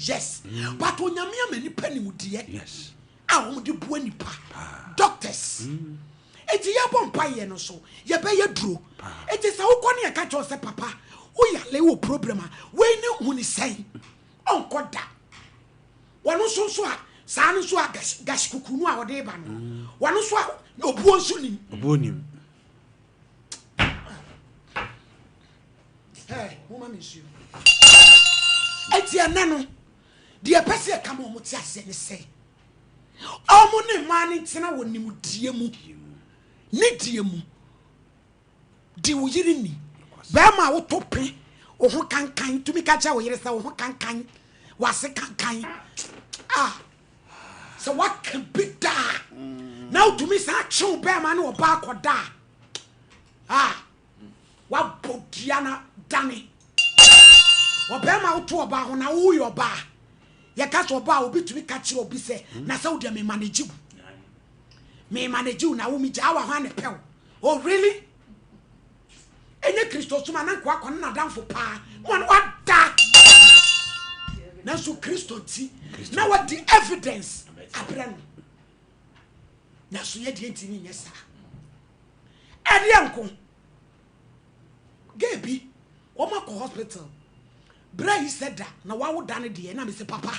Yes, but Onyame ama nipa nimdeɛ a wɔn de boa nipa, doctors. Eti yɛbɔ mpaeɛ no so, yɛbɛyɛ duro. Eti sɛ wokɔ ne yɛka kyerɛ wo sɛ papa, woyale wɔ problem a, wei ne hu ne sɛn, ɔnkɔ da. Wɔn nso nso a, saa no nso a gas, gas kuku no a wɔde ba no, wɔn nso a obuo nso nim. Obuo nim. Hey, moma me nsuo. Eti ɛnɛ no, deɛ ɛpɛ sɛ ɛka ma wɔn te aseɛ ne sɛ, wɔn ne mmaa no ntena wɔ nimdeɛ mu, ne deɛ mu. Di wo yere ni. Bɛrima a woto pe, wo ho kankan, tumi ka kyerɛ wo yere sɛ wo ho kankan, w'ase kankan. Ah, sɛ waka bi daa, na wotumi san kyew bɛrima ne ɔbaa kɔda a, ah, Wabɔ dua na dane. Ɔbarima woto ɔbaa ho na woyɛ ɔbaa. Yɛka sɛ ɔbaa obi tumi ka kyerɛ obi sɛ na sɛ wodeɛ me manage wo. Me manage wo na wo me gyaa wa ho a na ɛpɛ wo. Oh really? Ɛnyɛ Kristo som a na nkoa kɔ ne n'adamfo paa na wɔne wada. Nanso Kristo nti na wadi evidence abrɛ no. Nanso yɛ deɛ ntumi nyɛ saa. Ɛdeɛ nko. Gay bi, wɔn akɔ hospital. Berɛ yi sɛ da na wawo da no deɛ na mese papa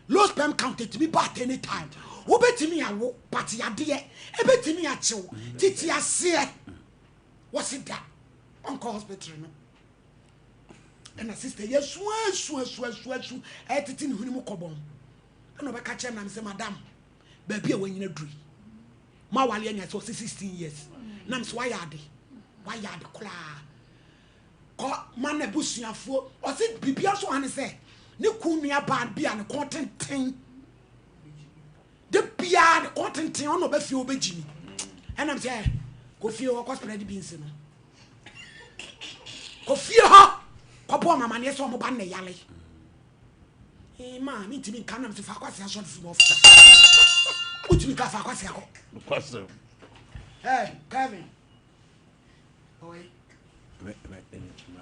low sperm count ɛtumi ba at any time. Wobɛtumi awo but yadeɛ ɛbɛtumi akyew titi aseɛ. Wɔse da ɔnkɔ hospital no. Ɛna sister yɛ su asu asu asu asu ɛtete ne hwene mu kɔbɔn. Ɛna ɔbɛka kyerɛ me na mese madam baabi a wanyina duru yi mo awale anya sɛ ɔsɛ 16 years nam sɛ wayɛ ade wayɛ ade koraa kɔ ma n'abusuafoɔ ɔsɛ biribia nso ane sɛ ne kun nua baa bi a ne kɔn tenten de biara ne kɔn tenten ɔna ɔbɛ fie ɔbɛgyi mi ɛnam sɛ kɔ fie hɔ kɔ spread beans no kɔ fie hɔ kɔbɔ ɔmamaneɛ sɛ ɔmo ba nnɛ yale Ee maa mi ntumi nka nam sɛ fa akwasi asɔre fi mu ɔfisa. Wotumi ka fa akwasi akɔ. Nokwasɛm. Hey, Kevin. Ɔwɔ yi.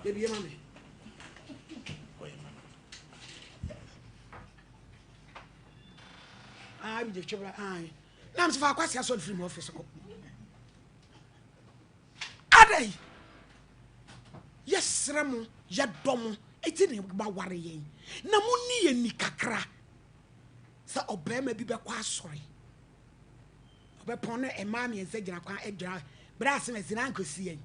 Ebi ma mi. Ah, ebi de twebra. Ah, nam sɛ fa akwasi asɔre fi mu ɔfisa kɔ. Adɛn? Yɛsrɛ mo, yɛdɔ mo, enti na moaware yɛn, na monni yɛn ni kakra. Sɛ ɔbarima bi bɛkɔ asɔre, ɔbɛpɔn na mmaa mmiɛnsa gyina kwan gyina berɛ a asɛm asi na ankɔsi yɛn,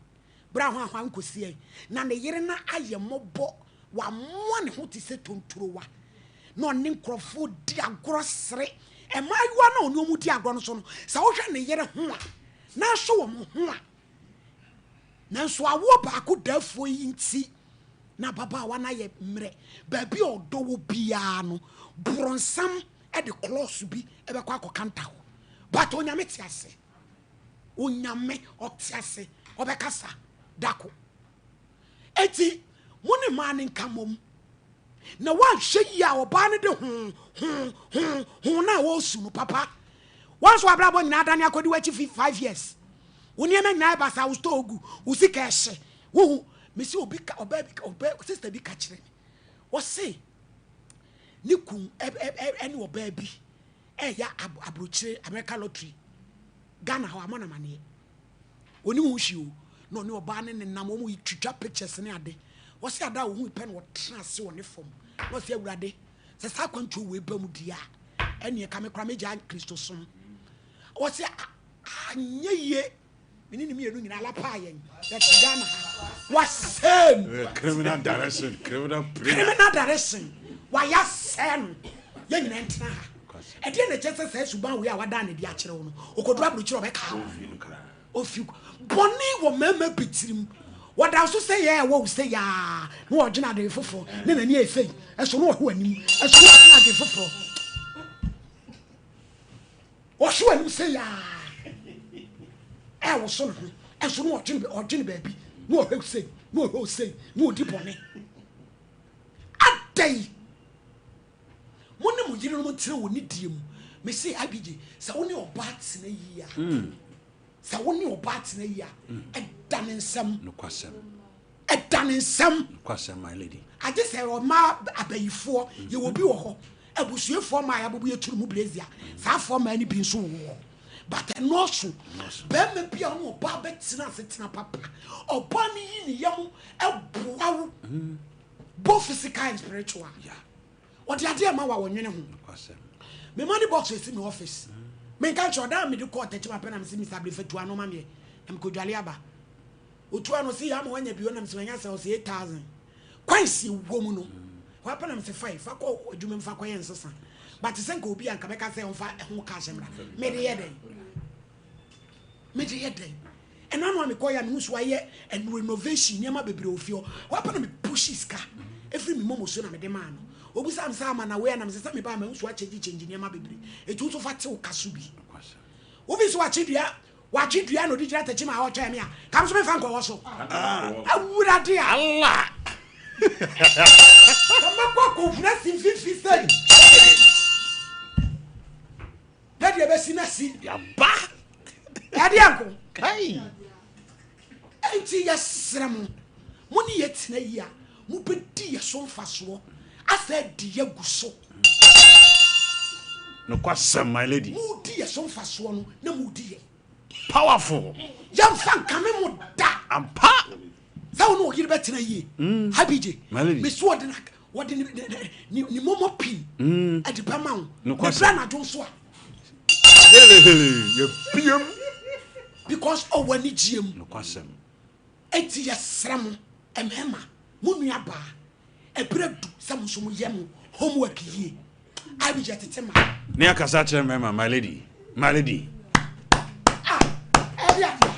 berɛ a hwanhwan nkɔsi yɛn, na ne yere no ayɛ mmɔbɔ, wamoa ne ho te sɛ tonturowa, na ɔne nkurɔfoɔ di agorɔ sere. Mmaayewa no a ɔne wɔn di agorɔ no so no, sɛ wohwɛ ne yere ho a, nanso wɔn ho a Nanso awoɔ baako daafoɔ yi nti na ababaawa no ayɛ mmerɛ. Baabi a ɔdɔ wɔ biara no, borɔnsam de klɔɔso bi bɛkɔ akɔkanta hɔ. But Onyame te ase. Onyame ɔte ase. Ɔbɛkasa dako. Enti mo ne mmaa no nka mmom. Na woanhwɛ yie a ɔbaa no de ho ho ho ho no a ɔresu no papa. Wɔn nso abrabɔ nyinaa adane akɔdi w'akyi fi 5 years. Wo nneɛma nyinaa yɛ basaa, wo store gu, wo sika ɛhye. Wohu, mesi obi ka ɔbaa bi ɔbaa sister bi ka kyerɛ me. Ɔse ne kun ɛne ɔbaa bi ɛyɛ aburokyire America lottery Ghana hɔ amɔ namaneɛ. Oni ho hwee o na ɔne ɔbaa ne nenam wɔn twitwa pictures ne ade. Ɔse ada a ohun pɛ na ɔtena ase wɔ ne fam na ɔse Awurade sɛ saa akwantuo wei ba mu di a ɛneɛ ka me koraa megyaa Kristosom. Ɔse anyɛ yie me ne ne mmienu nyinaa alapaa yɛn yɛte Ghana ha wasɛe no. Criminal direction, criminal prayer. Criminal direction wayɛ asɛe no yɛn nyinaa ntena ha. Ɛdeɛ na ɛkyɛ sɛ saa suban wei a wadan ne de akyerɛ wo no okoduru aburokyerɛ ɔbɛka wo ofi bɔne wɔ mmarima bi tirim wɔda so sɛ yɛ ɛwɔ wo sɛ yaa na wɔdwene ade foforɔ ne n'ani ayɛ sɛi ɛso na ɔhwɛ w'anim ɛso na ɔdwene ade foforɔ ɔhwɛ w'anim sɛ yaa ɛwoso ne ho ɛso na ɔdwene ɔdwene baabi na ɔhwɛ sɛi na ɔhwɛ sɛi na ɔdi bɔne adɛn. Mo ne mo yerenom ntena wɔ nidie mu. Mese IBJ, sɛ wo ne ɔbaa tena yie a, sɛ wo ne ɔbaa tena yie a, ɛda ne nsam. Nokwasɛm. Ɛda ne nsam. Nokwasɛm, my lady. Agye sɛ ɔmaa abayifoɔ, yɛwɔ bi wɔ hɔ, abusuafoɔ mmaa a yɛabobɔ yɛn tiri mu brazier, saa foɔ mmaa no bi nso wɔ hɔ. But ɛnɔɔso. Barima bi a ɔne ɔbaa bɛtena asetena papa, ɔbaa no yi ne yam boa wo, both physical and spiritual. Ɔde adeɛ ma wo a ɔnwene ho. Me money box esi me office. Menka nkyerɛ ɔdan a mede kɔɔ Techiman pɛ na mese Mister Abrefa tu ano ma meɛ na mekɔdwale aba. Otu ano ɔse yɛ ama wanya bi o na mese manya sɛ ɔse 8000. Coins wɔ mu no hɔ apɛ na mese fa yi fa kɔ adwuma mu fa kɔyɛ nsesa. But sɛ nka obi a nka bɛka sɛ ɔmfa ɛho cash mmra. Mede yɛ dɛn? Mede yɛ dɛn? Ɛno ano a mekɔyɛ a mehu so ayɛ ɛno renovation nneɛma bebree wɔ fie hɔ. Hɔ apɛ na me pushi sika ɛfiri me momo so na mede maa no. Obisaa me sɛ ama na wei a na mese sɛ mebaa mahu so akyɛngye kyɛngye nneɛma bebree. Ɛti wo nso fa te wo ka so bi. Wofi so wakye dua Watwe dua na ɔde gyina takyi ma ɔretwɛn me a, ka me nso memfa nkɔ hɔ so. Awurade a. Allah! Ka mɛkɔ akɔhunu asi mfimfini sɛ na deɛ bɛsi no asi. Yaba! Ɛdeɛ nko. Kai! Enti yɛsrɛ mo, mo ne yɛ tena yie a, mobɛdi yɛ so mfasoɔ asa adi yɛ agu so. Nokwasɛm, my lady. Modi yɛ so mfasoɔ no na modi yɛ. Powerful. Yɛmfa nkame mo da. Ampa. Sɛ wo ne ɔyere bɛtena yie. Habigye. My lady. Mesi ɔde na wɔde ne ne ne ne momo pii. Ɛde bɛma wo. Nokwasɛm. Mebra anadwo nso a. Hele hele yɛbiem. Because ɔwɔ anigyeɛ mu. Nokwasɛm. Enti yɛsrɛ mo mmarima, mo nua baa, ɛberɛ adu sɛ mo nso moyɛ mo homework yie. IBG ɛtete ma. Ne akasa akyerɛ mmarima, my lady, my lady. Ah, ɛde adeɛ.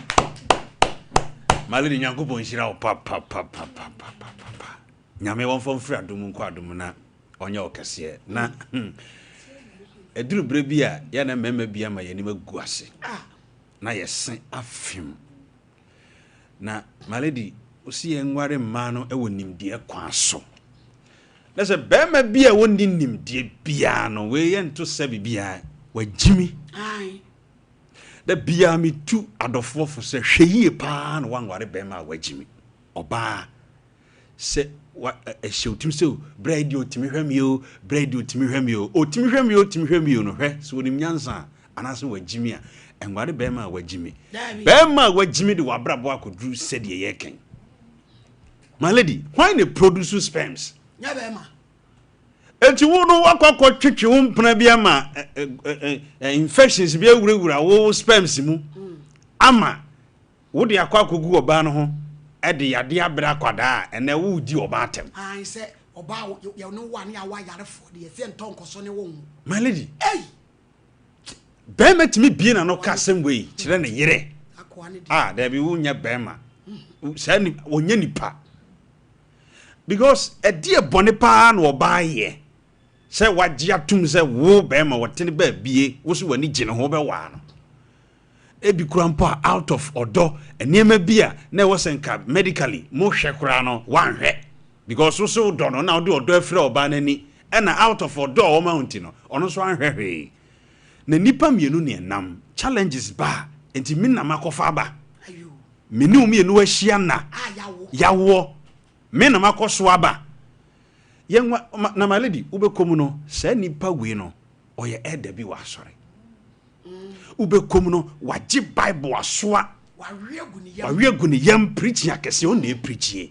My lady, Nyankopɔn nhyira wo papapapapapapa. Nyame wɔmfa mfiri adom nkɔ adom na ɔnyɛ wo kɛseɛ. Na hmm, ɛduru berɛ bi a yɛ na mmarima bi ama yɛn anim agu ase. Ah. Na yɛse afem. Na my lady, wosi yɛn nware mmaa no wɔ nimdeɛ kwan so. Na sɛ barima bi a wɔnni nimdeɛ biara no, wei yɛ nto sɛ biribiara, wagyimi. Da biara metu adɔfoɔ fo sɛ hwɛ yie paa na wanware barima a wagyimi. Ɔbaa sɛ wa ɛhyɛ wo tirim sɛ berɛ yi deɛ ɔtumi hwɛ me o, berɛ yi deɛ ɔtumi hwɛ me o, ɔtumi hwɛ me o, ɔtumi hwɛ me o no hwɛ sɛ ɔnim nyansa a anaasɛ wagyimi a, ɛnware barima a wagyimi. Barima a wagyimi de wabrabɔ akɔduru sɛdeɛ yɛkɛn. My lady, hwan na produce sperms? Nyɛ bɛrima. Enti wo no wakɔ akɔtwetwe wo mpena bi ama infections bi awurawura wo sperms mu ama wode akɔ akɔgu ɔbaa no ho de yadeɛ abrɛ akwadaa a ɛnɛ woredi ɔbaa atɛm. Ae sɛ ɔbaa yɛ ne wo a ne yɛawo ayarefoɔ deɛ sɛ ntɔ nkɔso ne wo nwo. My lady. Ei! Bɛrima tumi bie n'ano ka asɛm wei kyerɛ ne yere. Ah, daabi wonyɛ bɛrima. Saa ni wɔnyɛ nipa. Because ɛdeɛ bɔne paa na ɔbaa yɛ sɛ wagye atum sɛ wo bɛrima wɔtene baabie wo so w'ani gye ne ho bɛwaa no. Ebi kura mpo a out of ɔdɔ nneɛma bi a na ɛwɔ sɛ nka medically mo hwɛ koraa no wanhwɛ because wo so wodɔ no na wode ɔdɔ afira ɔbaa no ani ɛna out of ɔdɔ a ɔma wo nti no ɔno nso anhwɛ hwee. Na nnipa mmienu ne ɛnam, challenges ba a, nti me na makɔfa aba. Me ne wo mmienu ahyia na yawoɔ, me na makɔ so aba. Yɛnwa, na my lady, wobɛkɔ mu no, saa nipa wei no, ɔyɛ elder bi wɔ asɔre. Wobɛkɔ mu no, wagye Bible asoa, wawe agu ne yam, preaching akɛseɛ, ɔno na ɛpreachie.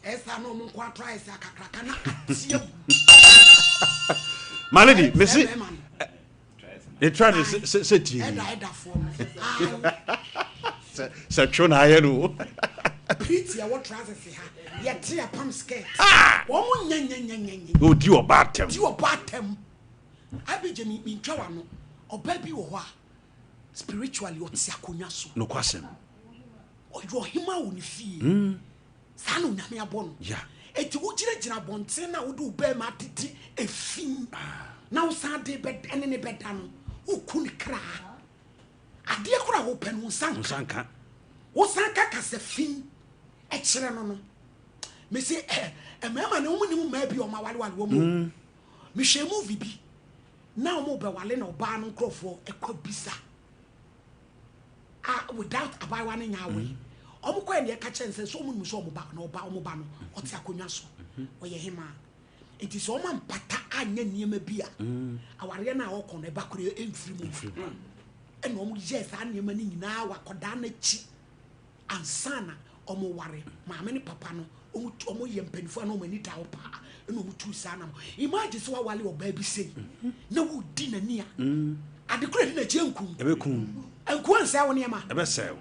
Ɛsa na ɔmo nko ato ayɛ sɛ akakraka na ate agu. My lady, me se ne try de sɛ sɛ tie. Ɛda ɛdafoɔ no. Sɛ sɛ two na ayɛ no. Pretty ɛwɔ trousers ha. Yɛte apam skirt. Ah! Wɔn nya nya nya nya nya. Odi ɔba atɛm. Di ɔba atɛm. Abigye mi mi ntwa wano. Ɔba bi wɔ hɔ a spiritually ɔte akonnwa so. Nokwasɛm. Ɔyɛ ɔhema wɔ ne fie. Mm. Saa na Onyame abɔ no. Yeah. Enti wogyinagyina abɔnten na wode wo bɛrima atete efi na wosan de bɛ ɛne ne bɛda no, woku ne kra. Adeɛ koro a wopɛ no, wo nsa nka. Nsa nka. Wosan ka kasa fi kyerɛ no no. Mese eh, mmarima no wɔn nim mmaa bi a wɔn awalewale wɔn o. Mm. Mehwɛ movie bi na wɔn bɛwale na ɔbaa no nkurɔfoɔ ɛkɔ bisa. A without abaayewa no nya aware. Ɔmo kɔɛ na yɛka kyerɛ no sɛ sɛ ɔmo nim sɛ ɔmo ba na ɔba ɔmo ba no ɔte akonnwa so ɔyɛ hemaa nti sɛ ɔmo ampata anyɛ nneɛma bi a awareɛ no a ɔkɔ no ɛba koro ɛmfiri mu ɛna ɔmo yɛɛ saa nneɛma no nyinaa wɔ akɔdaa no akyi ansa na ɔmo ware. Maame ne papa no ɔmo tu ɔmo yɛ mpanyinfoɔ a na ɔmo ani da hɔ paa ɛna ɔmo tu saa nam. Imagine sɛ wawale ɔbaa bi sei na wodi n'ani a ade koro edi n'akyi nkum. Ɛbɛkum. Nku ansɛe wo nneɛma. Ɛbɛsɛe wo.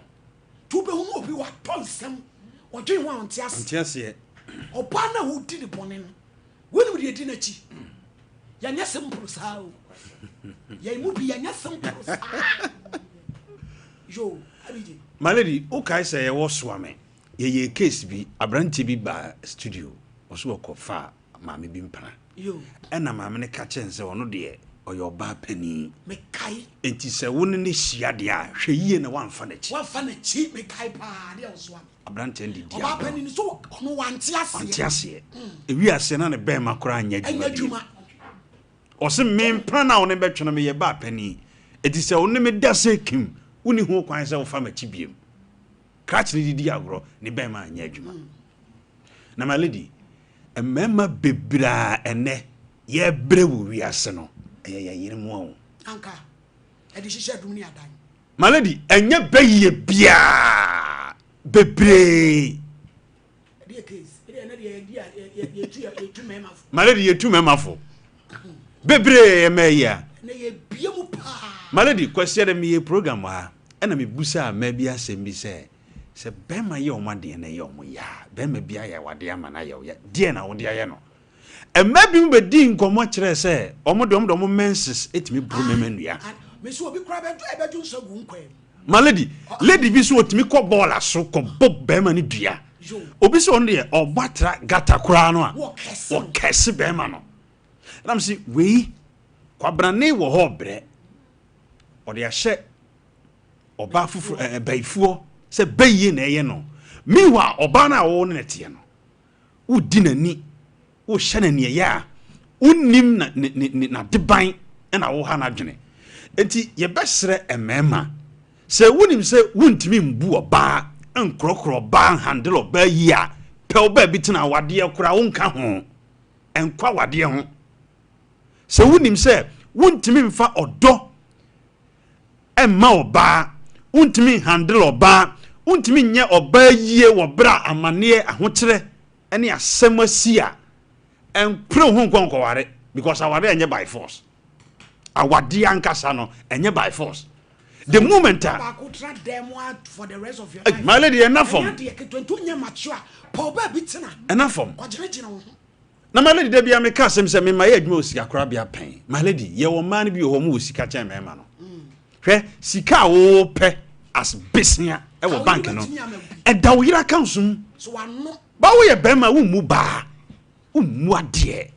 Nti wobɛhunu obi watɔ nsɛm ɔdwen ho a ɔnte aseɛ. Ɔnte aseɛ. Ɔbaa no a wodi ne bɔne no wonim deɛ edi n'akyi. Yɛnyɛ simple saa o. Yɛn mu bi yɛnyɛ simple saa. Yo, Abigye. My lady, wokae sɛ yɛwɔ Soame, yɛyɛɛ case bi, aberanteɛ bi baa studio, ɔso ɔkɔ faa maame bi mpena. Yo. Ɛna maame no ka kyerɛ no sɛ ɔno deɛ ɔyɛ ɔbaa panin. Mekae. Enti sɛ wo ne no hyia deɛ a, hwɛ yie na woamfa n'akyi. Woamfa n'akyi, mekae paa, adeɛ a ɔsoa me. Aberanteɛ no de di Ɔbaa agorɔ. panin no so ɔno wante aseɛ. Wante aseɛ. Ewi aseɛ na ne bɛɛma koraa nyɛ adwuma Ɛnyɛ bio. adwuma. Ɔse me mpena no a wo ne bɛtwe no meyɛ baa panin. Enti sɛ wo ne me da sɛ kim, wonni ho kwan sɛ wofa m'akyi biom. Krakye no de di agorɔ, ne bɛɛma anyɛ adwuma. Na my lady, mmarima bebree a ɛnɛ yɛbrɛ wɔ wiase no, ɛyɛ yɛn yere mu o. Anka ɛde hyehyɛ adum ne adan. My lady, ɛnyɛ bɛyɛ biaa bebree. My lady, yɛtu mmarima fo bebree mmaa yi a. My lady, Kwasi ɛdɛ meyɛ program wɔ ha ɛna mebusaa mmaa bi asɛm bi sɛ sɛ bɛrima yɛ wɔn adeɛ na ɛyɛ wɔn ya a, bɛrima bi ayɛ w'adeɛ ama no ayɛ wo ya, deɛ na wode ayɛ no? Mmaa binom bɛdii nkɔmmɔ kyerɛɛ sɛ wɔn deɛ wɔn de wɔn menses tumi boro mmarima nnua. Ma lady, lady bi nso ɔtumi kɔ bɔɔla so kɔbɔ barima no dua. Obi sɛ ɔno deɛ ɔbɔ atra gata koraa no a, ɔkɛse barima no. Ɛnam se wei, kwabrane wɔ hɔ ɔbrɛ, ɔde ahyɛ ɔbaa foforɔ, ɛɛ bayifoɔ sɛ bayie na ɛyɛ no. Meanwhile, ɔbaa no a wɔwɔ ne teɛ no, wodi n'ani, wohyɛ no aniɛyɛ a wonnim na ne ne ne n'adeban na woha n'adwene. Enti yɛbɛsrɛ mmarima sɛ wonim sɛ wontumi mbu ɔbaa, nkorɔkorɔ ɔbaa, nhandle ɔbaa yie a, pɛ wo baabi tena awadeɛ koraa wonka ho, nkɔ awadeɛ ho. Sɛ wonim sɛ wontumi mfa ɔdɔ mma ɔbaa, wontumi nhandle ɔbaa, wontumi nyɛ ɔbaa yie wɔ berɛ a amaneɛ, ahokyerɛ ne asɛm asi a, ɛmpere wo ho nkɔ nkɔware because awareɛ ɛnyɛ by force. Awadeɛ ankasa no ɛnyɛ by force. The moment a. Baako tra dan mu a for the rest of your Hey, life. my lady, ɛna fam. Ɛnyɛ adeɛ ketewa nti wonyɛ mature a, pɛ ɔbaa bi tena. Ɛna fam. Kɔgyinagyina wo ho. Na my lady da bia meka asɛm sɛ mema yɛ adwuma wɔ sika korabea pɛn. My lady, yɛwɔ mmaa no bi wɔ hɔ wɔn wɔ sika kyɛn mmarima no. Hwɛ sika a wopɛ as besia ɛwɔ bank no, ɛda wo yere account mu. Ba woyɛ barima wommu baa, wommu adeɛ.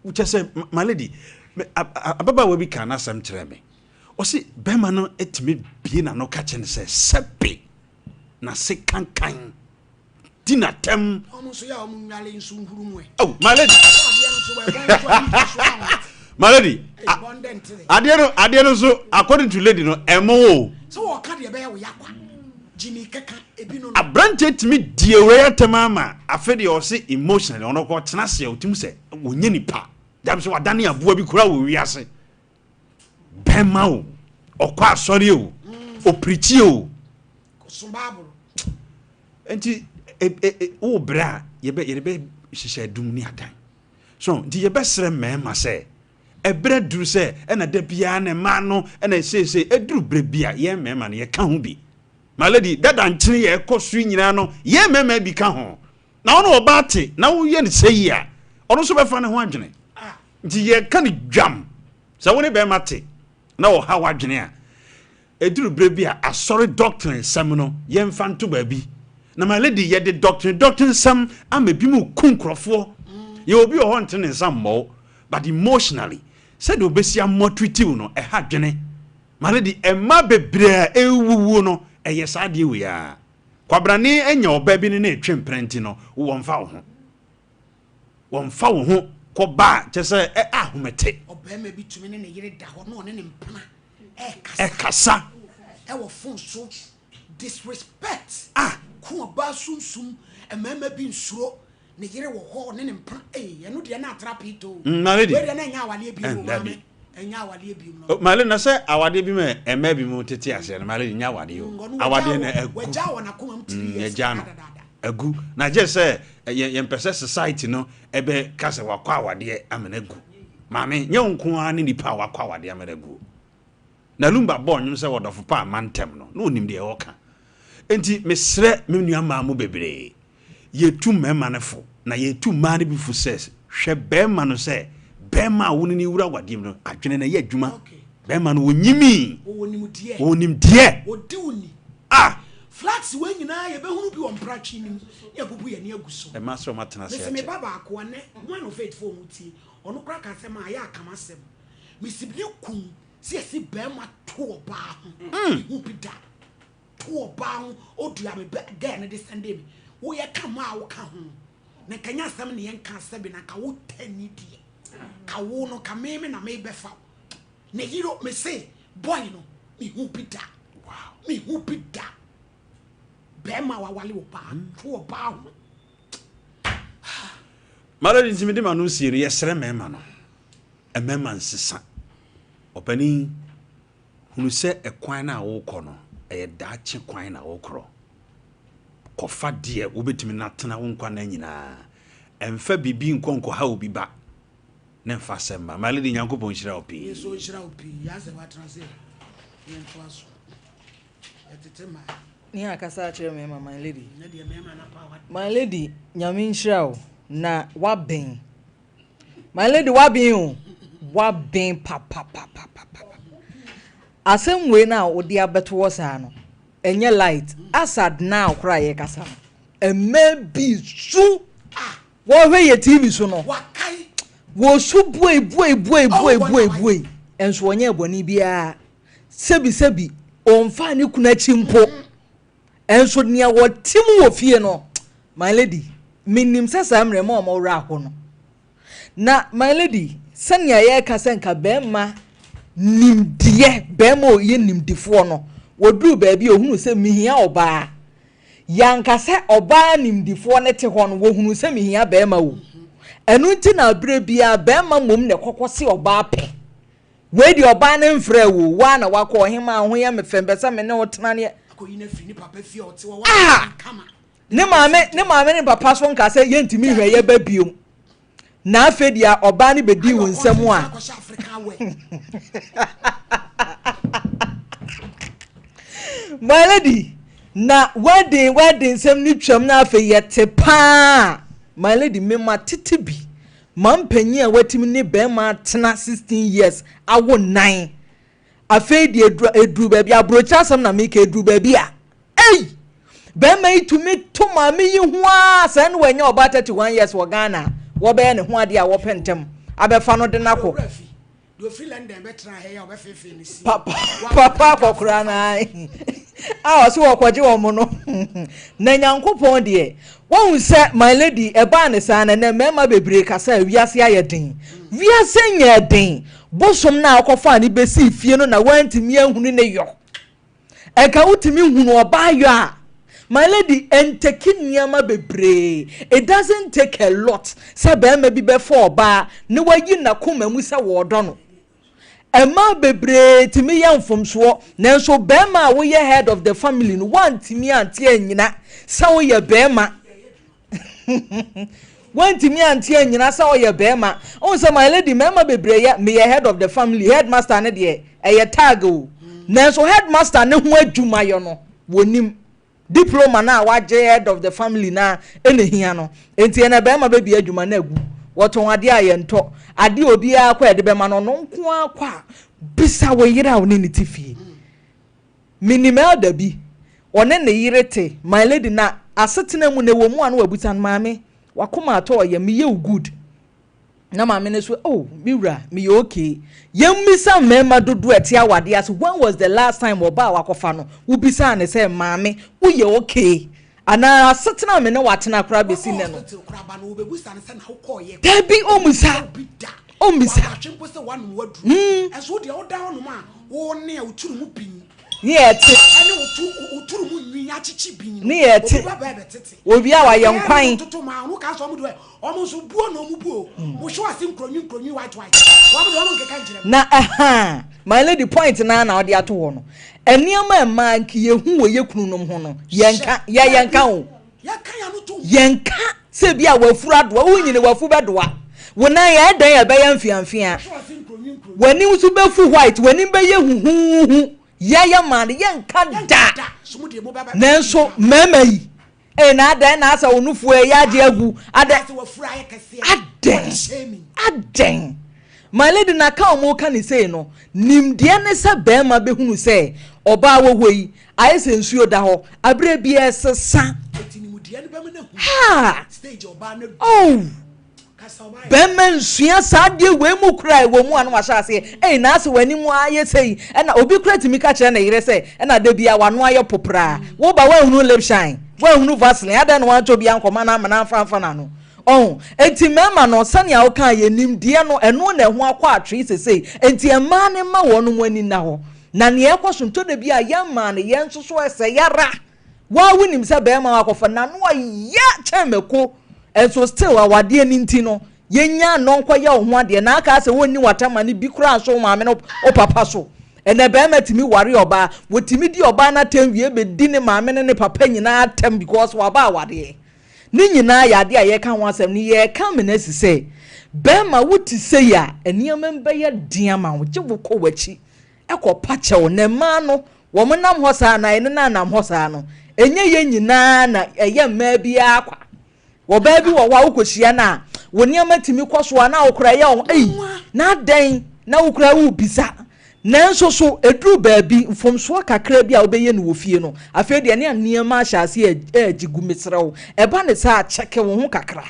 Wokyɛ sɛ my lady, ababaawa bi kaa n'asɛm kyerɛɛ me. Ɔse barima no tumi bie n'ano ka kyerɛ no sɛ sɛbe n'ase kankan. Di n'atɛm. Wɔn nso yɛ a wɔn nnwale nso nhuru mu ɛ. Oh, my lady. Adeɛ no nso ɛbɔn nso ani nso so ahoma. My lady. Ɛbɔn dɛ ntere. Adeɛ no adeɛ no nso according to lady no ɛmo o. Sɛ wɔka deɛ ɛbɛyɛ wo yakwa. Jimmy keka ebi no no. Aberanteɛ tumi di awura yi atɛm ama afe deɛ ɔse emotionally ɔno kɔ tena ase a ɔtumi sɛ ɔnyɛ nipa. Dam sɛ wadane aboa bi koraa wɔ wiase. Bɛrima o, ɔkɔ asɔre o, ɔpirikyi o. Kɔsom Bible. Nti e, e, e, wo brɛ a yɛbɛ yɛde bɛ hyehyɛ adum ne adan. So nti yɛbɛsrɛ mmarima sɛ ɛberɛ duru sɛ ɛna da biara na mmaa no ɛna seesei ɛduru berɛ bi a yɛn mmarima no yɛka ho bi. My lady, dada nkyene yɛ ɛkɔ so nyinaa no yɛn mmarima bi ka ho. Na ɔno ɔbaa te na woyɛ no sɛ yi a ɔno nso bɛfa ne ho adwene. Nti yɛka no dwam sɛ wo ne bɛrima te na ɔha w'adwene a Ɛduru berɛ bi a, asɔre doctrine nsɛm no, yɛmfa nto baabi. Na my lady, yɛde doctrine doctrine nsɛm ama ebinom reku nkurɔfoɔ. Yɛwɔ obi wɔ hɔ ɔntene ne nsa mmɔ wo, but emotionally, sɛdeɛ ɔbɛsi amɔtriti wo no, ɛha dwene. My lady, mmaa bebree a ɛrewuwuo no, ɛyɛ saa adeɛ wei ara. Kwabrane anya ɔbaa bi ne no retwe mpena nti no, wo wɔmfa wo ho. Wɔmfa wo ho kɔba a, kyerɛ sɛ ɛ ahomete. Ɔbarima bi tumi ne ne yere da hɔ na ɔne ne mpena ɛkasa ɛwɔ phone so disrespect. Ah. Yɛku ɔbaa sunsum, mmarima bi nsuro, ne yere wɔ hɔ, ɔne ne mpena, ei, ɛno deɛ na atra pii too. My lady. Wei deɛ na ɛnyɛ awadeɛ bio o, Dabi. maame, ɛnyɛ awadeɛ bio no. Oh, my lady, na sɛ awadeɛ bi ma mmaa bi mu tete aseɛ no, my lady, nyɛ awadeɛ o. Ɔno Awadeɛ wagyaa no wɔ, agu. wagyaa wɔ n'akoma mu 3 years Yɛgyaa no. dadaada. Agu. Na gye sɛ yɛmpɛ sɛ society no ɛbɛka sɛ wakɔ awadeɛ ama no agu. Maame, nyɛ wo nko ara ne nipa a wakɔ awadeɛ ama no agu. Na Lumba bɔɔ nnwom sɛ wɔdɔfo pa amma ntɛm no, na onim deɛ ɔreka. Enti mesrɛ me nua mmaa mu bebree, yɛtu mmarima no fo, na yɛtu mmaa no bi fo sɛ, hwɛ barima no sɛ barima a wo ne no wura awadeɛ mu no, adwene no ɛyɛ adwuma. Barima no ɔnyimii, Wɔwɔ nimdeɛ. ɔwɔ nimdeɛ. Wɔdi wo ni. Ah! Flags wei nyinaa yɛbɛhunu bi wɔ mpratwe no mu na yɛabubu yɛn ani agu so. Mmaa sɛ wɔatena ase Mese me akyɛ. ba baako ɛnnɛ, one of it foɔ ɔmo tie, ɔno koraa ka sɛ maa yɛ aka m'asɛm. Mese me kun sɛ yɛse bɛɛma to ɔbaa ho, mehu bi da. To ɔbaa ho, odua me bɛ girl no de sɛnde me. Wo yɛka mmaa a woka ho, na nka nyɛ asɛm ne yɛnka sɛbe na nka wo tani deɛ. Ka wo no, ka me me na mebɛfa wo. Ne yere, mese boy no, mehu bi da. Wow. Mehu bi da. Bɛɛma wawale ɔbaa, to ɔbaa ho. Malady nti mede m'ano sie no, yɛsrɛ mmarima no, mmarima nsesa. Ɔpanin, hunu sɛ ɛkwan no a wokɔ no, ɛyɛ daakye kwan na wokorɔ. Kɔfa deɛ wobɛtumi no atena wo nkwa nna nyinaa. Ɛmfa biribi nkɔ nkɔha obi ba, na ɛmfa asɛm mma. My lady, Nyankopɔn nhyira wo pii. Yesu nhyira wo pii. Yɛasɛ woatena ase yɛntoa so. Yɛtete mmaa. Ne akasa akyerɛ mmarima, my lady. Ne deɛ mmarima no apa wa. My lady, Nyame nhyira wo na waben. My lady, waben o. Waben papapapapapa. Asɛm wei na wode abɛto hɔ saa no, ɛnyɛ light. As at now koraa yɛkasa no, mmaa bi su wɔhwɛ yɛ TV so no. Wakae. Wɔsu buei buei buei buei Oh, buei wɔn buei. Nso ɔnyɛ bɔne biara. Sɛbi sɛbi, ɔmfaa ne kunu akyi mpo. Nso nea wɔte mu wɔ fie no, my lady, menim sɛ saa mmerɛ ma ɔmo werɛ aho no. Na my lady, sɛnea yɛreka sɛ nka bɛrima nimdeɛ, bɛrima a ɔyɛ nimdifoɔ no, wɔduru baabi a ohunu sɛ mihia ɔbaa. Yɛanka sɛ ɔbaa nimdifoɔ ne te hɔ no, wɔhunu sɛ mihia bɛrima o. Ɛno nti na abere biara bɛrima mmom na ɛkɔkɔ se ɔbaa pɛ. Wei deɛ ɔbaa no mfrɛ wo, waa na wakɔ ɔhema ho yɛ me fɛ, mpɛ sɛ me ne wo tena ne Akɔyi no afiri ne papa fie a ɔte hɔ. Ah! Kama. Ne maame ne papa so nka sɛ yɛntumi nhwɛ yɛ ba biom. Na afei deɛ ɔbaa no bɛdi wo nsam a, Akɔhyɛ African wear. My lady, na wedding nsɛm no twam na afei yɛte paa. My lady, mema tete bi ma mpanyin a watumi ne bɛrima atena 16 years awo 9. Afei deɛ eduru baabi aburokyerɛ asɛm na meka eduru baabi a, ei, bɛrima yi tumi to maame yi ho a sɛ ne wanya ɔbaa 31 years wɔ Ghana a, wɔbɛyɛ ne ho adeɛ a wɔpɛ ntɛm abɛfa no de n'akɔ. Owura fi. Deɛ ofiri London bɛtena ha yi a ɔbɛfeefee ne si. Papa papa akɔkora na a ɔsɛ wɔkɔgye wɔn no na Nyankopɔn deɛ wɔn sɛ, my lady, ɛbaa ne saa na nɛ mmarima bebree kasa a wiase ayɛ den, wiase nyɛ den. Bosom na akɔfa ne bɛsi fie no na wɔntumi ahunu ne yɔ. Ɛka wotumi hunu ɔbaa yɔ a, my lady, ɛntake nneɛma bebree. It doesn't take a lot sɛ bɛrima bi bɛfa ɔbaa na wayi n'akoma mu sɛ wɔɔdɔ no. Mmaa bebree tumi yɛ mfomsoɔ, nanso bɛrima a woyɛ head of the family no, woantumi ante anyina sɛ woyɛ bɛrima, woantumi ante anyina sɛ ɔyɛ bɛrima. Ɔhu sɛ, my lady, mmarima bebree yɛ meyɛ head of the family, headmaster ne deɛ ɛyɛ tag o, nanso headmaster ne ho adwumayɛ no wɔnim diploma na a wagye head of the family na ɛna hia no. Nti ɛnɛ bɛrima bɛbi adwuma no agu, wɔtɔn adeɛ a yɛntɔ adeɛ, obiara kɔ ɛde bɛma no, ɔno nko ara kɔ a bisa wo yere a ɔne ne te fie. Minim elder bi, ɔne ne yere te, my lady, na asetena mu na ɛwɔ mu a na wabusa no, "Maame, wakoma atɔ ɔyɛ meyɛ wo good?" Na maame no so, "Oh, me wura, meyɛ okay." Yɛmmisa mmarima dodoɔ a ɛte awadeɛ ase, when was the last time ɔbaa a wakɔfa no wobisaa ne sɛ, "Maame, woyɛ okay?" Anaa asetena me ne watena koraa bɛsi nnɛ no? Hospital koraa ba no wɔbɛbusa no sɛ na wokɔɔyɛ. Dabi, ɔmmisa. Obi da. Ɔmmisa. Wabatwe mpo sɛ woanom waduru. Ɛnso wo deɛ woda hɔnom a wo ne a wotiri mu pii. Ne yɛ te. Ɛne wo to wo turu mu nwi akyekye bin no. Ne yɛ te. Obi ba bɛɛ bɛtete. Obi a wayɛ nkwan. Toto maa ɔno ka sɛ ɔmo de ɔmo nso buo na ɔmo buo. Mo hwɛ ase nkuronwi nkuronwi white white. Wɔn de ɔmo nkeka nkyerɛ mo. Na ɛhaa my lady point naa na ɔde ato hɔ no. Nneɛma mmaa nka yɛhu wɔ yɛ kununom ho no yɛnka yɛ yɛnka o. Yɛka yɛn ano tom. Yɛnka sɛ bi a wafuru adoa wonyini wafu bɛdoa. Wo nan yɛ dɛn ɛbɛyɛ mfeamfea. Hwɛ ase nkuronwi nkuronwi. W'anim nso bɛfu white w'anim bɛyɛ huhuuhu. Yɛyɛ maa no yɛnka da. Da so mo deɛ mo bɛba. Nanso mmarima yi ee na adɛn na asɛ wo nufoɔ ɛyɛ agye agu adɛn Sɛ wafuru ayɛ kɛseɛ. Adɛn? Body shaming. Adɛn? My lady na ka ɔmo ka ne sei no nimdeɛ ne sɛ bɛrima bɛhunu sɛ ɔbaa wɔ hɔ yi ayɛ sɛ nsuo da hɔ aberɛ bi ɛsesa. Eti nimdeɛ no bɛma no ahu. Ha! Stage ɔbaa no adu. Oh! Kasa ɔbaa yɛ. Bɛrima nsua saa adeɛ wei mu kura ɛwɔ mu a na wahyɛ aseɛ ɛyi na asɛ w'anim ayɛ sɛ yi ɛna obi kura tumi ka kyerɛ ne yere sɛ ɛna da bi a w'ano ayɛ popraa woba woanhunu lip shine woanhunu vaseline adɛn na wantɔ bi ankɔma no ama no amfa amfa n'ano ɔho enti mmarima no sɛnea woka yɛ nimdeɛ no ɛno na ɛho akɔ atwee sesei enti mmaa ne ma wɔn mu ani nna hɔ na nea ɛkɔ so ntɔ da bi a yɛn mmaa no yɛn nso so ɛsɛ yara waa wonim sɛ bɛrima wakɔfa n'ano ɔyɛ kyɛn mako ɛnso still awadeɛ ne nti no yɛnya nnɔnkɔ yɛ wo ho adeɛ na aka sɛ wɔnni watama no bi koraa nso wo maame no wo papa so ɛnɛ bɛrima tumi ware ɔbaa wɔtumi di ɔbaa no atɛm wie bɛdi ne maame ne ne papa nyinaa atɛm because waba awadeɛ ne nyinaa yɛ adeɛ a yɛka ho asɛm no yɛka mena si sɛ bɛrima wote sei a nneɛma bɛyɛ den ama wo gye wo kɔ w'akyi ɛkɔ pa kyɛw na mmaa no wɔn nam hɔ saa na ɛne nam hɔ saa no ɛnyɛ yɛn nyinaa na ɛyɛ mmaa biara kwa ɔbaa bi wɔ hɔ a wokɔhyia no a wo nneɛma tumi kɔ so a na wokora yɛ wo ei na adɛn na wokora wobisa nanso so ɛduru baabi mfomsoɔ kakra bi a wobɛyɛ no wɔ fie no afei deɛ ne nneɛma ahyɛ ase ɛɛgye gu mesrɛ wo ɛba ne saa kyɛke wo ho kakra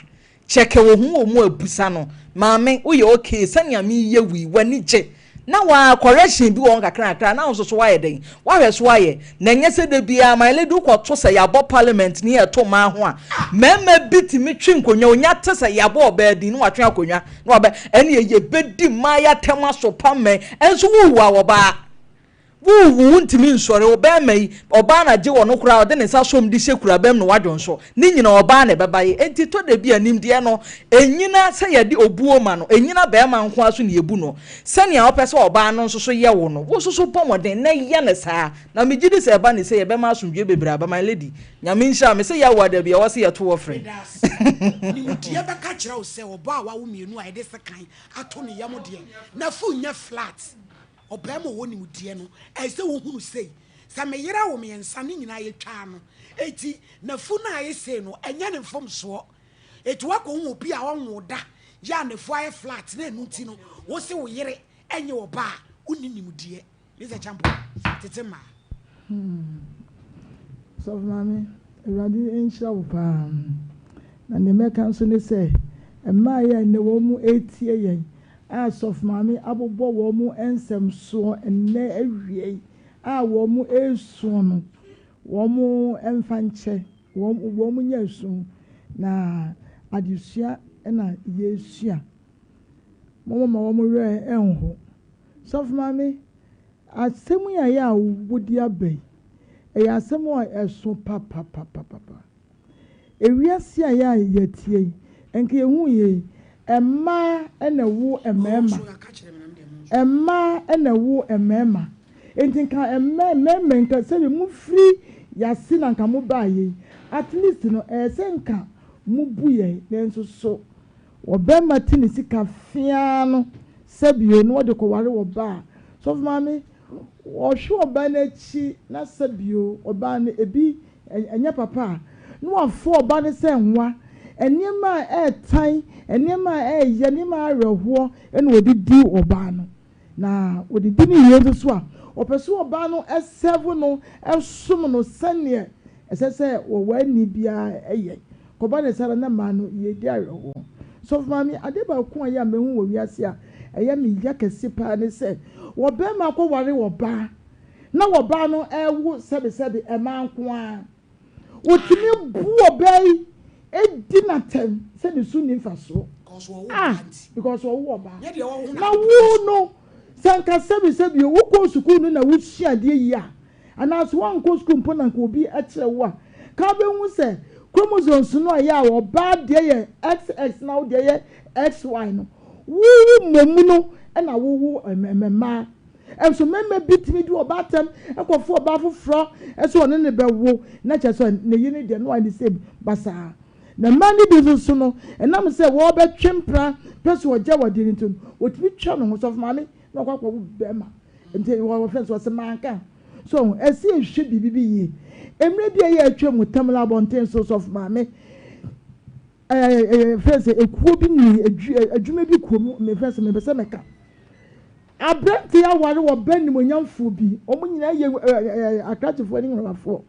kyɛke wo ho wɔ mu abusa no maame woyɛ okay sɛnea meyɛ wei w'ani gye na waa correction bi wɔ hɔ kakra kakra na nso so wayɛ den wahwɛ so ayɛ na nyɛ sɛ de biara my lady wokɔto sɛ yɛabɔ parliament ne yɛto mmaa ho a mmarima bi tumi twe nkonnwa onya te sɛ yɛabɔ ɔbaa din na watwe akonnwa na wabɛ ɛne yɛbɛdi mmaa yɛatɛm aso pa mmɛn ɛnso wowu a wɔbaa wowu wontumi nsɔre wo bɛrima yi ɔbaa na gye wɔ no koraa ɔde ne nsa som de hyɛ kura bɛm na wadwo nso ne nyina ɔbaa na ɛbɛba yi enti tɔ da bi animdeɛ no ɛnyina sɛ yɛde obuo ma no ɛnyina bɛrima nko ara so ne yɛbu no sɛnea wopɛ sɛ ɔbaa no nso so yɛ wo no wo nso so bɔ mmɔden na yɛ ne saa na megye di sɛ ɛba ne sɛ yɛbɛma asomdwe bebree aba. My lady, Nyame nhyira me sɛ yɛawo ada bi a ɛwɔ sɛ yɛto wɔ frɛ. Meda ase. Nimdeɛ bɛka kyerɛ wo sɛ ɔbaa a wawo mmienu a yɛde sekan ato ne yam deɛ n'afu nyɛ flat. Ɔbarima a ɔwɔ nimdeɛ no, ɛsɛ sɛ wohunu sei, sɛ me yere awo mmiɛnsa, ne nyinaa yɛtwaa no, enti n'afu no a ayɛ sei no, ɛnyɛ ne mfomsoɔ. Enti woakɔhu obi a ɔnwoo da, yɛ a n'afu ayɛ flat na ɛno nti no, wo se wo yere nyɛ ɔbaa a, wonni nimdeɛ. Lisa Champon, tete mmaa. Sɔfo maame, Awurade nhyira wo paa. Na nea mɛka nso ne sɛ, mmaa yi a nnɛ wɔn mu etie yɛn a sɔfo maame abobɔ wɔn mu nsɛm soɔ nnɛ awie yi a wɔn mu esuo no, wɔn mu mfa nkyɛ, wɔn mu nyɛ esu na adesua na yɛresua. Wɔn ma wɔn werɛ nho. Sɔfo maame, asɛm yi a ɛyɛ a wodi aba yi, ɛyɛ asɛm a ɛso papapapapa. Ewiase a yɛ a yɛtie yi, nka ehu yɛ yi, mmaa na ɛwo mmarima. Mmaa na ɛwo mmarima. Nti nka mmarima nka sɛbi mo firi yase na nka mo baa yɛ yi, at least no ɛyɛ sɛ nka mo bu yɛn nanso so ɔbarima te ne sika fiaa no sɛbio na wɔde kɔware ɔbaa. Sɔfo maame, ɔhwɛ ɔbaa n'akyi na sɛbio ɔbaa no ebi ɛnyɛ papa a, na wafo ɔbaa no sɛ nwa. Nneɛma a ɛɛtan, nneɛma a ɛɛyɛ, nneɛma a awerɛhoɔ ɛna wɔde di ɔbaa no. Na wɔde di ne yie nso so a, ɔpɛ sɛ ɔbaa no ɛsɛvo no, ɛsom no sɛneɛ ɛsɛ sɛ wɔwɔ ani biara ɛyɛ. Kɔba ne saa na mmaa no yɛdi awerɛhoɔ. Sɔfo maame, ade baako a yɛ a mehu wɔ wiase a ɛyɛ me ya kɛse paa ne sɛ, ɔbarima akɔware ɔbaa na ɔbaa no ɛwo sɛbesɛbe mmaa nko ara. Wotumi bu ɔbaa yi edi n'atɛm sɛ ne so ni mfasoɔ. Ah, because ɔwo ɔbaa. Na wo no, sɛ nka sɛbesɛbe wokɔ sukuu no na wosua adeɛ yi a, Anaa sɛ woankɔ sukuu mpo na anka obi kyerɛ wo a, ka wobɛhu sɛ chromosomes no a ɛyɛ a ɔbaa deɛ yɛ XX na wo deɛ yɛ XY no, wowo mmom no na wowo mmaa. Nso mmarima bi tumi di ɔbaa atɛm kɔfa ɔbaa foforɔ sɛ ɔne no bɛwo, na kyerɛ sɛ ne yere deɛ no ayɛ ne sɛ basaa. Na mmaa no bi nso so no, ɛnam sɛ wɔrebɛtwe mpena pɛ sɛ wɔgya wɔn adeɛ no nti no, wɔtumi twa ne ho. Sɔfo maame na ɔkɔ akɔwo barima. Nti wɔfrɛ no sɛ ɔsɛ manka. So ɛsɛ yɛhwɛ biribi bi yie. Mmerɛ bi a ɛyɛ atwa mu, Tamale abɔnten so, sɔfo maame, ɛɛ yɛfrɛ sɛ ekuo bi ni adwuma bi kuo mu, mefrɛ sɛ mepɛ sɛ mɛka. Aberante yi aware ɔbaa animuonyamfoɔ bi. Wɔn nyinaa yɛ akrakyefoɔ ne nwurawafoɔ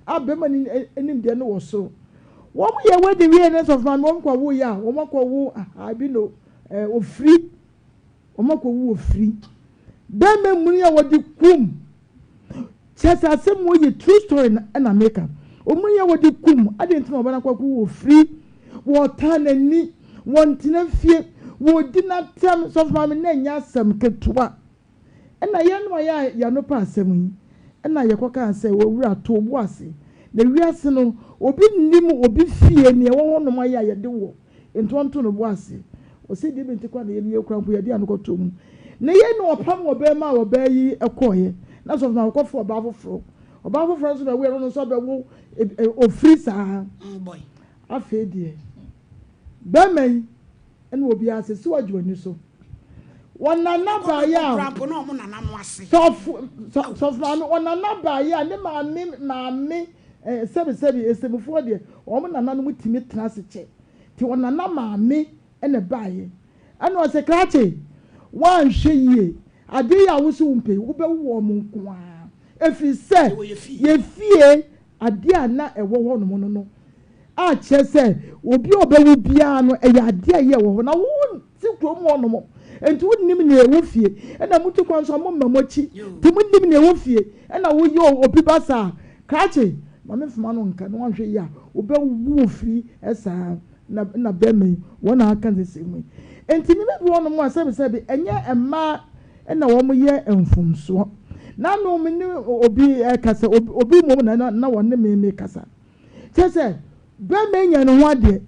a barima no nimdeɛ no wɔ soro. Wɔyɛɛ wedding wieeɛ no sɔfo maame wɔn kɔwoeɛ a, wɔn akɔwo ahaa bi no ofiri. Wɔn akɔwo ofiri. Barima muni a wɔde kum. Kyerɛ sɛ asɛm wɔ yɛ true story na meka. Wɔn yɛ wɔde kum. Adɛn nti na ɔba no akɔ akɔwo ofiri? Wɔtaa n'ani. Wɔntena fie. Wɔdi n'atɛm. Sɔfo maame na ɛnyɛ asɛm ketewa. Ɛna yɛn a yɛ a yɛano pɛ asɛm yi, ɛna yɛkɔkaa sɛ, Owura, to wo bo ase. Na wiase no, obi nnim obi fie, nea ɛwɔ hɔnom ayɛ a yɛde wɔ, nti ɔnto ne bo ase. Ɔse deɛ bi nti koraa na yɛn yɛ koraa mpo yɛde ano kɔtoo mu. Na yei na ɔpam ɔbaa mu a ɔbaa yi kɔeɛ. Na sɔfo maame kɔfaa ɔbaa foforɔ. Ɔbaa foforɔ nso bɛwoeɛ no, ɔno nso abɛwo ofiri saa. Afei deɛ, bɛrima yi ne obiara sɛ, si w'adwene w'ani so. Ɔnana baeɛ a, sɔfo sɔfo maame, ɔnana baeɛ a ne maame maame sɛbi sɛbi esemufoɔ deɛ wɔn nananom tumi tena ase kyɛ. Nti ɔnana maame na ɛbaeɛ. Ɛna ɔsɛ krakye, woanhwɛ yie, adeɛ yi a wo so wompɛ yi, wobɛwo wɔn nko ara. Ɛfiri sɛ yɛ fie adeɛ a na ɛwɔ hɔnom no no a kyerɛ sɛ obi a ɔbɛwo biara no, ɛyɛ adeɛ a ɛyɛ wɔ hɔ. Na wonte kurom hɔnom, nti wonnim nea ɛwɔ fie. Ɛna motu kwan nso a, momma mo akyi, nti monnim nea ɛwɔ fie. Ɛna woyɛ obi ba saa a, krakye, ma memfoma no nka, na woanhwɛ yie a, wobɛwo wɔ fie saa. Na na bɛrima yi, wɔn na aka nsɛm yi. Nti nneɛma bi wɔ hɔnom a sɛbesɛbe ɛnyɛ mmaa na wɔyɛ mfomsoɔ. N'ano me ne obi rekasa, obi mmom na na wɔne me rekasa. Kyerɛ sɛ, barima yi nya ne ho adeɛ,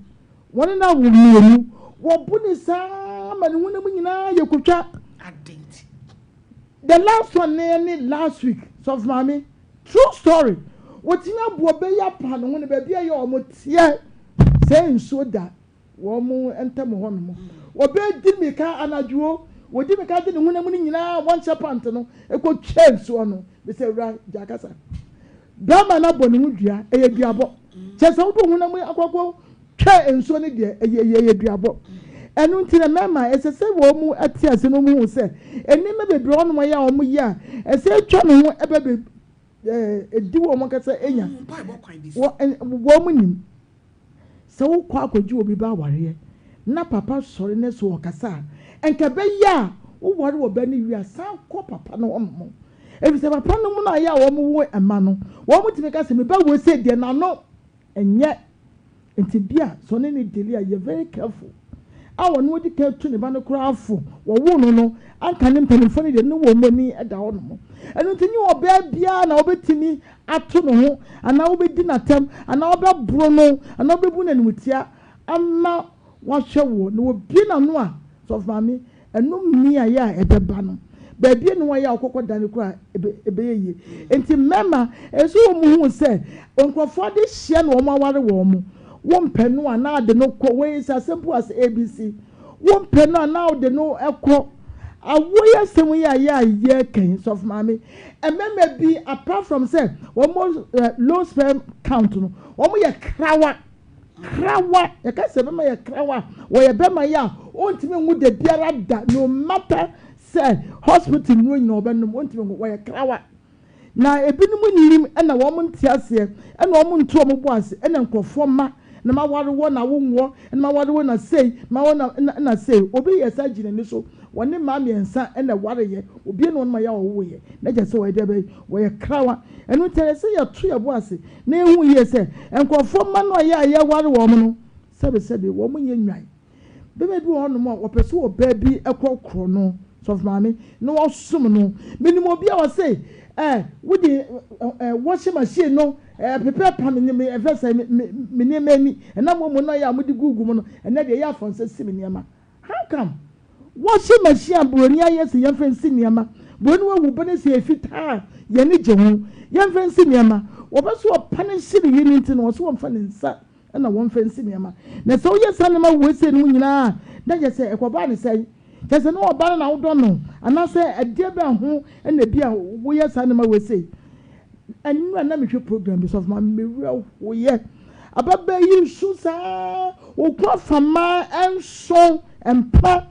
wɔne no awo mmienu, wɔbo no saa ma ne honam nyinaa yɛ kotwa. The last one ne ne last week, sɔfo maame, true story, wɔtumi abo ɔbɛ yi apa ne ho ne baabi a ɛyɛ wɔn teɛ sɛ nsuo da wɔn ntam hɔ nom. Wɔbɛdi mmirika anadwo o, wɔdi mmirika de ne honam no nyinaa wɔnhyɛ pant no kɔtwa nsuo no. Mesɛ awura gya kasa. Bɛrima no abɔ ne ho dua, ɛyɛ duabɔ. Kyerɛ sɛ wode wo honam akɔkɔ twa nsuo no deɛ, ɛyɛ ɛyɛ duabɔ. Ɛno nti na mmarima ɛsɛ sɛ wɔn mu te ase na wɔn hu sɛ nneɛma bebree wɔn yɛ a wɔn yɛ a ɛsɛ atwa ne ho ɛbɛ bɛ ɛɛ edi wɔn ankasa enya. Wɔn nim. Sɛ wokɔ akɔgye obi ba awareɛ na papa sɔre ne so ɔkasa a, nka ɛbɛyɛ a woware ɔbaa no wie a, san kɔ papa no hɔnom. Ɛfiri sɛ papa nom no a ɛyɛ a wɔwo mma no, wɔtumi ka sɛ, me ba wei sei deɛ n'ano nyɛ. Nti bi a sɛ ɔne no deli a, yɛ very careful. A ɔno ɔdi kan tu ne ba no koraa fo, wɔwoo no no, anka ne mpanimfoɔ no deɛ ne wɔn ani da hɔnom. Ɛno nti nyɛ ɔbaa biara na wobɛtumi ato ne ho anaa wobɛdi no atɛm anaa wobɛboro no anaa wobɛbu no animtia ama wahwɛ woɔ. Na wɔbue n'ano a, sɔfo maame, ɛno mmeaeɛ a ɛbɛba no, baabi a ne wɔyɛ a wɔkɔkɔ dane koraa a, ɛbɛyɛ yie. Enti mmarima, ɛsɛ sɛ wɔhu sɛ nkurɔfoɔ adehyeɛ na wɔaware wɔn. Wompɛ no a, na ade no kɔ. Wei is as simple as ABC. Wompɛ no a, na wode no kɔ. Awoɔ yi asɛm yi a yɛ a yɛreka yi, sɔfo maame, mmarima bi apart from sɛ wɔn low sperm count no, wɔn yɛ krawa. Krawa, yɛka sɛ bɛma yɛ krawa, wɔyɛ bɛma yɛ a ɔntumi nwo da biara da, no matter sɛ hospital nnuro nyina ɔbɛnom, ɔntumi nwo, wɔyɛ krawa. Na ebinom nnim na wɔn nte aseɛ na wɔn nto wɔn bo ase na nkurɔfoɔ mma na maware wɔ na wonwoɔ na maware wɔ na sei ma wɔ na na sei. Obi yɛ saa gyina ni so, wɔne mmaa mmiɛnsa na ɛwareɛ, obie na wɔn ma yɛ a wɔwoeɛ, na kyerɛ sɛ wɔyɛ deɛ bɛyɛ, wɔyɛ krawa. Ɛno nti ɛsɛ sɛ yɛto yɛn bo ase na yɛhu yie sɛ nkurɔfoɔ mma no a yɛ a yɛware wɔn no, sɛbesɛbe, wɔn nyɛ nnwan. Bɛma bi wɔ hɔnom a wɔpɛ sɛ ɔbaa bi kɔ korɔ no. Sɔfo maame na wasom no. Menim obi a ɔse eh, wode eh, washing machine no eh, prepare pa me me ɛfɛ sɛ me me me nneɛma ani. Ɛnam wɔn mu no yɛ a mode gugu mu no, ɛnɛ deɛ ɛyɛ afa nsa si me nneɛma. How come? Washing machine a buroni ayɛ sɛ yɛmfa nsi nneɛma. Buroni wawu bɛ ne sɛ yɛ fitaa a, yɛn ani gye ho. Yɛmfa nsi nneɛma. Wɔpɛ sɛ wɔpanish ne yere nti no, wɔse wɔmfa ne nsa na wɔmfa nsi nneɛma. Na sɛ woyɛ saa nneɛma wei sei nom nyinaa a, na kyerɛ sɛ ɛkɔbaa ne sɛn? Kyerɛ sɛ na ɔbaa no na wodɔ no, anaasɛ ɛdeɛ bɛn ho na ebi a woyɛ saa nneɛma wei sei? Ɛnora na mehwɛ program bi sɔfo maame me werɛ hoyɛ. Ababaa yi nsu saa, ɔku afamaa nson mpa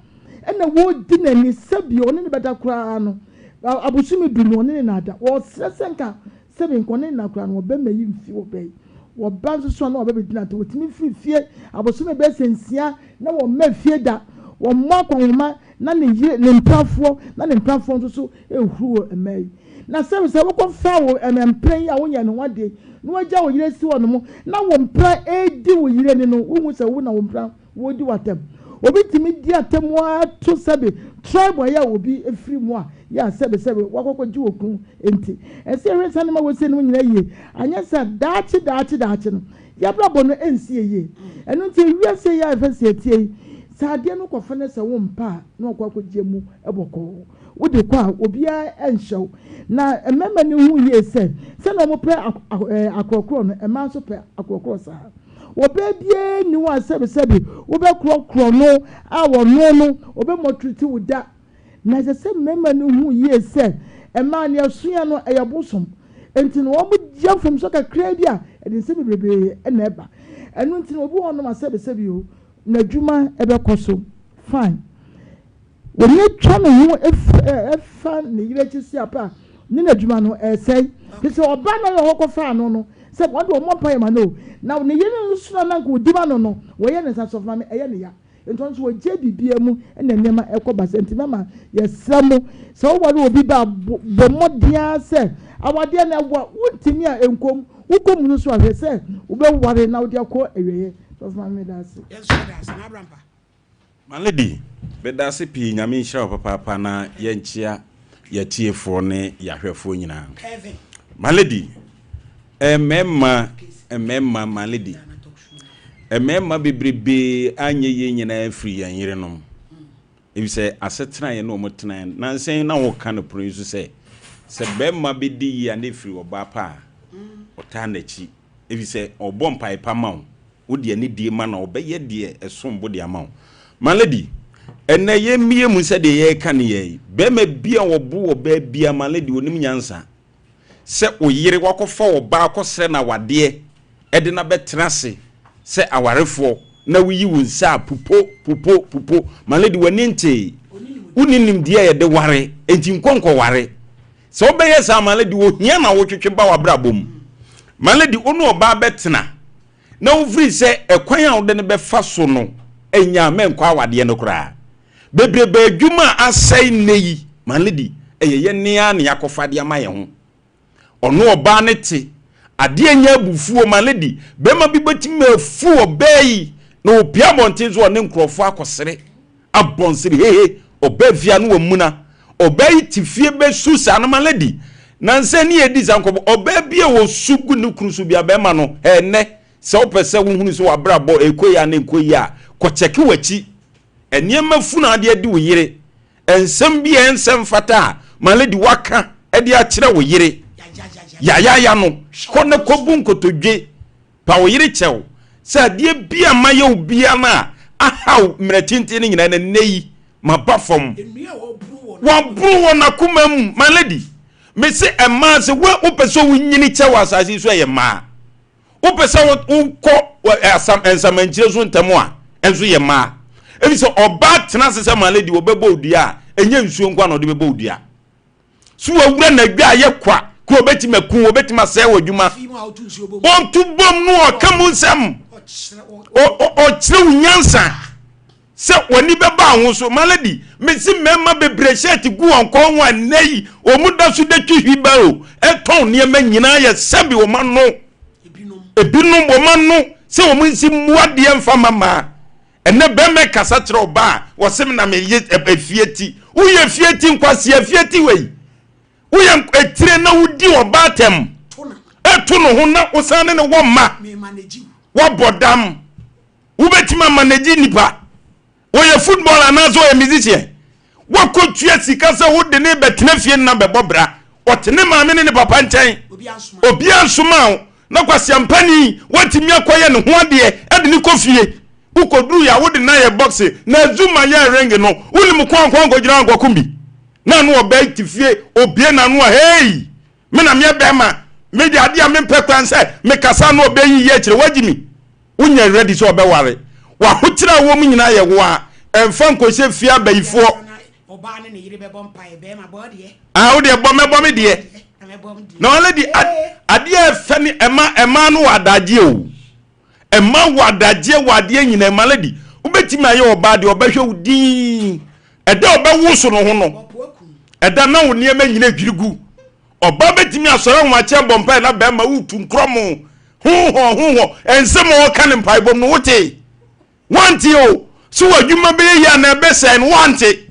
ɛna wɔredi n'ani sɛbi ɔne ne bɛda koraa no abosome du no ɔne ne na ada. Ɔsrɛ sɛ nka Sɛbi nka ɔne nna koraa no wɔbɛma yi mfi wɔ bɛ yi. Wɔba nso so a na wɔbɛ bɛgyina nti wɔtumi firi fie abosome bɛyɛ sɛ nsia na wɔmma fie da. Wɔmmɔ akɔnhoma na ne yere, ne mprafoɔ, na ne mprafoɔ nso so rehuru wɔ mmaa yi. Na sɛbi sɛ wokɔ fa wo mpra yi a wonyɛ ne ho adeɛ yi na wagya wo yere asi hɔ nom na wo mpra redi wo yere ni no, wohu sɛ wo na wo mpra Wodi w'atɛm. Obi tumi di atɛm ara to sɛbe tribe a ɛyɛ a obi firi mu a yɛ a sɛbe sɛbe wakɔkɔgye okunu nti. Ɛsɛ yɛhwɛ saa nneɛma wei sei nom nyinaa yie anyɛ saa daakye daakye daakye no yɛabrabɔ no ɛnsi yɛ yie. Ɛno nti ewiase yi a yɛfɛ sɛ yɛteɛ yi sɛ adeɛ no kɔfa no sɛ wompɛ a na wakɔ akɔgye mu bɔkɔɔ. Wode kɔ a obiara nhyɛ wo. Na mmarima no hu yie sɛ sɛdeɛ wɔpɛ akorɔkorɔ no mmaa nso pɛ akorɔkorɔ saa. Ɔbaa biara nni hɔ a sɛbesɛbe wobɛkorɔkorɔ no a ɔno no ɔbɛmɔtrete wo da. Na ɛsɛ sɛ mmarima no hu yie sɛ mmaa nea ɛsoɛ no ɛyɛ bosom. Enti no wɔyɛ mfomsoɔ kakraa bi a ɛde nsɛm bebrebe na ɛba. Ɛno nti no obi wɔ hɔnom a sɛbesɛbe o, n'adwuma bɛkɔ so fine. Obi atwa ne ho fa ne yere akyi si apa a, ne n'adwuma no ɛresɛe. Te sɛ ɔbaa na ɔyɛ hɔ kɔfaa no no, sɛ wɔn de wɔn mpa yɛ ma no o, na ne yere no nso na anka odi ma no no, wɔyɛ ne nsa sɔfo maame ɛyɛ ne ya. Nti ɔno nso wɔgye biribiara mu na nneɛma ɛkɔ basa. Nti mɛma yɛsrɛ mo, sɛ woware obi ba a, bɔ mmɔden ara sɛ awadeɛ no ɛwɔ wontumi a ɛnkɔ mu, wokɔ mu no nso a hwɛ sɛ wobɛware na wode akɔ awieɛ. Sɔfo maame meda ase. Yɛn nso yɛda ase. N'Abrampa. My lady, medase pii Nyame nhyira wo papaapa na yɛnkyea yɛatiefoɔ ne yɛahwɛfoɔ nyinaa. My lady, mmarima, mmarima, my lady, mmarima bebrebee anyɛ yie nyinaa firi yɛn yerenom. Efisɛ asetena yɛne wɔn tena, nansa yi na wɔka no pono yi so sɛ, sɛ barima bɛdi yie a na ɛfiri ɔbaa pa a ɔtaa n'akyi, efisɛ ɔbɔ mpae pa ma wo. Wode anidie ma no a, ɔbɛyɛ deɛ ɛsom bo de ama wo. My lady, ɛnnɛ yɛmmie mu sɛdeɛ yɛreka no yɛ yi, barima bi a ɔbo ɔbaa biara, my lady, ɔnim nyansa. Sɛ wo yere wakɔfa ɔbaa akɔsrɛ no awadeɛ de no abɛtena ase sɛ awarefoɔ na woyi wo nsa a, pupo, pupo, pupo. My lady, w'ani ntee. Wonni nimdeɛ a yɛde ware, enti nkɔ nkɔware. Sɛ wobɛyɛ saa, my lady, ohia na wotwetwe ba w'abrabɔ mu. My lady, wo ne ɔbaa bɛtena. na wofiri sɛ ɛkwan a wode no bɛfa so no nya a, mɛnkɔ awadeɛ no koraa. Bebrebe adwuma a asɛe nnɛ yi, my lady, ɛyɛ yɛn ara na yɛakɔfa de ama yɛn ho. Ɔno ɔbaa no te, adeɛ nyɛ abufuo, my lady, bɛrima bi bɛtumi afu ɔbaa yi na ɔpia abɔnten so ɔne nkurɔfoɔ akɔsere. Abɔnsere hehe ɔbaa fie a na wamuna ɔbaa yi te fie bɛsu saa no ma lady nansa ni yɛdi saa nkɔmɔ ɔbaa bi a ɔsu gu ne kunu so bia bɛrima no ɛnɛ sɛ wopɛ sɛ wohunu sɛ wabrabɔ ɛkɔ yi a na ɛnkɔ yi a kɔkyɛke w'akyi nneɛma funu adeɛ adi wo yere nsɛm bi a ɛnsɛ mfata a ma lady waka ɛde akyerɛ wo yere yayaya no kɔ na kɔbu nkotodwe Pa wo yere kyɛw sɛ adeɛ bi a mayɛ wo biara no a ahaw mmerɛ tenten no nyinaa na nnɛ yi maba fam. Waboro wɔ n'akoma mu. My lady, mese mmaa sɛ wo wopɛ sɛ wonyini kyɛ wɔ asase yi so ɛyɛ mmaa. Wopɛ sɛ wokɔ asam nsamankyire so ntɛm a ɛnso yɛ mmaa. Ebi sɛ ɔbaa tena ase sɛ my lady wɔbɛbɔ odua a ɛnyɛ nsuo nko a na ɔde bɛbɔ odua. So wawura n'adwa a yɛ kwa kura obetumi aku obetumi asɛe wɔ adwuma ɔnto bom no ɔka mu nsɛm ɔkyerɛ wo nyansa sɛ w'ani bɛba ho so malady mesi mmarima bebree shirt gu wɔn kɔn ho a nnɛ yi wɔn da so de twi hwibaro ɛtɔn nneɛma nyinaa yɛ sɛbi wɔn ano ebinom wɔn ano sɛ wɔn nsi mmoa deɛ mfa ma maa ɛnɛ bɛrima kasa kyerɛ ɔbaa. Wɔse me na meyɛ efie ti. Woyɛ fie ti nkwasea fie ti wei. Woyɛ etire na wodi ɔbaa tɛm. Ɛto ne ho na wosan ne ne wɔ mma. Woabɔ dam. Wobɛtumi amanagye nnipa. Ɔyɛ football anaasɛ ɔyɛ musician? Woakɔtua sika sɛ wode ne bɛtena fie nna bɛbɔ bra. Ɔte ne maame ne ne papa nkyɛn. Obiara nsomaa wo. Na kwaseampani, woatumi akɔyɛ ne ho adeɛ de ne kɔ fie. Wokɔduruiɛ a, wode no ayɛ boxe na Zuma yɛɛ ring no. Wonim ko ankɔ ankɔgyina ankɔko bi. Na ano ɔbaa yi te fie, obue n'ano a, hey! Me na meyɛ bɛrima. Me deɛ adeɛ a mempɛ koraa ne sɛ mekasa na ɔbɛyi yi akyire. Woagye me? Wonyɛ ready sɛ ɔbɛware. W'ahokyerɛ a ɛwɔ mu nyinaa yɛ wo a. Ɛmfa nkɔhyɛ fie abayifoɔ. Ah, wo deɛ bɔ mɛbɔ me deɛ. Na ɔlɛ di adeɛ a ɛfɛ ne ɛma ɛma no wɔ adagyeɛ o. Ɛma wɔ adagyeɛ wɔ adeɛ nyinaa ɛma lady. Wobɛtumi ayɛ ɔbaa deɛ ɔbɛhwɛ wo din. Ɛda ɔbɛwoso no ho no, ɛda na wo nneɛma nyina dwiri gu. Ɔbaa bɛtumi asɔre ahomakye abɔ mpae na bɛrima wotu nkorɔmo. Hohɔ hohɔ nsɛm a ɔka ne mpaebɔ mu no wote. Wante o, so w'adwuma bɛyɛ yie anaa ɛbɛsɛe no wante.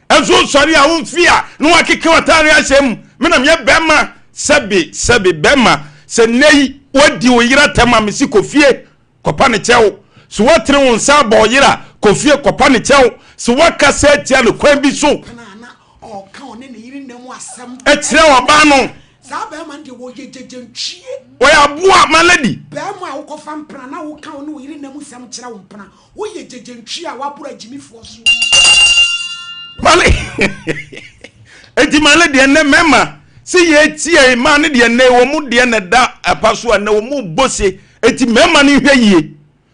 Ɛnso wosɔre a womfi a na wakeka w'ataare ahyɛ mu. Me na meyɛ bɛrima sɛbe sɛbe bɛrima sɛ nnɛ yi wadi wo yere atɛm a mesi kɔ fie kɔpa ne kyɛw. So woatene wo nsa abɔ wo yere a kɔ fie kɔpa ne kyɛw. So woakasa atia no kwan bi so kyerɛ ɔbaa no. Saa bɛrima no deɛ wɔyɛ gyegyentwie. Wɔyɛ aboa my lady. Bɛrima a wokɔfa mpena na woka wo ne wo yere nna mu nsɛm kyerɛ wo mpena, woyɛ gyegyentwie a woaboro agyimifoɔ so. Male eti my lady ɛnɛ mɛma sɛ yɛtie mmaa no deɛ ɛnɛ wɔn mu deɛ na ɛda apa so a ɛnɛ wɔn mu bɔ se eti mɛma no hwɛ yie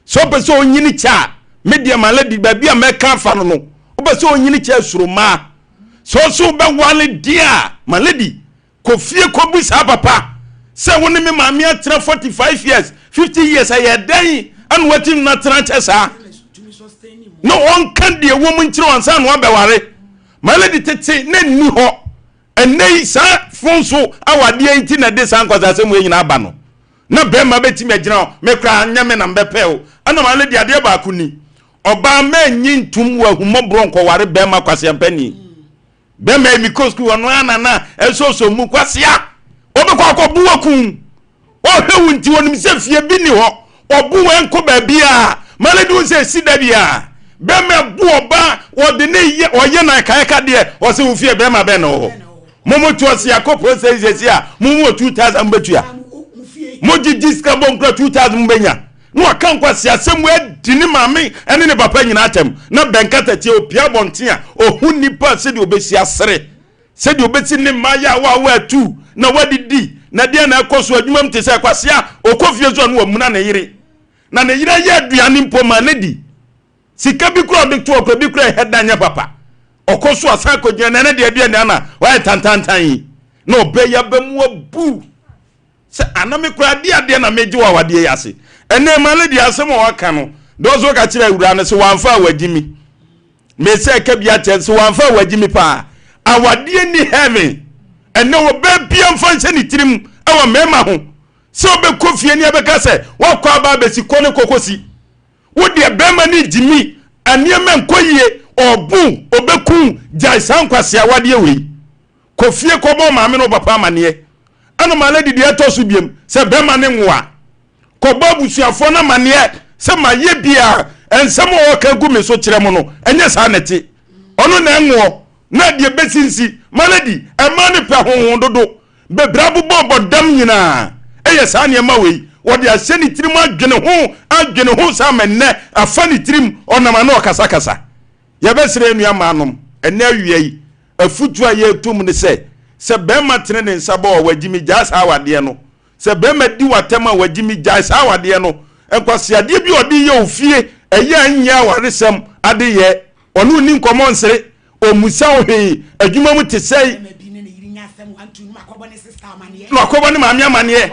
sɛ ɔpɛ sɛ ɔnyini kyɛ a me deɛ my lady baabi a mɛka afa no no wopɛ sɛ ɔnyini kyɛ soro mmaa sɛ ɔso wobɛwale deɛ a my lady Kɔ fie kɔbu saa papa sɛ wo ne me maame atena 45 years 50 years ɛyɛ dɛn ɛna watumi no atena kyɛ saa na ɔnka deɛ wɔ mu nkyerɛ ansa na wabɛware my lady tete na nni hɔ ɛnɛ yi saa fon so awadeɛ yi ti na ɛde saa nkwasasɛm wei nyinaa aba no na bɛrima bɛtumi agyina hɔ me koraa nyɛ me na mbɛpɛ o ɛna my lady adeɛ baako ni ɔbaa mɛnyi ntom wɔ ahummɔborɔ nkɔware bɛrima kwaseampani Bɛma yi mekɔ sukuu ɔno ara na na ɛsosɔ mu kwasea ɔbɛkɔ akɔbo waku ɔhwɛ wo nti onim sɛ fie bi ni hɔ ɔbo wɔ nkɔ baabi a male de wo sɛ ɛsi da bi a bɛma bu ɔba ɔde ne yɛ ɔyɛ na ɛkaɛka deɛ ɔsɛ wo fie bɛma bɛn na wɔ hɔ mo mo to ɔse akɔ process sɛsi a mo mu wɔ 2000 mo bɛtua mo gyegye sika bɔ nkura 2000 mo bɛnya na waka nkwaseasɛm adi ne maame ne ne papa nyinaa atɛm, na bɛn katakyie opia abɔnten a ohu nnipa sɛdeɛ obɛsi asere, sɛdeɛ obɛsi ne mmaayewa a wɔatu na wɔadidi, na deɛ na ɛkɔ so adwuma mu te sɛ kwasea, ɔkɔ fie so a na wamuna ne yere, na ne yere ayɛ aduane mpo ma no di. Sika bi kura ɔde to ɔkɔ bi kura ɛhɛ da nyɛ papa. Ɔkɔ so asan akɔgyina na ɛne deɛ aduane ana wayɛ tantantan yi, na ɔbɛyɛ aba mu abu. Sɛ ana me koraa de adeɛ na megye wɔ awadeɛ yi ase. Ɛnɛ ma lady asɛm a waka no dɔɔso ka kyerɛ awuraa no sɛ wamfa a wagye mi. Me sɛ ɛka bi akyɛ sɛ wamfa a wagye mi paa. Awadeɛ ni heaven. Ɛnɛ ɔbaa bia mfa nhyɛ ne tirim ɛwɔ mmarima ho sɛ ɔbɛkɔ fie ne ɛbɛka sɛ wakɔ aba abɛsi kɔ ne kɔkɔsi. Wo deɛ bɛrima ne gyimi nneɛma nkɔ yie ɔbo ɔbɛku gyae saa nkwasea awadeɛ wei. Kɔ fie kɔbɔ wo maame ne wo papa amaneɛ. Ɛna ma lady deɛ ɛtɔ so biam sɛ bɛrima ne nwo a, kɔbɔ abusuafoɔ no amaneɛ sɛ mayɛ bi a nsɛm a ɔka gu me so kyerɛ mo no ɛnyɛ saa na ɛte. Ɔno na ɛnwoɔ na deɛ bɛsi nsi. Ma lady, ɛmaa no pɛ honhon dodo. Bebree abobɔ bɔ dam nyinaa ɛyɛ saa nneɛma wei. Wɔde ahyɛ ne tirim adwene ho adwene ho saa ma nnɛ afa ne tirim ɔnam ano ɔkasakasa. Yɛbɛsrɛ yɛn nuammaanom ɛnnɛ awia yi, afutuo a yɛreto mu ne sɛ, sɛ barima tene ne nsa bɔ wo a, wagyimi, gyae saa awadeɛ no. Sɛ barima di wo atɛm a, wagyimi, gyae saa awadeɛ no. Nkwaseadeɛ bi a ɔde yɛ wo fie, ɛyɛ a ɛnyɛ awaresɛm adeyɛ. Ɔne wo nni nkɔmmɔ nsere, ɔmmisa wo hwee, adwuma mu te sɛn. Na wakɔbɔ ne maame amaneɛ.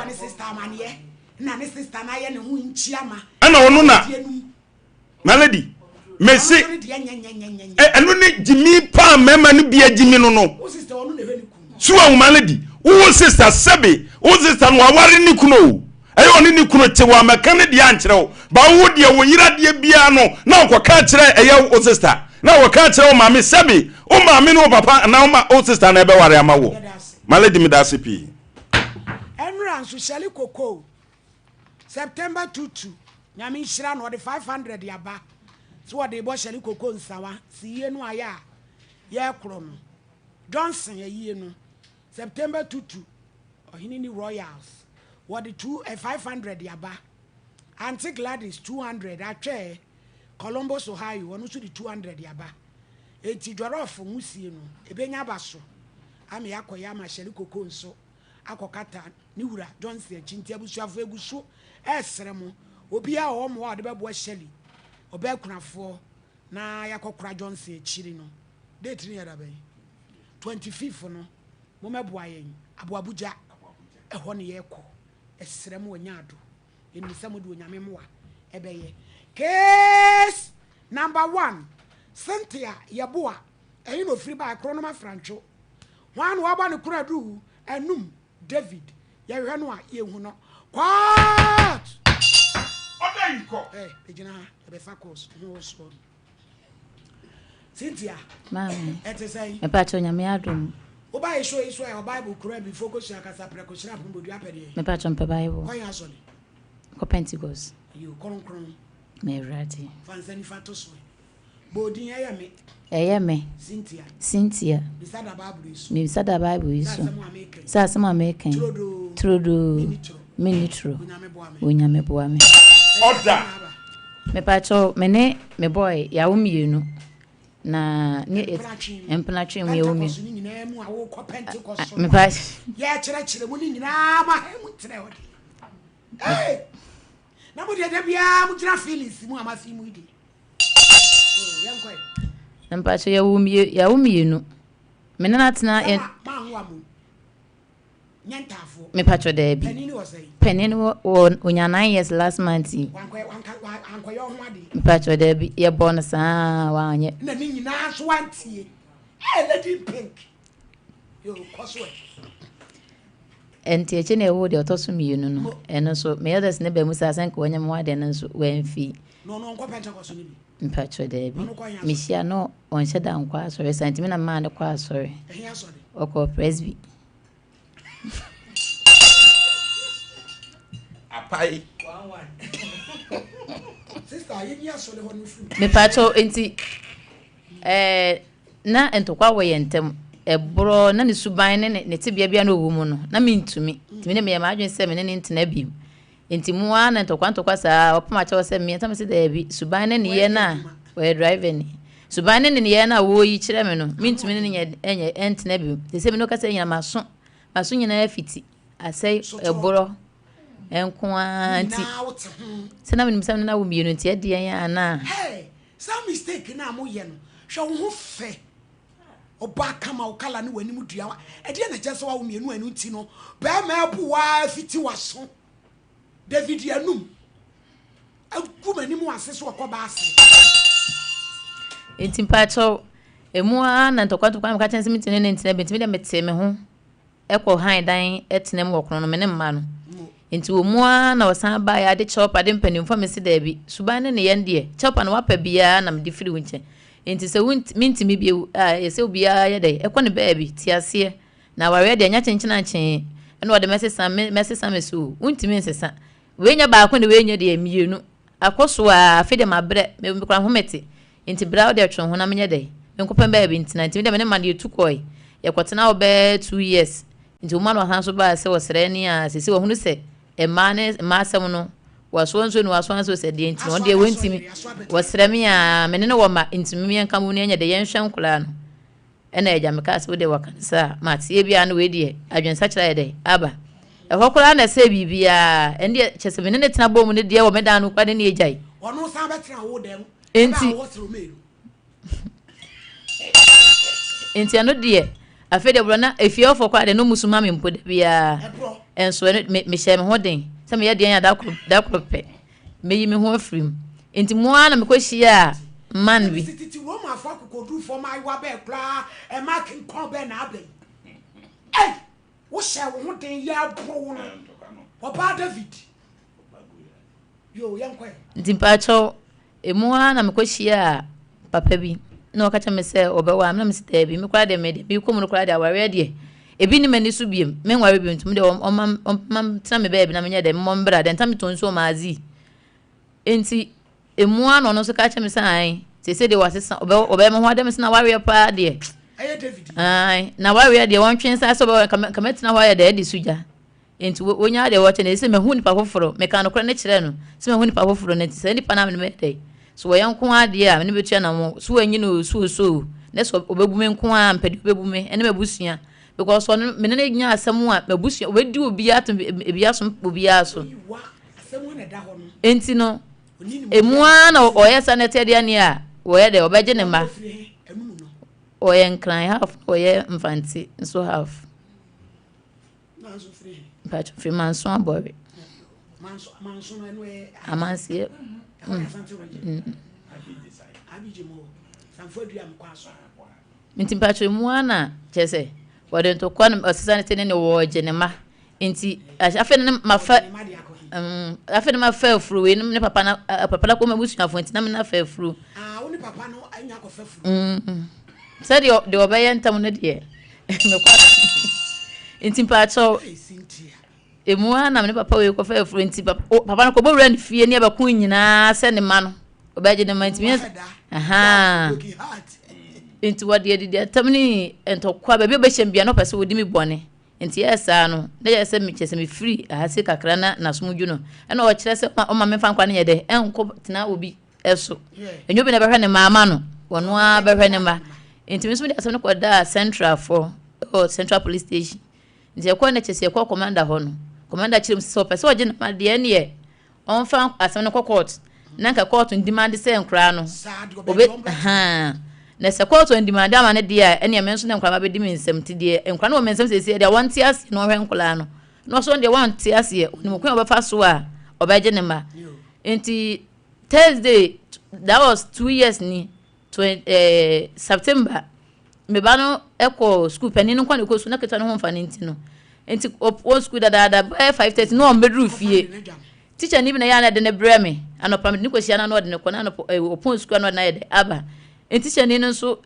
Ɛna ɔno na. Melody, mese ɛno ne gyimi paa mmarima no bia gyimi no no. So wahu Melody, wo sister sɛbe wo sister no waware ne kunu o. Ɛyɛ ɔne ne kunu te wɔ amɛka ne deɛ ankyerɛ wo. Ba wo deɛ wo yere adeɛ biara no na ɔkɔka kyerɛ ɛyɛ wo sister. Na wɔka kyerɛ wo maame sɛbi wo maame ne wo papa anaa wo ma wo sister na ɛbɛware ama wo. My lady meda ase pii. Ɛnora nso Shirley Koko September tutu Nyame nhyira no ɔde 500 aba sɛ wɔde rebɔ Shirley Koko nsawa si yie no ayɛ a yɛkorɔ no Johnson ayie no September tutu Ɔhene ni Royals wɔde two eh, 500 aba Auntie Gladys 200 atwɛɛ Columbus Ohio ɔno nso de 200 aba Enti Jɔrɔf nwusie no ɛbɛnya aba so ama yɛakɔyɛ ama Shirley Koko nso akɔkata ne wura Johnson akyi nti abusuafoɔ ɛgu so ɛresrɛ mo obiara a ɔwɔ mmoa a ɔde bɛboa Shirley ɔbaa kunafoɔ na yɛakɔkora Johnson akyiri no date no yɛ da bɛn 25 no mommɛboa yɛn Aboabugya ɛhɔ ne yɛrekɔ ɛsrɛ mo anya ado yɛnim sɛ mode Onyame mmoa ɛbɛyɛ case number one Cynthia Yeboah ɛhe na ofiri bae Kronom Afrantwo Hwan na wabɔ ne koro aduru anum David yɛhwehwɛ no a yɛnhu no Court Ɔda yi kɔ. Ɛ bɛgyina ha yɛbɛfa course ho wɔ soɔ no Cynthia Maame. ɛte sɛn? Mepakyɛw Nyame adom. Woba yɛ show yi so ɛ Bible kura bi fo kosua kasa prɛko hyira pono bodua pɛ deɛ. Mepakyɛw mpɛ Bible. Kɔ yɛn asɔre. Kɔ Pentecost. Ayo kronkron. Ma Awurade. Fa nsa nifa to so ɛ. Bɔ odin ɛyɛ me. Ɛyɛ me. Cynthia. Cynthia. Bisa da Bible yi so. Mebisa da Bible yi so. Sɛ asɛm a meka yi. Sɛ asɛm a meka yi. Turodoo. Turodoo. Menni turo. Menni turo. Onyame boa me. Onyame boa me. Ɔda. Mepakyɛw me ne me boy yɛawo mmienu na ne Mpenatwe mu. mpenatwe mu yɛwo mmienu. Pentecost no nyinaa mu a wokɔ Pentecost no. Mepa Yɛkyerɛkyerɛ mu no nyinaa ma ha mu ntrɛ hɔ de. Hey! Na mo deɛ da biara mo gyina feelings mu a ma fi mu yi de. Yɛnkɔ ɛ. Mepakyɛw yɛwo mmienu yɛawo mmienu. Me ne no atena Sɛ yɛn ma ma ho amu. Nyɛ ntaafoɔ. Mepakyɛw daabi. Panin wɔ sɛn? Panin wɔ wɔ onya 9 years last month yi. Wankɔ wanka ankɔyɛ ɔho adeɛ. Mepakyɛw daabi yɛbɔ no saa wanyɛ. Na ne nyinaa nso wantie. Hey, lady in pink. Yo, kɔ so ɛ. Nti akyi na ɛwɔ deɛ ɔtɔ so mmienu no ɛno nso me elders ne ba mu saa sɛ nka wɔnyɛ me ho adeɛ no nso wamfi. Na ɔno ɔnkɔ Pentecost no bi. Mpakyɛw daabi. Ɔno kɔ he asɔre? Mehyia no ɔnhyɛ da nkɔ asɔre saa nti me na maa no kɔ asɔre. Ɛhe asɔre? Ɔkɔ Presby. Apae. Sister, yɛnyi asɔre hɔ no firi mu. Mepakyɛw nti ɛɛ na ntɔkwa wɔ yɛn ntam ɛborɔ na ne suban ne ne tebea bi a na ɔwɔ mu no na mentumi nti me ne meyɛ m'adwene sɛ me ne ne ntena bio nti mu ara na ntɔkwa ntɔkwa saa ɔpem akyɛw sɛ mmiɛnsa me sɛ daabi suban ne ne yɛ no a wɔyɛ driver ni suban ne ne yɛ no a wɔyi kyerɛ me no mentumi ne ne nyɛ ɛnyɛ ɛntena bio te sɛ me no kasa nyina maso maso nyinaa fiti asɛe ɛborɔ nko ara nti sɛ na menim sɛ me ne no awo mmienu nti ɛdeɛn anaa. Hey, saa mistake no a moyɛ no, hwɛ wo ho fɛ. Ɔbaa kama wo kala ne w'anim dua. Ɛdeɛ na ɛkyɛ sɛ wawo mmienu ɛno nti no, bɛrima abu waa fiti w'aso. David anum agu m'anim ase so ɔkɔ baase. Nti mpakyɛw, emu ara na ntɔkwa ntɔkwa na meka kyerɛ no sɛ mentumi ne no ntena bio nti me deɛ metee me ho kɔ han dan tena mu wɔ kono no me ne mma no. Nti wɔ mu ara na ɔsan baeɛ ade kyɛwpa de mpanimfoɔ a mese daabi, suban ne ne yɛn deɛ kyɛwpa no wapa biara na mede firi wo nkyɛn. Nti sɛ mentumi bio a ɛyɛ sɛ obiara yɛ dɛ ɛkɔ ne baabi te aseɛ. Na awareɛ deɛ ɛnyɛ kyenkyenakyee ɛna ɔde mɛsesa me mɛsesa me so o wontumi nsesa. Wei nyɛ baako na wei nyɛ deɛ mmienu. Akɔ so ara afei deɛ mabrɛ me mekura home te. Nti bra wo deɛ twe wo ho na menyɛ dɛ menkɔpɛ baabi ntena. Nti me deɛ me ne mma no yɛtu kɔe. Yɛkɔtenaa hɔ bɛyɛ 2 years. Nti wo mma no ɔsan so baa sɛ ɔsrɛ ne a seesei wahunu sɛ mmaa ne mmaa asɛm no wasoa nsuo ne wasoa nsuo sɛ deɛ nti no ɔno deɛ wɔntumi wɔsrɛ me a me ne no wɔ mma nti me yɛnka mu ne yɛnyɛ dɛ yɛnhwɛ nkoraa no. Ɛna agya mekaa sɛ wodeɛ waka no saa mate ebia no wei deɛ adwensakyera yɛ dɛ aba ɛhɔ koraa na ɛsɛ biribiara ɛndeɛ kyɛ sɛ me ne ne tena bɔ mu no deɛ wɔ me dan no koraa ne ne agyae. Ɔno san bɛtena wo dan mu. Enti ɛbɛ a wɔwɔ soro mmienu. Nti ɛno deɛ afei deɛ borɔ na efie ɔfɔ koraa deɛ no musu ma me mpo da biara ɛnso ɛno me mehyɛ me ho den sɛ meyɛ deɛ ya da koro da koro pɛ meyi me ho afiri mu nti mu ara na mekɔ hyia man bi. Titi Romafo akokodurufoɔ mmaayewa bɛɛ koraa ɛma kenkɔn bɛɛ na aba yi. Ei! Wohyɛ wo ho den yɛ aboro wo no. Ɔbaa David. Yo, yɛnkɔ ɛ. Nti mpakyɛw emu ara na mekɔ hyia papa bi. na ɔka kyerɛ me sɛ ɔbɛware me na mese daabi, me koraa deɛ me deɛ mekɔ mu no koraa deɛ awareɛ deɛ ebi nni m'ani so biom, menware biom nti me deɛ ɔma ɔma tena me baabi na menyɛ dɛ memmɔ mbra dɛ nta metɔ nsuo ma adze nti emu ara na ɔno nso ka kyerɛ me sɛ ae seesei deɛ wasesa ɔbɛ ɔbɛyɛ me ho adeɛ me sɛ na wareɛ paa deɛ ae na wareɛ deɛ wɔntwe nsa sɛ ɔbɛware nka mɛtena hɔ ayɛ dɛ adi so gya. Enti wonyaa deɛ wɔkyɛ no, ɛsɛ sɛ mahu nipa foforɔ. Mekaa nokorɛ no kyerɛɛ no sɛ mahu nipa foforɔ no, enti saa nipa no a mene bɛyɛ dɛn? So wɔyɛ nko ara deɛ a, mene bɛtua anamɔ? So wɔanyi no o, so o, so o, na sɛ ɔbɛbu me nko ara a, mepɛ deɛ ɔbɛbu me ɛne m'abusua. Because ɔno, mene no nya asɛm a, m'abusua, ɔbɛdi obiara atom, ebi asom obiara so. Enti no, emu ara na ɔyɛ saa na ɛteɛ deɛ ne a, wɔyɛ dɛ, ɔbɛgye ne mma. Ɔyɛ Nkran half, ɔyɛ Mfante nso half. Mpacho firi Manso Abɔre. Amanseɛ. Nti mpacho mu ara na kyerɛ sɛ wɔde ntɔkwa no ɔsesa ne ti ne ne wɔregye ne ma nti afei ne mafa afei ne mafa afuro wei ne papa na papa na kɔma abusuafo nti na me na fa afuro. Ah, wo ne papa no anya akɔfa afuro. Sɛdeɛ deɛ ɔbɛyɛ ntam no deɛ mekɔ nti mpaakyɛw emu ara na me ne papa wei kɔfa afuro nti papa no kɔbɔ wura ne fie ne ɛbɛko nyinaa sɛ ne ma no ɔbɛgye ne ma nti meyɛ nti wɔde adidi atam ne ntɔkwa baabi a ɔbɛhyɛ bia na ɔpɛ sɛ wɔdi me bɔne nti yɛ saa no na yɛ sɛ mekyɛ sɛ mefiri ahase kakra na nasom dwo no ɛna ɔkyerɛ sɛ ɔma memfa nkwa no yɛ dɛ ɛnkɔ tena obi so. Ɛnyɛ obi na ɛbɛhwɛ ne mma ama no, ɔno ara bɛhwɛ ne mma. Nti me nso mede asɛm no kɔdaa Central foɔ wɔ Central Police Station. Nti ɛkɔɔ no kyɛ sɛ yɛkɔɔ commander hɔ no, commander kyerɛ mu sɛ ɔpɛ sɛ ɔgye ne mma deɛ ɛneɛ ɔmfa asɛm no kɔ court na nka court ndimande sɛ nkoraa no obe haa na sɛ court ndimande ama no deɛ a ɛneɛ me nso na nkoraa ma bɛdi me nsam nti deɛ nkoraa no wɔ me nsam sɛsi deɛ wɔnte aseɛ na ɔhwɛ nkoraa no na ɔso deɛ wɔnte aseɛ onim kwan a ɔbɛfa so a ɔbɛgye ne mma nti Thursday that was 2 years ni twen September, me ba no kɔ sukuu, panin no nkwa na ɛkɔ sukuu na ketewa no ho mfa no nti no nti wɔ sukuu dadaada bɛyɛ 5:30 na wɔn bɛduru fie. Teacher ni bi na yɛ a na ɛde ne brɛ me anɔpa, mede ne kɔhyia no na ɔde ne kɔ na anɔpa ɔpɔn sukuu na ɔde no ayɛ dɛ aba. Nti teacher ni no nso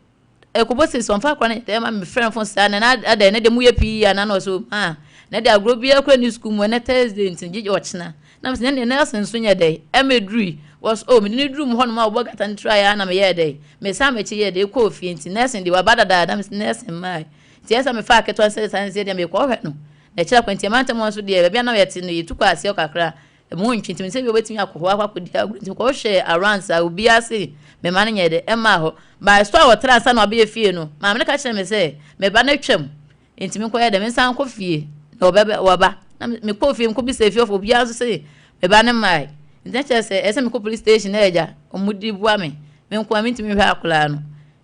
ɛkɔbɔ sɛ ɔmfa akora no yɛ ma mefrɛ no fon saa na na adɛn na deɛ moyɛ pii a na na ɔsɛ ma na deɛ agorɔ biara kora ne sukuu mu ɛnɛ Thursday nti gyegye ɔkyena na mesɛ ne Nelson nso nyɛ dɛ ɛmɛdurui wɔs o mede ne duru mu hɔnom a wɔbɔ gata no traeɛ a na meyɛɛ dɛ mesan m'akyi yɛ dɛ kɔɔ fie nti Nelson deɛ waba dadaa na mesɛ Nelson mae nti ɛsɛ mefa aketewa sɛ saa sɛ deɛ mekɔhwɛ no na ɛkyerɛ kwan nti ɛma ntɛm wɔn nso deɛ baabi a na yɛte no yɛtu kɔ aseɛ kakra. Emu ntwe nti sɛ bi obetumi akɔ hɔ akɔ akɔdi agorɔ nti mekɔhwɛ around saa obiara se me mma no nyɛ dɛ ɛmmaa hɔ. By store a wɔtra ansa na wɔabɛyɛ fie no, maame no ka kyerɛɛ me sɛ me ba no atwam nti menkɔyɛ dɛ mensan nkɔ fie na ɔbɛba waba. Na mekɔɔ fie mekɔbisaa fiefo obiara nso se me ba no mmae. Nti na kyerɛ sɛ ɛsɛ sɛ mekɔ police station na agya wɔde boa me. Me nko ara mentumi nhwɛ akwadaa no.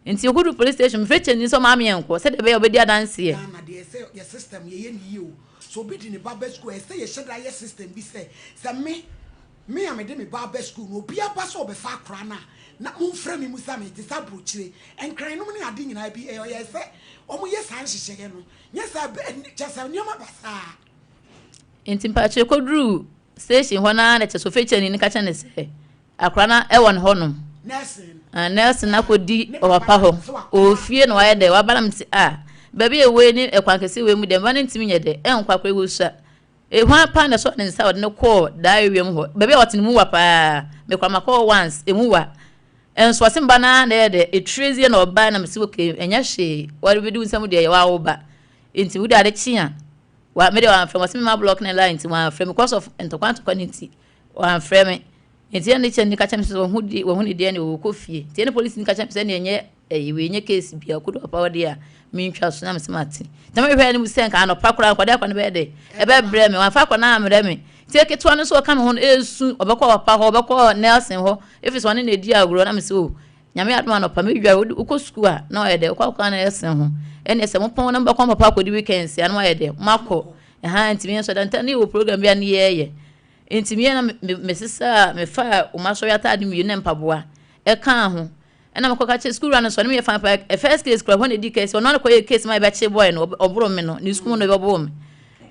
Nti yɛkɔduru police station mefrɛ kyɛnni sɛ ɔma me yɛnkɔ sɛdeɛ ɛbɛyɛ a ɔbɛdi adanseɛ. Ghana deɛ ɛsɛ yɛ system yɛyɛ no yie o. Sɛ obi de ne ba ba sukuu a, ɛsɛ sɛ yɛhyɛ da yɛ system bi sɛ, sɛ me, me a mede me ba aba sukuu no, obi aba sɛ ɔbɛfa akwadaa no a, na momfrɛ me mmisa me, te sɛ aburokyire, nkran nom ne ade nyinaa bi, ɛyɛ sɛ wɔyɛ saa nhyehyɛeɛ no. Nyɛ saa a, kyerɛ sɛ nneɛma basaa. Nti mpakyɛ yɛkɔduruu station hɔ no ara na kyerɛ sɛ ofekyɛni no ka kyerɛ no sɛ Akora no wɔ ne hɔ nom. Ah, Nelson akɔdi ɔpapa hɔ. Ɔwɔ fie na wayɛ dɛ, waba na mete ah, baabi a ɛwɔ yi ne ɛkwan kɛseɛ wei mu deɛ, mma no ntumi nyɛ dɛ, ɛnkɔ akora yi wɔsua. Hwan paa na ɛsɔɔ ne nsa a ɔde no kɔɔ daa ewiem hɔ? Baabi a ɔte no mu wa paa. Mekora makɔ hɔ once, emu wa. Nso ɔse mba no ara na ɛyɛ dɛ, etire zie na ɔbae na mese okay, ɛnyɛ hwee, wɔde bɛdi wo nsam deɛ ɛyɛ wo ba. Nti wode ade kye a, wa, me deɛ wamfrɛ me, ɔse me ma block ne line nti wamfrɛ me because of ntɔkwa ntɔkwa no nti, wamfrɛ me. Nti ɛne kyɛ ni ka kyerɛ me sɛ wahu di wahu ne deɛ ne ɔkɔ fie. Nti ɛne polisi ni ka kyerɛ me sɛ ɛne ɛnyɛ ɛyi wei nyɛ case bia ɔkɔdu papa hɔ deɛ a mentwa so na me sɛ mate. Nti na mehwɛ anim sɛ nka anɔpa koraa nkɔde akɔ no bɛyɛ dɛ ɛbɛbrɛ me wamfa akɔ no ammrɛ me. Nti ketewa no nso ɔka me ho no ɛresu ɔbɛkɔ papa hɔ ɔbɛkɔ Nelson hɔ ɛfiri sɛ ɔne na ɛdi agorɔ na me sɛ o Nyame adom anɔpa medware wokɔ sukuu a na wayɛ dɛ wokɔ akɔka Nelson ho ɛne sɛ mopɔn na mobɛkɔ papa akɔdi weekends a na wayɛ dɛ moakɔ ɛha nti me nso da nta ne wɔ program bi a ne yɛɛyɛ Enti me na mesesaa, mefaa wɔn asɔre ataade mmienu ne mpaboa ɛkaa ho. Ɛna mekɔka kyerɛ sukuu wura no sɛ ɔne me yɛ fine paa. First case kora hɔ na ɛdi case, ɔno ara kɔyɛ case ma yɛbɛkye boy no, ɔboro me no, ne sukuu mu no ɔbɛboro me.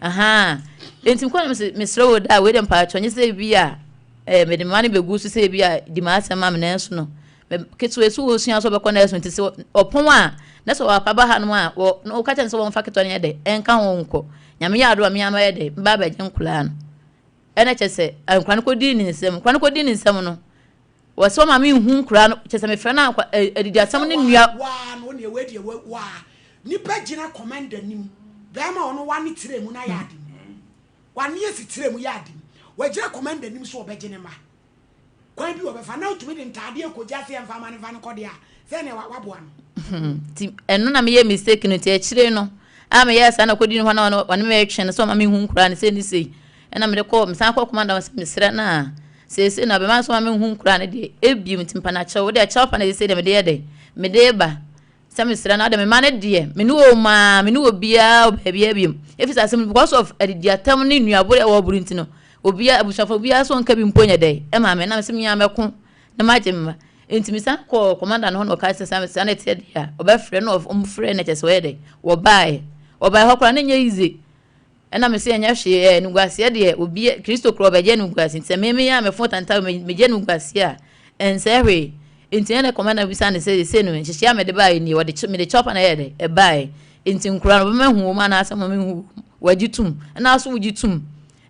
Ahaa. Enti mekɔ na mese, mesrɛ wo daa, wei deɛ mpakyɛ, nyɛ sɛ ebi a eh, mede mma no bɛgu so sɛ ebi a di m'asɛm ma me nanso no. Me ketewa so wɔsua sɛ ɔbɛkɔ nurse nti sɛ ɔpɔn a na sɛ ɔapa ba hanom a wɔ na wɔka kyerɛ no sɛ wɔmfa ketewa no nyɛ dɛ ɛnka ho nkɔ. Nyame yɛ adom a me ara mɛyɛ dɛ mɛba abɛgye nkoraa no. Ɛna kyerɛ sɛ nkora no kɔdii ne nsam. Nkora no kɔdii ne nsam no, wɔsɛ ɔma menhu nkora no kyerɛ sɛ mefrɛ no a adidi asɛm ne nnua. Waa no neɛ wei deɛ waa nipa gyina commander nim bɛrima ɔno wa ne tire mu na yɛ ade mu wa ne esi tire mu yɛ ade mu wagyina commander nim so ɔbɛgye ne ma Kwan bi wɔbɛfa na wotumi de ntaadeɛ kɔgya sɛ yɛmfa ma no mfa no kɔ deɛ a, sɛ neɛ waboa no. Nti ɛno na meyɛ mistake no nti akyire no a meyɛɛ saa na kɔdi no hɔ na ɔne me retwe no sɛ ɔma mehu nkoraa no sei ne sei ɛna mede kɔ mesan kɔ commander hɔ sɛ mesrɛ no a seesei no abɛma sɛ ɔma mehu nkoraa no deɛ ebiem nti mpa no akyɛw wode akyɛw pa na seesei deɛ mede yɛ dɛn mede ba Sɛ mesrɛ no adɛ me mma no deɛ me ne wɔn aa me ne obiara wɔ baabiara biom ɛfiri sɛ asɛm no because of adidiatam ne nnuabore a wɔboro nti no obiara abusuafo obiara so nka bi mpo nyɛ dɛ ɛma me na mesɛ me ara mɛko na magye me mma nti mesan kɔɔ commander no hɔ na ɔka sɛ saa saa na ɛteɛ deɛ a ɔbɛfrɛ na ɔmfrɛ na kyɛ sɛ ɔyɛ dɛ wɔbaeɛ wɔbaeɛ hɔ koraa na ɛnyɛ easy. Ɛna mese ɛnyɛ hwee ɛ, animguaseɛ deɛ obi, Kristo koraa ɔbɛgye animguase, nti sɛ me meyɛ a mefo tanta megye animguaseɛ a, ɛnsɛe hwee. Nti ɛna kɔma na bisa no sɛ seesei no nhyehyɛɛ a mede baeɛ nie, wɔde mede kyɛw pa na ɛyɛ dɛ, ɛbaeɛ. Nti nkora no wɔbɛma ahu wɔ mu anaasɛ wɔma menhu wɔ mu? Wɔagye tom. Ɛna aso wogye tom?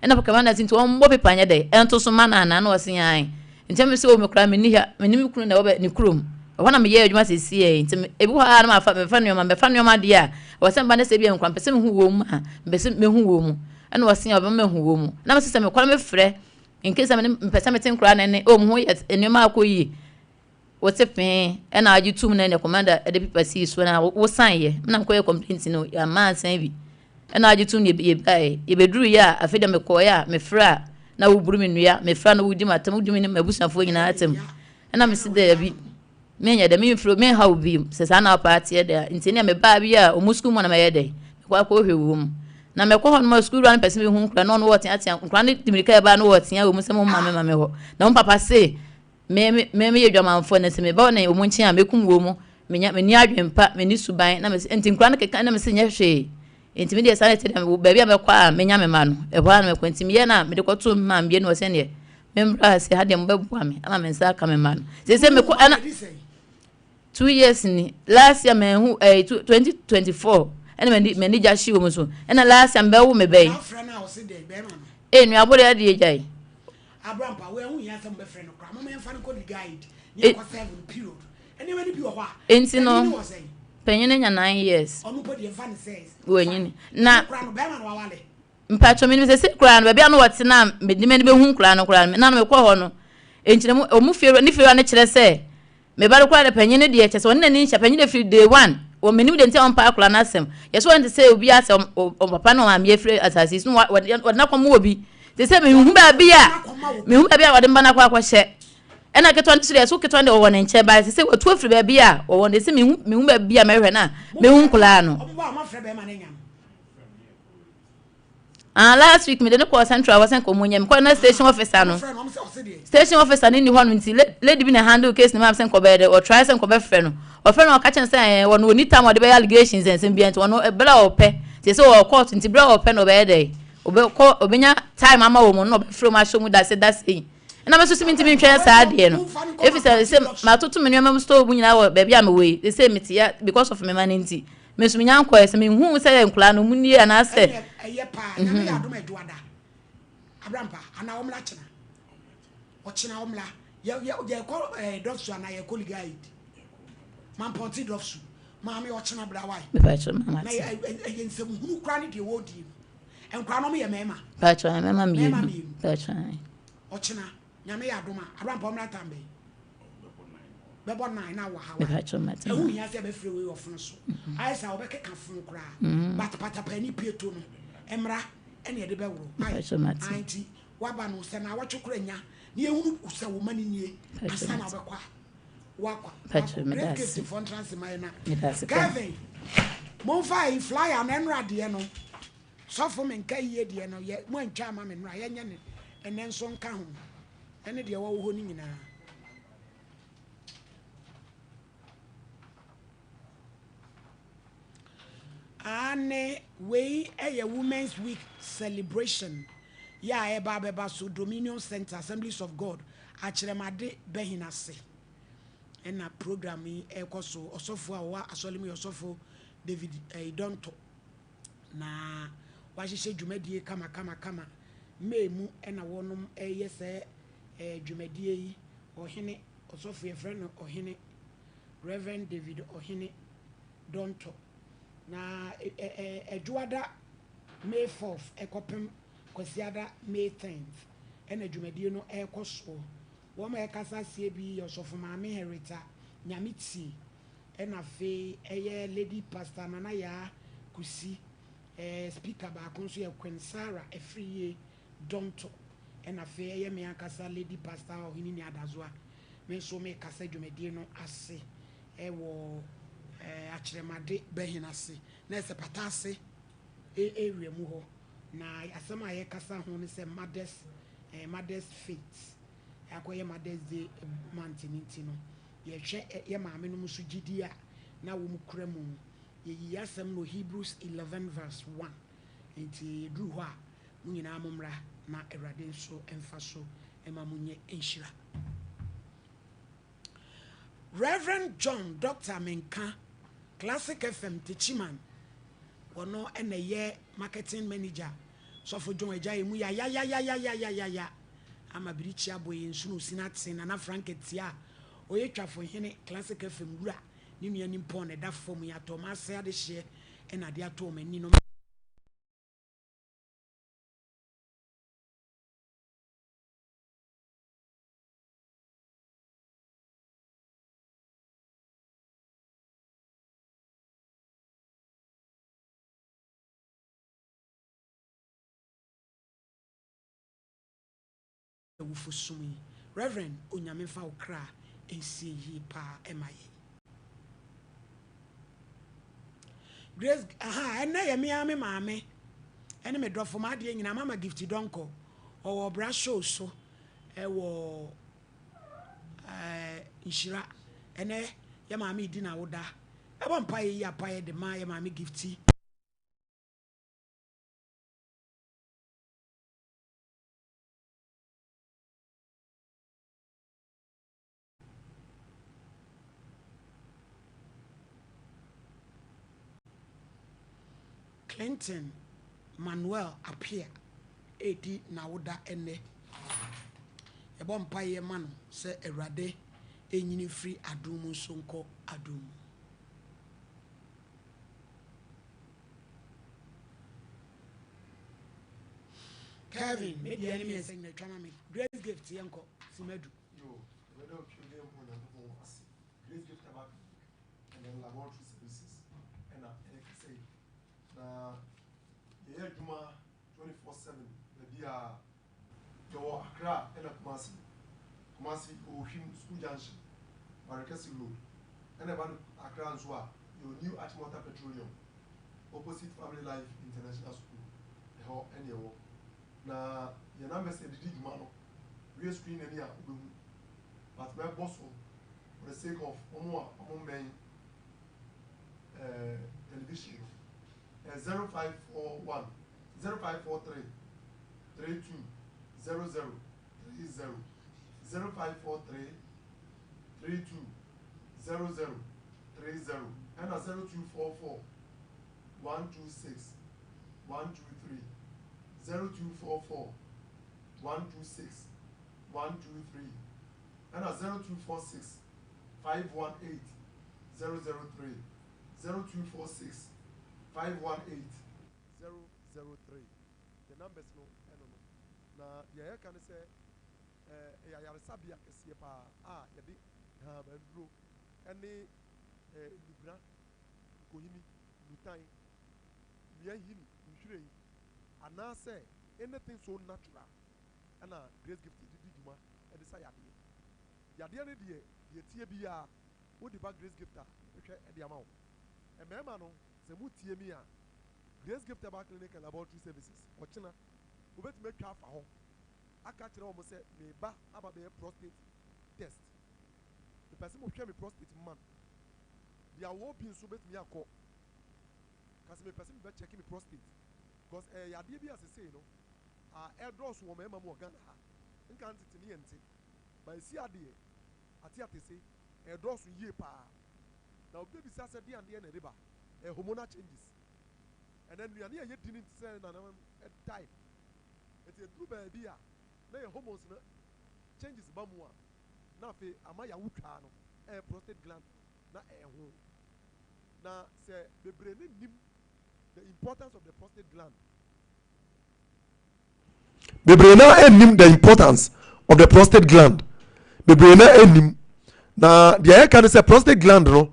Ɛna kɔma na se nti wɔmmɔ pepa nyɛ dɛ, ɛnto so ma no anaa? Ɛna ɔse ae. Nti ɛna mese o me koraa menni ha, me ne me kunu na ɛwɔ bɛ ne kurom. Ɛhɔ na meyɛɛ adwuma seesei yi. Nti me, ebi wɔ hɔ a na mafa, mefa nneɛma, mɛfa nneɛma deɛ a, ɛwɔ sɛ meba na sɛ ebia nkora mepɛ sɛ mehu wɔ mu a, mepɛ sɛ mehu wɔ mu. Ɛna ɔse a ɔbɛma mahu wɔ mu. Na mese sɛ mekɔ na mefrɛ, in case sɛ me ne, mepɛ sɛ mete nkoraa no nne, oh mo ho yɛ, nneɛma akɔ yie. Wote fee, ɛna agye tum na ɛna commander de paper sii so na wo sign yɛ. Me na mekɔyɛ complaint no, yɛamma ansan bi. Ɛna agye tum na yɛbaeɛ. Yɛbɛduruiɛ a, afei deɛ mekɔeɛ a, mefrɛ a, na woburu me nnua, mefrɛ a na wodi m'atam, wodi me ne m'abusuafoɔ nyinaa atam. Ɛna mese daabi, menyɛ dɛ, memfiri, menha wo bio, sɛ saa na wopɛ ateɛ dɛ a. Nti ɛnneɛ mebaa bi a, wɔn sukuu mu na mɛyɛ dɛ, mekɔ akɔhwɛ wɔ mu. Na mekɔ hɔ nom a, sukuu wura no pɛ sɛ mehu nkwadaa no, ɔno wɔteatea, nkwadaa no de mmirika ɛbaa no wɔtea wɔ mu sɛ momma me ma me hɔ. Na wɔn papa se, Me, me, me meyɛ dwamanfoɔ, na sɛ meba ne wɔn nkyɛn a, mɛkum wɔn mu. Menya, menni adwene pa, menni suban, na mese, nti nkwadaa no keka, na mese nyɛ hwee. Nti me deɛ saa na ɛte deɛ, baabi a mɛkɔ a menya me mma no, ɛhɔ ara na mɛkɔ. Nti meyɛ no a, mede kɔtoo me maame no hɔ sɛdeɛ memmra ha sɛ ha deɛ mobɛboa me ama me nsa aka me mma no. Seesei mekɔ, ɛna, 2 years ni, last year manhu, ɛɛ, 2024, ɛna m'ani, m'ani gya hye wɔ mu so. Ɛna last year mebɛwo me bɛyi. Ee, nuabɔ deɛ adeɛ gyae. Abrampa, wei ɛho hia sɛ mobɛfrɛ no koraa. Momma yɛmfa no nkɔ Legal-Aid na yɛnkɔ serve no period. Nneɛma no bi wɔ hɔ a, Enti no, panyin no wɔ sɛn? panyin no anya 9 years. Ɔno mpo deɛ mfa no sɛ Wanyini. fine. Na Ɔno koraa no, bɛrima na wawale. mpakyɛ menim sɛ sei koraa no, baabi a na wɔte no a mede m'ani bɛhu nkoraa no koraa no, na no mekɔ hɔ no, nkyerɛmu, wɔn fie, ne fiewura no kyerɛ sɛ Me ba no koraa de panyin no deɛ kyɛ sɛ ɔne n'ani nhyɛ panyin deɛ firi day one wɔ menim deɛ nti a ɔmpa akwadaa no asɛm yɛ sɛ ɔnte sɛ obi asɛ ɔpapa ne ɔmaame afiri asase yi so na wɔde no akɔma obi te sɛ mehu baabi a mehu baabi a wɔde mba no akɔ akɔhyɛ ɛna ketewa no so deɛ so ketewa no deɛ wɔwɔ ne nkyɛn ba sɛ sɛ wɔtu afiri baabi a wɔwɔ no sɛ mehu mehu baabi a mɛhwɛ no a mehu nkoraa no. Ah, last week mede no kɔɔ central hɔ sɛ nka ɔmo nyɛ mekɔɔ na station officer no station officer no nni hɔ no nti lady bi na handle case no maa me sɛ nka ɔbɛyɛ dɛ ɔtry sɛ nka ɔbɛfrɛ no ɔfrɛ no ɔka kyerɛ no sɛ ɛɛ ɔno ɔni time ɔde bɛyɛ allegations nsɛm biara nti ɔno ɛberɛ a ɔpɛ nti sɛ ɔwɔ court nti berɛ a ɔpɛ na ɔbɛyɛ dɛ ɔbɛkɔ ɔbɛnya time ama wɔn na ɔbɛfrɛ wɔn ahyɛ wɔn dase dase yi ɛna me nso sɛ mentumi ntwɛn saa adeɛ no efi sɛ sɛ matoto me nneɛma mu store mu nyinaa wɔ baabi a mewɔ yi sɛ mete ya because of me ma no nti Me nso menya nkɔɛ sɛ menhuu sɛ nkwadaa no ɔmu nie anaasɛ. Ɛnneɛ ɛyɛ paa. Nyame yɛ adom a Adwoada. Abrampa anaa ɔmmra kyena. Ɔkyena ɔmmra. Yɛ yɛ yɛkɔ ɛɛ Dɔfsu anaa yɛkɔ Ligaid. Mampɔnte Dɔfsu. Maame ɔkyena bra wae. Mepakyɛ mama Na te. yɛ ɛyɛ nsɛm hunu koraa ne deɛ wɔredie no. Nkwadaa no ɔmo yɛ mmarima. Pakyɛ mmarima Mmarima mmienu. mmienu. Pakyɛ. Ɔkyena Nyame yɛ adom a Abrampa ɔmmra tam bɛn. Bɛbɔ nine na wɔ ha wa. Mepakyɛ mate. Ɛho hia sɛ yɛbɛfrɛ wei wɔ fono so. Ayɛ sɛ wɔbɛkeka fono koraa. But patapani pieto no mmra ɛne yɛde bɛworo. Ae Mepakyɛ mate. ae nti waba no sɛ naawɔtwe koraa nya na yɛhunu sɛ wo ma no nie Mepakyɛ ansa na mate. wobɛkɔ a wakɔ. Mepakyɛ Wakɔ. meda Great ase. Gift foɔ ntra ase ma yɛ na. Meda ase paa. Kevin momfa ayi flyer no ɛnora deɛ no sɔfo menka yie deɛ no yɛ mo antwa ama me nora yɛnyɛ ne ɛnɛ nso nka ho ɛne deɛ wɔwɔ hɔ no nyinaa. Aane, wei yɛ Women's Week celebration yɛ a ɛreba abɛba so Dominion Centre, Assemblies of God, Akyerɛmade Bɛhin ase. na program yi ɛrekɔ so. Ɔsɔfo a ɔwɔ asɔre mu yɛ Ɔsɔfo David Donto. Na wahyehyɛ dwumadie kama kama kama. May mu na wɔnom ɛreyɛ sɛ dwumadie yi. Ɔhene, ɔsɔfo yɛfrɛ no Ɔhene, Rev. David Ɔhene Donto. Na Ɛdwoada May 4th ɛkɔpem Kwasiada May 10th ɛna dwumadie no ɛrekɔ soɔ. Wɔn a ɛkasa aseɛ bi yɛ Ɔsɔfo Maame Henrietta Nyametie ɛna afei ɛyɛ Lady Pastor Nana Yaa Kusi, ɛɛ speaker baako nso yɛ Queen Sarah Afriyie Donto ɛna afei ɛyɛ me ankasa Lady Pastor Ɔheneni Adazoa. Me nso mekasa dwumadie no ase ɛwɔ ɛɛ Akyerɛmade Bɛhen ase na ɛsɛ Pata ase area mu hɔ. Na asɛm a yɛkasa ho ne sɛ Mothers eh, Mothers Faith. Akɔyɛ Mothers Day month no nti no, yɛhwɛ yɛ maame nom nso gyidie a na wɔn kura mu. Yɛyi yɛ asɛm no Hebrews 11 verse 1. Nti yɛduru hɔ a, mo nyinaa mo mmra na Awurade nso mfa so ma mo nyɛ nhyira. Rev. John Doctor Menka, Classic FM Techiman, ɔno na ɛyɛ Marketing Manager. Sɔfo John Agya emu yayayayayayaya ama birikyi abɔ yɛn nsono sin ate Nana Frank Atia a ɔyɛ Twafo Hene, Classic FM wura, ne nua nimpɔn na ɛda fam yi atɔ m'ase adehyeɛ na ade ato wɔn ani no. Awufo som yi. Rev. Onyame mfa wo kra nsie yie paa ɛma yɛn. Grace aha ɛnɛ yɛ me ara me maame ɛne me dɔfo m'adeɛ nyinaa mama Gift Donkor ɔwɔ ɔbra show so ɛwɔ ɛɛ nhyira ɛnɛ yɛ maame redi n'awoda ɛbɔ mpaeɛ yi apaeɛ de ma yɛ maame Gifty. Clinton Manuel Appiah redi n'awoda ɛnnɛ. Yɛbɔ mpaeɛ ma no sɛ Awurade nyini mfiri adom mu nso nkɔ adom mu. Kevin, me deɛ ne mmiɛnsa nyina twa ma me. Grace Gift yɛnkɔ, Simadu. Yo, yɛbɛda Otwam dɛ mpo Nyankopɔn ase. Grace Gift Herbal Clinic and then Laboratory Services ɛna ɛrekasa yi. Na yɛyɛ adwuma 24/7 baabi a yɛwɔ Accra ɛna Kumasi. Kumasi yɛwɔ Ohwim School Junction, Barekɛse Road. Ɛna ɛba no Accra nso a yɛwɔ New Achimota Petroleum opposite Family Life International School ɛhɔ ɛna ɛwɔ. Na yɛn numbers a yɛde di dwuma no Wie screen n'ani a wobɛhu but mɛbɔ so for the sake of wɔn a wɔn mmɛn eh, television no. Eh, 0541 0543 32 00 30 0543 32 00 30 ɛna 0244 126 123 0244 126 123 ɛna 0246 518 003 0246 518 003 Yɛn numbers no ɛno no. Na deɛ yɛka ne sɛ ɛyɛ ayaresabea kɛseɛ paa a yɛde nhahamanduro ɛne nnubena, nkohini, nnutan, nnua nhini, nhwiren anaasɛ anything so natural ɛna Grace Gift de di dwuma de sa yadeɛ. Yadeɛ no deɛ, deɛ ɛteɛ biara wode ba Grace Gift a yɛbɛhwɛ de ama wo. Mmarima no, sɛ motie me a, Grace Gift Herbal Clinic and Laboratory Services, ɔkyena wobɛtumi atwa afa hɔ aka akyerɛ wɔn sɛ mereba aba abɛyɛ prostate test. Mepɛ sɛ mohwɛ me prostate mu ma me. Deɛ awɔ bi nso bɛtumi akɔ ka sɛ mepɛ sɛ mebɛ check me prostate. Because ɛyɛ yadeɛ bi a sesei no a ɛredɔɔso wɔ mmarima mu wɔ Ghana ha. Nka ntete ne yɛnte but ɛsi adeɛ ate atese. Ɛredɔɔso yie paa. Na obi bɛbisa sɛ deɛn adeɛ na ɛde ba? Ɛyɛ hormonal changes. Ɛnɛ nnuane a yɛdi no nte sɛ nananom time. Nti ɛduru baabi a na yɛn hormones no changes ba mu a, na afei ama yɛawotwaa no ɛyɛ prostate gland no na ɛho. Na sɛ bebree no nnim the importance of the prostate gland. Bebree no ara nnim the importance of the prostate gland. Bebree no ara nnim. Na deɛ yɛka ne sɛ prostate gland no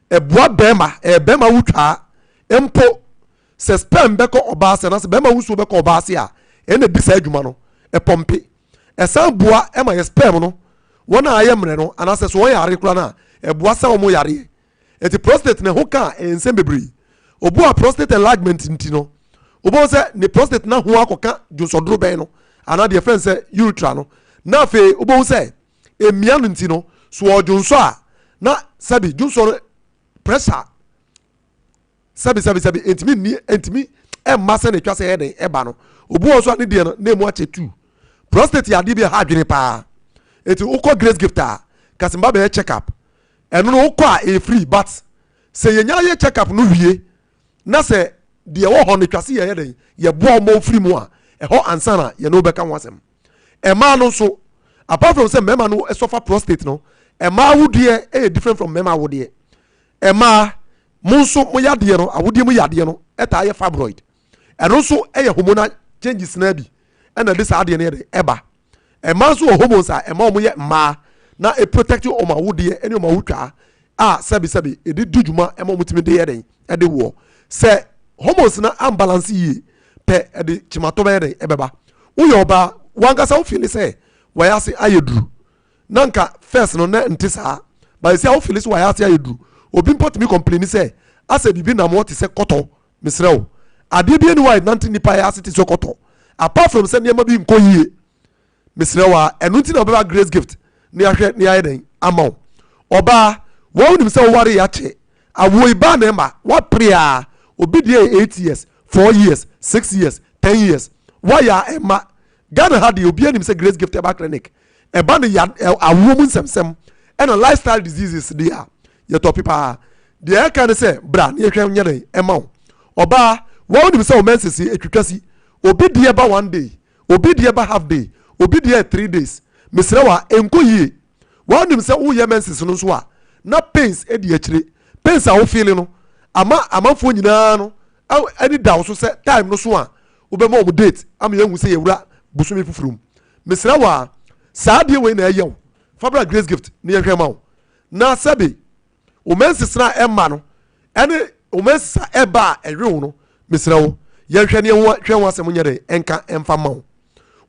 ɛboa bɛrima, ɛyɛ bɛrima wotwaa mpo sɛ sperm bɛkɔ ɔbaa ase anaasɛ bɛrima wusuo bɛkɔ ɔbaa ase a ɛna di saa adwuma no ɛpɔmpe. Ɛsan boa ɛma yɛ sperm no wɔn a ayɛ mmerɛ no anaasɛ so wɔn yare koraa no a ɛboa sa wɔn yareɛ. Enti prostate no ɛho ka a ɛyɛ nsɛm bebree. Obi a prostate enlargement nti no, wobɛhu sɛ ne prostate no ho akɔka dwonsɔdorobɛn no anaa deɛ yɛfrɛ no sɛ urethra no. Na afei wobɛhu sɛ emia no nti no, so ɔdwonsɔ a na sɛbi dwonsɔ no pressure sɛbi sɛbi sɛbi ntumi nni ntumi ɛmma sɛ na etwa sɛ ɛyɛ den ɛba no. Obi wɔ nso a ne deɛ no na emu akyɛ tu. Prostate yɛ adeɛ bi a ɛha adwene paa. Eti wokɔ Grace Gift a, kasimba bɛyɛ check up. Ɛno no wokɔ a ɛyɛ free but sɛ yɛnya yɛ check up no wie na sɛ deɛ ɛwɔ hɔ no atwa se yɛyɛ dɛn yɛboa wo ma wofiri mu a ɛhɔ ansa na yɛne wo bɛka ho asɛm. Mmaa no nso apart from sɛ mmarima no suffer prostate no mmaa awodeɛ ɛyɛ different from mmarima awodeɛ. Mmaa mo nso mo yadeɛ no awodeɛ mu yadeɛ no ɛtaa yɛ fibroid. Ɛno nso ɛyɛ hormonal changes naa bi ɛna ɛde saa adeɛ no yɛ dɛn ɛba. Mmaa nso wɔ hormones a ɛma wɔn yɛ mmaa na e protect wɔn awodeɛ ne wɔn awotwaa a sɛbisɛbi ɛde di dwuma ɛma wɔn tumi de yɛ dɛn ɛde woɔ. Sɛ hormones no ambalance yie pɛ ɛde kyimatɔ bɛyɛ dɛn ɛbɛba. Woyɛ ɔbaa wankasa wo feeli sɛ wayɛ ase ayɛ duru na nka first no na nte saa but ɛsi a wo feeli sɛ wayɛ ase ayɛ duru. Obi mpo tumi complaini sɛ asɛ biribi nam hɔ te sɛ kɔtɔ. Mesrɛ wo, adeɛ bi ani hɔ a ɛnante nnipa yɛ ase te sɛ kɔtɔ apart from sɛ nneɛma bi nkɔ yie. Mesrɛ wo a, ɛno nti na wobɛba Grace Gift na yɛahwɛ na yɛayɛ dɛn ama wo. Ɔbaa, wɔn wonim sɛ woware yɛ akyɛ, awoɔ yi baa na ɛma woapere a, obi deɛ yɛ 8 years, 4 years, 6 years, 10 years, woayɛ a ɛmma. Ghana ha deɛ obiara nim sɛ Grace Gift Herbal Clinic ɛba no ya awoɔ mu nsɛmsɛm ɛna lifestyle diseases deɛ a yɛtɔ pe paa. Deɛ ɛka ne sɛ bra na yɛhwɛ nyɛ dɛn ɛma wo. Ɔbaa, wɔn wonim sɛ wo menses yi ɛtwitwa si. Obi deɛ ba one day, obi deɛ ba half day, obi deɛ yɛ 3 days. Mesrɛ wo a, ɛnkɔ yie. Wɔn wonim sɛ woyɛ menses no nso a, na pains ɛdi akyire. Pains a wo feeli no, ama amanfoɔ nyinaa no ani da wo so sɛ time no so a wobɛma wɔn date ama yɛahu sɛ yɛwura bosome foforɔ mu. Mesrɛ wo a, saa adeɛ wei na ɛyɛ wo. Fa bra Grace Gift na yɛnhwɛ ma wo. Na sɛbe wo menses no a ɛmma no ɛne wo menses a ɛba a ɛwe wo no, mesrɛ wo, yɛnhwɛ ne yɛnhwɛ ho asɛm nyɛ dɛn ɛnka ɛmfa mma wo.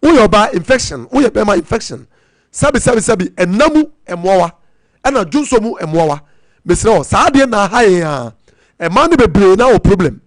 Woyɛ ɔbaa infection, woyɛ bɛrima infection, sɛbe sɛbe sɛbe ɛna mu mmoawa ɛna dwonsɔ mu mmoawa. Mesrɛ wo, saa adeɛ na aha yɛn a, ɛmaa no bebree na wɔ problem.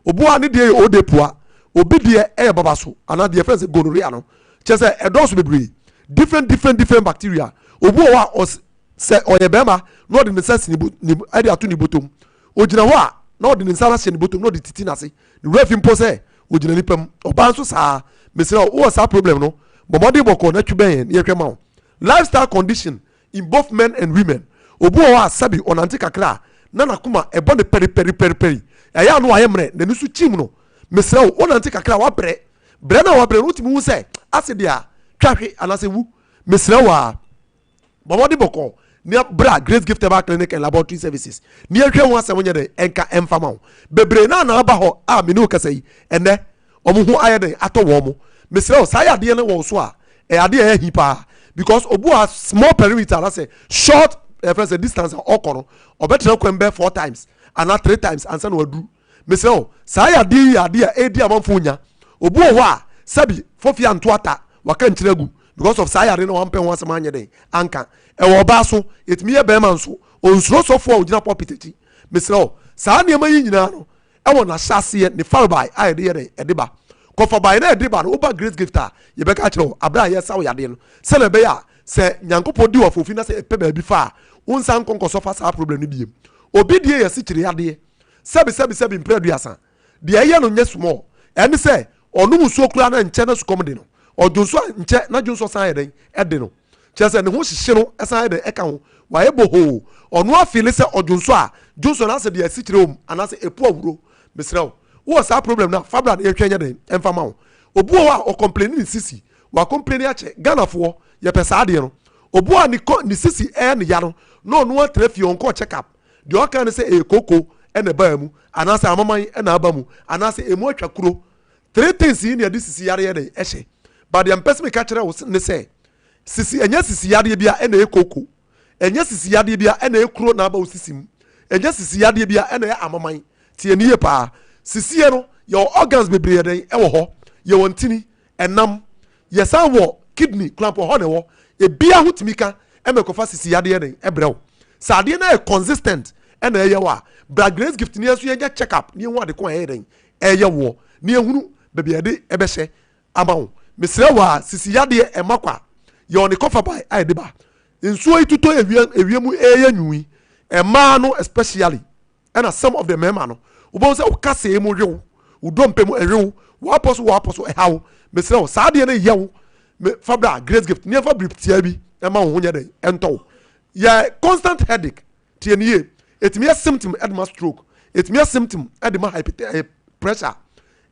Obi wɔ a ne deɛ yɛ ode pua, obi deɛ ɛyɛ babaso anaa deɛ yɛfrɛ no sɛ gonorrhea no. Kyerɛ sɛ ɛdɔɔso bebree. Different different different bacteria. Obi wɔ hɔ a ɔs sɛ ɔyɛ bɛrima na ɔde ne nsa si ne bo ne ɛde ato ne bɔtɔm. Ogyina hɔ a na ɔde ne nsa ahyɛ ne bɔtɔm na ɔde titi n'ase. Ne werɛ fi mpo sɛ ogyina nipa mu. Ɔbaa nso saa. Mesrɛ wo, wowɔ saa problem no, bɔ mmɔden bɔkɔɔ na twi bɛn yɛn na yɛhwɛ ma wo. Lifestyle condition in both men and women. Obi wɔ hɔ a sɛbi ɔnante kakra a na n'akoma ɛbɔ no pɛripɛripɛripɛri. Ɛyɛ a na wayɛ mmerɛ, n'ani so kyim no. Mesrɛ wo, wonante kakra a wabrɛ. Brɛ no a wabrɛ no, wotumi hu sɛ ase deɛ a, twa hwe anaasɛ wu. Mesrɛ wo ara, bɔ mmɔden bɔkɔɔ na bra Grace Gift Herbal Clinic and Laboratory Services na yɛnhwɛ ho asɛm nyɛ dɛn ɛnka ɛmfa ma wo. Bebree no a na aba hɔ a me ne wo kasa yi, ɛnnɛ wɔn ho ayɛ dɛn atɔ wɔn mo. Mesrɛ wo, saa yadeɛ no wɔ wo so a, ɛyɛ adeɛ a ɛyɛ hi paa because obi wɔ small perimeter anaasɛ short ɛfrɛ sɛ distance a ɔkɔ no, ɔbɛtena kwan bɛɛ four times anaa three times ansa na waduru. Mesrɛ wo, saa yadeɛ yi yɛ adeɛ a ɛredi amanfoɔ nya. Obi wɔ hɔ a, sɛbi fɔfie anto ata, waka nkyene agu because of saa yadeɛ no a wampɛ ho asɛm anyɛ dɛn anka. Ɛwɔ ɔbaa so, ɛtumi yɛ bɛrima nso. Ɔnsuro sɔfoɔ a ɔgyina pulpit akyi. Mesrɛ wo, saa nneɛma yi nyinaa no, ɛwɔ n'ahyɛaseɛ, ne farebae a yɛde yɛ dɛn ɛde ba. Kɔfabae no a ɛde ba no, woba Grace Gift a, yɛbɛka akyerɛ wo aberɛ a yɛresa wo yadeɛ no, sɛdeɛ ɛbɛyɛ a sɛ Nyankopɔn di wo afoofi na sɛ ɛpɛ baabi fa a, wo nsa nkɔ nkɔsɔfa saa problem no biem. Obi deɛ yɛ asikyire yadeɛ, sɛbi sɛbi sɛbi mprɛ aduasa, deɛ ɛyɛ no nyɛ small, ɛne sɛ ɔnom nsuo koraa na nkyɛ na sukɔm de no, ɔdwonso a nkyɛ na dwonsɔ san yɛ dɛn ɛde no, kyerɛ sɛ ne ho hyehye no san yɛ dɛn ɛka ho. Wayɛ bohoo. Ɔno afeele sɛ ɔdwonsɔ a, dwonsɔ no asɛ deɛ asikyire wɔ mu anaasɛ ɛpu ahuro. Mesrɛ wo, wowɔ saa problem no a, fa bra na yɛnhwɛ nyɛ dɛn ɛmfa ma wo. Obi wɔ hɔ a ɔcomplaini ne sisi, wacomplaini akyɛ. Ghanafoɔ, yɛpɛ saa adeɛ no. Obi wɔ hɔ a ne kɔ ne sisi ɛyɛ ne ya no, na ɔno atena fie ɔnkɔɔ check up. Deɛ ɔka ne sɛ ɛyɛ kooko na ɛbaa mu, anaasɛ amaman na aba mu, anaasɛ ɛmu atwa kuro. Three things yi na yɛde sisi yareɛ dɛn ɛhyɛ. But deɛ mpɛ sɛ meka kyerɛ wo ne sɛ, sisi ɛnyɛ sisi yadeɛ bia ɛna ɛyɛ kooko, ɛnyɛ sisi yadeɛ bia ɛna ɛyɛ kuro na aba wo sisi mu, ɛnyɛ sisi yadeɛ bia ɛna ɛyɛ amaman. Tie ne yie paa. Sisie no, yɛwɔ organs bebree yɛ dɛn ɛwɔ hɔ. Yɛwɔ ntini, ɛnam, yɛsan wɔ kidney koraa mpo ɛhɔ na ɛwɔ. Ebia ho tumi ka ɛma ɛkɔfa sisi yadeɛ dɛn ɛbrɛ wo. Sɛ adeɛ no ayɛ consistent ɛna ɛyɛ wo a, bra Grace Gift ne yɛn nso yɛnyɛ check up ne yɛhu ade ko a ɛyɛ dɛn ɛyɛ woɔ na yɛhunu baabi a yɛde ɛbɛhyɛ ama wo. Mesrɛ wo a, sisi yadeɛ ɛma kwa. Yɛwɔ ne kɔfa bae a yɛde ba. Nsuo yi totɔ ewia ewia mu ɛyɛ nwui. Mmaa no especially ɛna some of the mmarima no wobɛhu sɛ wo kasɛɛ mu wew, wo dompe mu ɛwew, w'apɔ so w'apɔ so ɛha wo. Mesrɛ wo saa adeɛ no yɛ wo me fa bra Grace Gift ne yɛmfa biribi tiaa bi ɛma wo ho nyɛ dɛn ɛntɔ wo. Yɛ constant headache Tie no yie, ɛtumi yɛ symptom de ma stroke, ɛtumi yɛ symptom de ma hypertension, eh, pressure,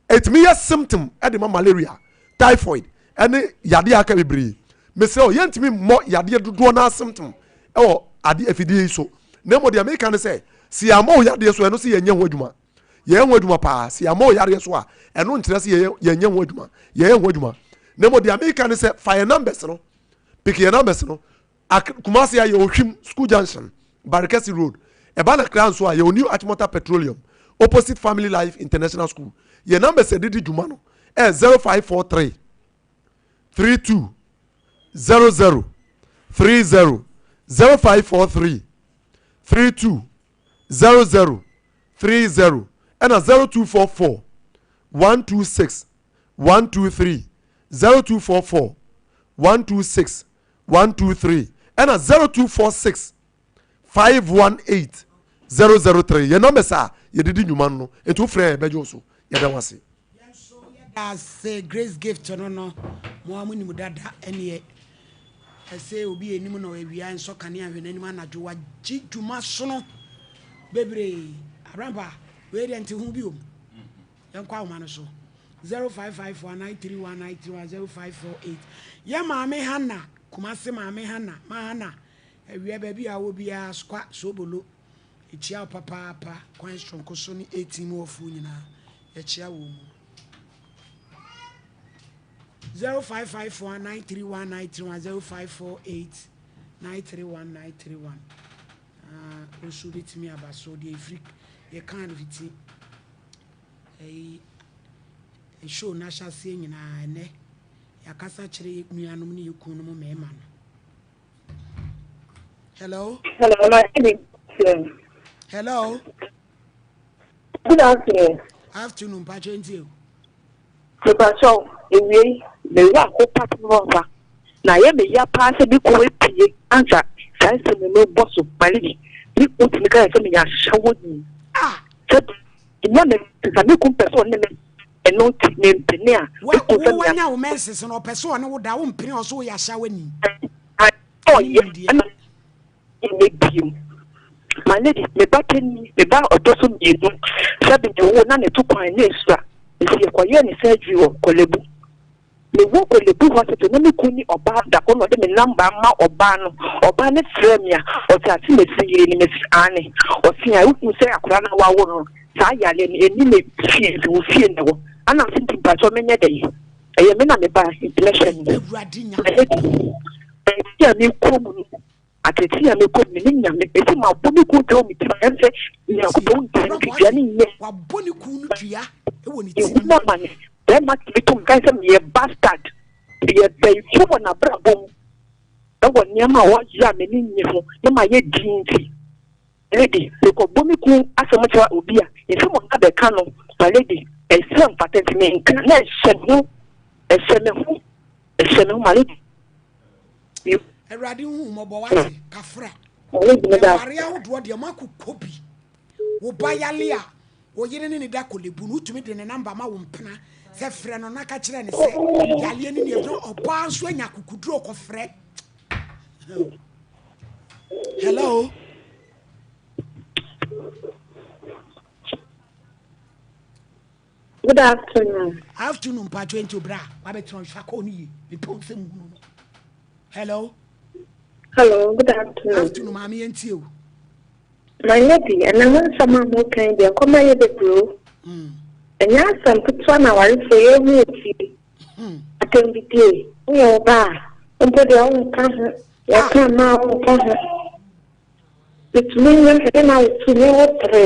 ɛtumi yɛ symptom de ma malaria, typhoid, ɛne yadeɛ aka bebree. Mesrɛ wo, yɛntumi mmɔ yadeɛ dodoɔ no symptom ɛwɔ adeɛ afidie yi so. Na mmom deɛ meka ne sɛ, sɛ yɛammɔ wo yadeɛ so ɛno sɛ yɛnyɛ ho adwuma. Yɛyɛ ho adwuma paa. Sɛ yɛammɔ wo yadeɛ so a, ɛno nkyerɛ sɛ yɛnyɛ ho adwuma. Yɛyɛ ho adwuma. Na mmom deɛ meka ne sɛ, fa yɛn numbers no, pick yɛn numbers no, Ak Kumasi a yɛwɔ Hwim School Junction, Barikɛse Road. Ɛba no Accra nso a, yɛwɔ New Achimota Petroleum, opposite Family Life International School. Yɛn numbers a yɛde di dwuma no yɛ 0543 32 00 30, 0543 32 00 30, ɛna 0244 126 123, 0244 126 123 ɛna 0246 518 003 yɛn numbers a yɛde di nnwuma no nti wofrɛ yɛn yɛbɛgye wo so yɛda wo ase. Yɛn nso yɛda ase Grace Gift no no mo a mo nim dada ɛneɛ ɛsɛ obi anim na awia nsɔ kanea hwɛ n'anim anadwo wagye dwuma sono bebree abrampa wei deɛ nte ho biom. Yɛnkɔ ahoma no so. 0554 931 931 0548. Yɛ maame Hannah, Kumasi maame Hannah, ma Hannah, awia baabi a wɔ biara, Sokwa, Sobolo, yɛkyia wo papaapa, kwan soronko so ne 18 mu ɔfoɔ nyinaa, yɛkyia wɔn mu. 0554 931 931 0548 931 931. Ah, nso bɛtumi aba so deɛ ɛfiri yɛkaa no fiti Ɛyi show no ahyɛaseɛ nyinaa ɛnɛ yɛakasa kyerɛ yɛ nuanom ne yɛ kununom mmarima no. Hello. Hello, my name is. Hello. Good afternoon. Afternoon, mpakyɛ ntie o. Mepakyɛw, ewiei, me werɛ ahow papaapa, na ayɛ me ya paa sɛ me kunu apue ansa saa nsɛm yi merebɔ so. My lady, me kunu tumi ka sɛ meyɛ ahyɛwoni. Sɛ menya me menses a, me kunu pɛ sɛ ɔne me ɛno nti mempene a, me kunu sɛ meyɛ. Wanya wo menses no, ɔpɛ sɛ ɔne wo da, wompene a, ɔse woyɛ ahyɛwani. Ɔyɛ, ɛna Ɛnyɛ bio. My lady, me ba panin, me ba a ɔtɔ so mmienu, sɛbe mewoo na ne to kwan na esua, nti yɛkɔyɛɛ no surgery wɔ Korle-Bu. Mewɔ Korle-Bu hospital na me kunu ne ɔbaa da hɔ na ɔde me number ama ɔbaa no. Ɔbaa no frɛɛ me a, ɔse ase mesi yere ni, mese aane. Ɔse a wohu sɛ akwadaa no a wawo no no, saa yareɛ no ɛnni ne fie nti wo fie na ɛwɔ. Ana mese nti mpakyɛw menyɛ dɛn? Ɛyɛ me na me ba nti mɛhwɛ no. My lady, baabi a mekɔ mu no, Ateetee a mekɔ mu no, me Nyame, mese mabɔ me kun dua wɔ me tirim, ayɛ sɛ Nyankopɔn nti no, dua no nyɛ. Wabɔ ne kun no dua wɔ ne tirim. Mehu amane, bɛrima tumi to me ka sɛ meyɛ bastard, meyɛ bɛyifoɔ wɔ n'abrabɔ mu, ɛwɔ nneɛma a wayɛ a m'ani nnye ho na mayɛ dinn nti. My lady, mekɔbɔ me kun asɛm kyerɛ obi a, nsɛm a ɔba bɛka no, my lady, ɛsɛ mfata nti menka na ɛhyɛ me ho, ɛhyɛ me ho, ɛhyɛ me ho, my lady. Awurade hu mmɔbɔ wate kafra. Ɛware ahodoɔ deɛ moakokɔ bi. Wo ba yale a wo yere ne ne da kolebu no wotumi de ne namba ma wo mpena sɛ frɛ no na ka kyerɛ ne sɛ yaleɛ ne ne ɛduro ɔbaa nso anya akokuduro kɔfrɛ. Hello. Good afternoon. Afternoon, mpatwa nti obra wabɛtena ɔhwɛ akɔ ne yie mepɛ wo sɛ muhunu no. Hello. Hello, good afternoon. Afternoon, maame yɛn tie o. My lady, ɛnɛ ho nsɛm a mo kan deɛ kɔma yɛ bebree o. Ɛnyɛ asɛm ketewa na awarefoɔ yɛ hu wɔ fie. Atɛmdidie, woyɛ ɔbaa a, mpo deɛ wonka ho, yɛka mmaa a wonka ho. Metumi nyɛ me na wotumi wo tere.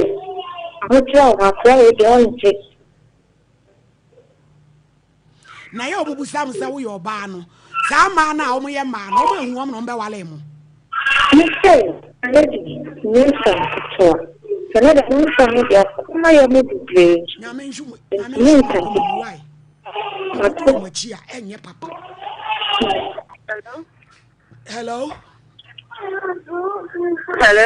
Ahokyerɛ wɔ hɔ, akora wei deɛ ɔngye. Na yɛ ɔmo busa mo sɛ woyɛ ɔbaa no, saa mmaa no a ɔmo yɛ mmaa no, ɔmo ehu ɔmo na ɔmo bɛwale mo. Me se, lady, nyɛ nsɛm ketewa. Sɛ ne dɛm nsɛm no deɛ akoma yɛ mo bebree nso. Nyame nso mo, nyame nso mo akoma mu wae. Ɔmo kɔ ɔmo akyi a, ɛnyɛ papa. Hello. Hello. Hello.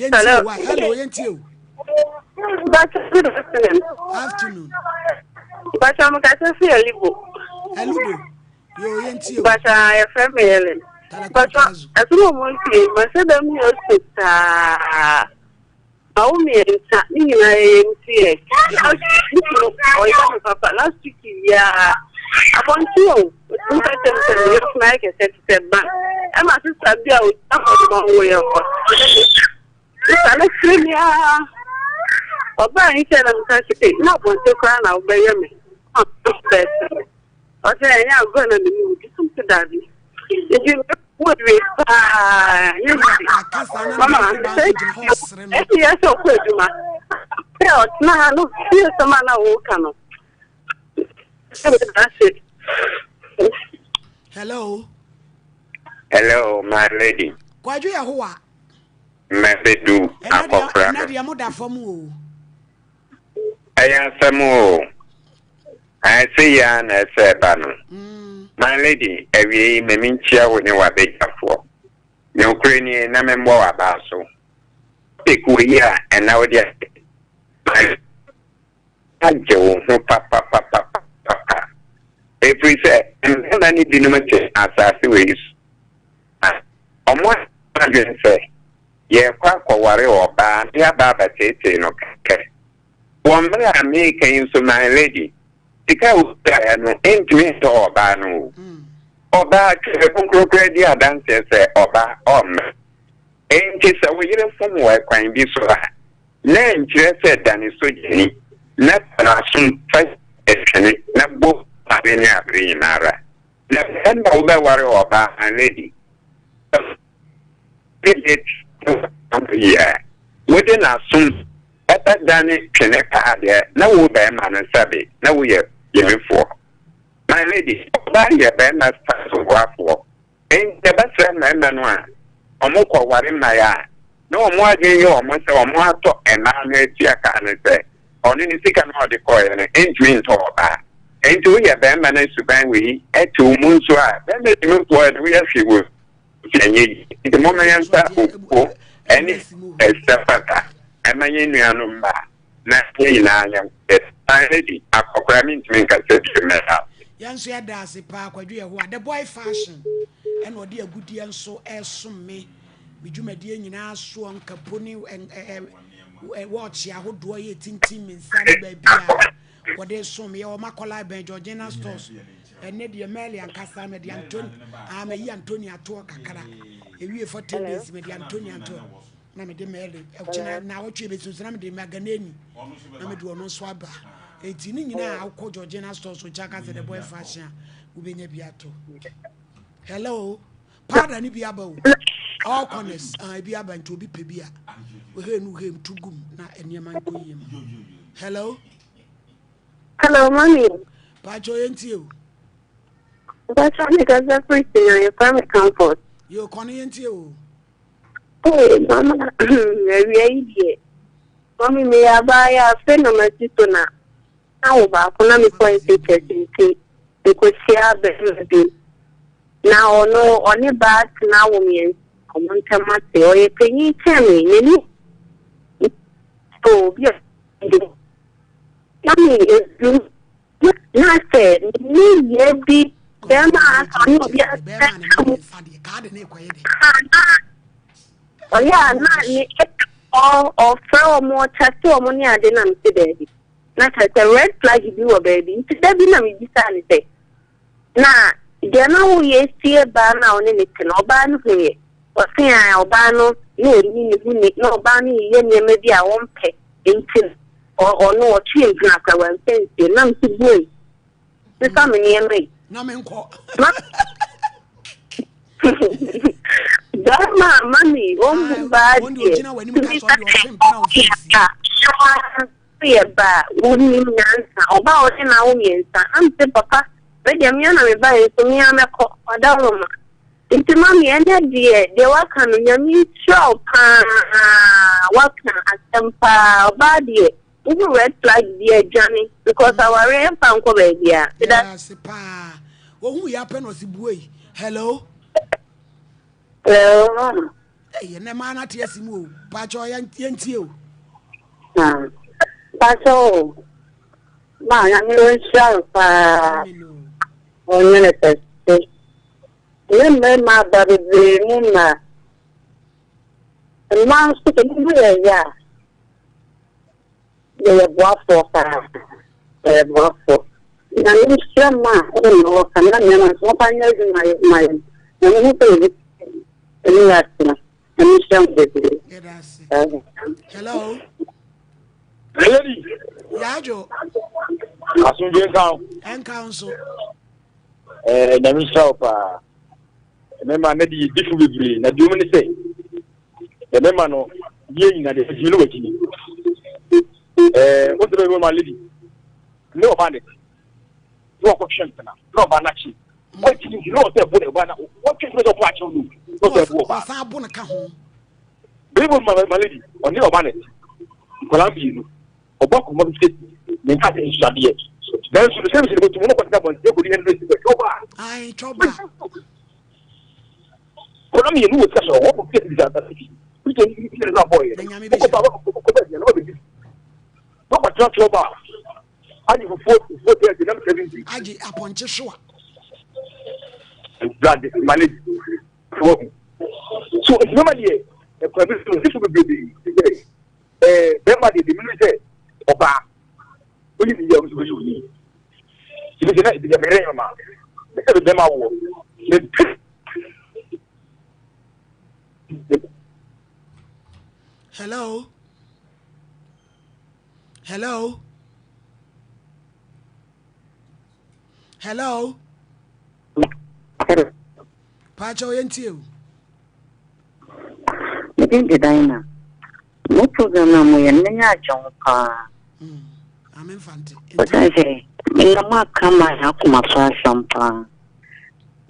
Hello. Hello, yɛntie o. Bacha, good afternoon. Afternoon. Bacha, mo kasa fi Elibo. Elibo. Yo, yɛntie o. Bacha, yɛfrɛ me Helen. Bacha, ɛso na ɔmo ntie, ma sɛ dɛm yɛ ɔsɛ saa. Mawo mmiɛnsa, ne nyinaa yɛyɛ MTN. Me kunu ɔyɛ me papa last week biara abɔnten o otumi ka kyerɛ me sɛ me yafunu ayɛ kɛseɛ te sɛ ban ɛma sista bi a ogyina hɔ nom ɔwo yɛ hɔ sista no sere me ara ɔbaa yi sɛ na meka sɛ na abɔnten koraa na wobɛyɛ me ɔbɛsere me. Ɔsɛ ɛnyɛ agorɔ na mene wo di so dabi. Nti wo wie paa nyɛ easy. Mama sɛ ɛsi yɛ sɛ ɔkɔ adwuma. Sɛ ɔtena ha no fie sɛm a na wɔka no. Hello. Hello, my lady. Kwadwo Yehowa. Mɛbɛdu akɔkora no. Ɛnɛ deɛ mo da fam o. Ɛyɛ asɛm o. Ae sei ara na ɛsɛ ɛba no. My lady, awiei ma menkyia wo ne w'abadwafoɔ. Nokorɛ nie, na memmɔ w'abaa so. Topic wei a ɛna wode ayɛ my agye wo ho papapapapapa. Ɛfiri sɛ mmarima no binom te asase wei so a, wɔn adwene sɛ yɛrekɔ akɔware ɔbaa na yɛaba abɛteetee no kɛkɛ. Wɔ mmerɛ a mereka yi nso my lady, sika a wokuraeɛ no ntumi ntɔ ɔbaa no o. Ɔbaa, Twerɛ Kronkron koraa di adanseɛ sɛ ɔbaa ɔmmrɛ. Enti sɛ wo yere fom wo ɛkwan bi so a, na ɛnkyerɛ sɛ dane sogyani na fa no asom fa twene na bɔ mu abere ne abere nyina ara. Na bɛrima a wobɛware ɔbaa, my lady, yie a, wode n'asom bɛdane twene paa deɛ, na wo barima no sɛbe na woyɛ gyimifoɔ. My lady, ɔbaa yɛ barima soboafoɔ, enti yɛbɛsrɛ mmarima no a wɔkɔware mmaeɛ a na wɔn adwene yɛ wɔn sɛ wɔatɔ mmaa no atua ka no sɛ ɔno ne sika no a ɔde kɔeɛ no ntumi ntɔ ɔbaa. Enti woyɛ barima na suban wei te wo mu nso a, barima gyimifoɔ de woyɛ hwee wɔ fie ɛnyɛ yie. Enti momma yɛmfa obuo ne ɛsɛ fata mma yɛn nuanom mmaa na yɛn nyinaa yɛnkɔ. My lady, akɔkora mentumi nkasa bio, mɛda ase. Yɛn nso yɛda ase paa Kwadwo Yehowa. The boy fashion ɛna ɔde agudeɛ nso ɛresom me. Me dwumadie nyinaa soɔ nkapo ne wɔɔkye ahodoɔ yɛ tintim me nsa ne baabi a wɔde som yɛ wɔn akɔla bɛn Georgina stores ɛnɛ deɛ Mɛli ankasa mɛde Antoni ah mɛyi Antoni atoɔ kakra ewie 40 days mɛde Antoni atoɔ na mede Mɛli ɛkyina na awɔtwe bɛsi nso na mede Maganeni na mede ɔno nso aba eti ne nyinaa akɔ Georgina stores nkyɛn akasɛ the boy fashion a wobɛnya bi ato hello. Powder no bi aba o. All corners ah ebi aba nti obi pɛ bi a. Wohɛ nu hɛ tu gum na nneɛma nkɔ yie ma. Hello. Hello, mommy. Pacho yɛntie o. Pacho me kasa firi Sinya yɛfrɛ me Comfort. Yo kɔ no yɛntie o. Hey, mama, awia yi deɛ. Mami meyɛ abaayewa afei na masi so na na wo baako na mekɔ SHS nti mekɔhyiaa barima bi na ɔno ɔne baa tena wo mmiɛnsa ɔmo ntam ate ɔyɛ panyin kyɛn me n'ani obi a na me edu na sɛ ne yɛ bi. Bɛrima a asa ɔne obi asɛ mu. Ɔyɛ a na ne ɔfrɛ wɔn ɔkyate wɔn ne ade na mete baabi. Na kyerɛ sɛ red flag bi wɔ baabi nti da bi na mebisaa no sɛ na deɛ na woyɛ sie baa no a wo ne no te no ɔbaa no hu yɛ? Ɔse ae ɔbaa no na ɔnni ne ho ni na ɔbaa no yeyɛ nneɛma bi a ɔmpɛ nti no ɔno ɔtwe mpena koraa wamfa nsie na mese buei sesa me nneɛma yi na menkɔ ma bɛrima a mami ɔmbu baa deɛ tumi ka sɛ Woyɛ ba a, wonim nyansa. Ɔba a ɔne no awo miensa. Na mese, Papa, me deɛ me ara na mebaeɛ nso me ara mɛkɔ. Ɔdawuroma. Nti mummy, ɛnnɛ deɛ, deɛ woaka no, Nyame nhyira wo paa. Woaka asɛm paa. Ɔbaa deɛ, wohu red flag bi a, dwane. Because awareɛ ɛmfa nkɔ baabiara. Meda. Yɛda ase paa. Ohuu yɛ apɛ na ɔse buei. Hello. Hello, mama. Ei, ɛnɛ maa no ate asi mu o. Pakyɛ yɛntie o. Ah, pakyɛ o. Ma nyame ɔnhyira wo paa. Ɔnyɛ no kɛse. Ne mmarima aba bebree mu ma mmaa nso sɛ mo yɛ yɛ a yɛyɛ boafoɔ paa. Yɛyɛ boafoɔ. Nyame nhyira mma a ɛne na wɔka na mmarima nso wɔmfa nyɛ adwuma ma yɛn. Na mehu sɛ yɛbi ɛne yɛ atena. Nyame nhyira mo bebree. Yɛda ase. Hello. Lady. Yaajo. Asomdwe nka wo. Ɛnka wo nso. Ɛɛ nyame nhyira wo paa. Mmarima na de yɛ difo bebree na deɛ ɔmu ne sɛ mmarima no yɛ nyina deɛ agyimi no wagyimi. Ɛɛ wo sɛ bɛbɛ ma lady ne ɔba ne ne ɔkɔtwe mpena na ɔba n'akyi wagyimi nti na ɔsɛ ɛbo ne ɔba na wɔtwe mpena sɛ ɔmo akyɛw no na ɔsɛ ɛbo ɔba. Ɔsan abo ne ka ho. Bɛbɛ ma ma lady ɔne ɔba ne nkwadaa mmienu ɔbɔ akoma bi sɛ ne nka sɛ nsuadeɛ nanso no sɛbi sɛ ne bɛtum no kɔtena bɔnten kɔdi ɛno si bɛ twɔba. Ayi twɔba. Kɔnɔ mmienu wɔ sika sɔrɔ wɔn kɔ fie bisa asa fi bi tɛ ní ní ní abɔ yɛ kɔkɔ ba kɔkɔ bɛ diɛ n'ɔbɛ di n'ɔkɔ tena twɔba agye fufuo fufuo tɛ ɛdi nam 70. Agye apɔnkye soa. Brad manage so so nti mɛma deɛ ɛkwan bi so sifo bebrebe sɛ ɛɛ bɛrima deɛ demi no sɛ ɔbaa oyi ne yɛ ɔmo sɛ oyi oyi ebi sɛ na ebi sɛ mɛrɛ yɛn ma ɛsɛ bɛ bɛrima wɔ mɛ pɛ. Hello. Hello. Hello. Paakyɛw yɛntie o. Me din de Dinah. Mo program no a moyɛ no m'ani agye ho paa. Ɔsan sɛ na moaka ma yɛn akoma so asɛm paa.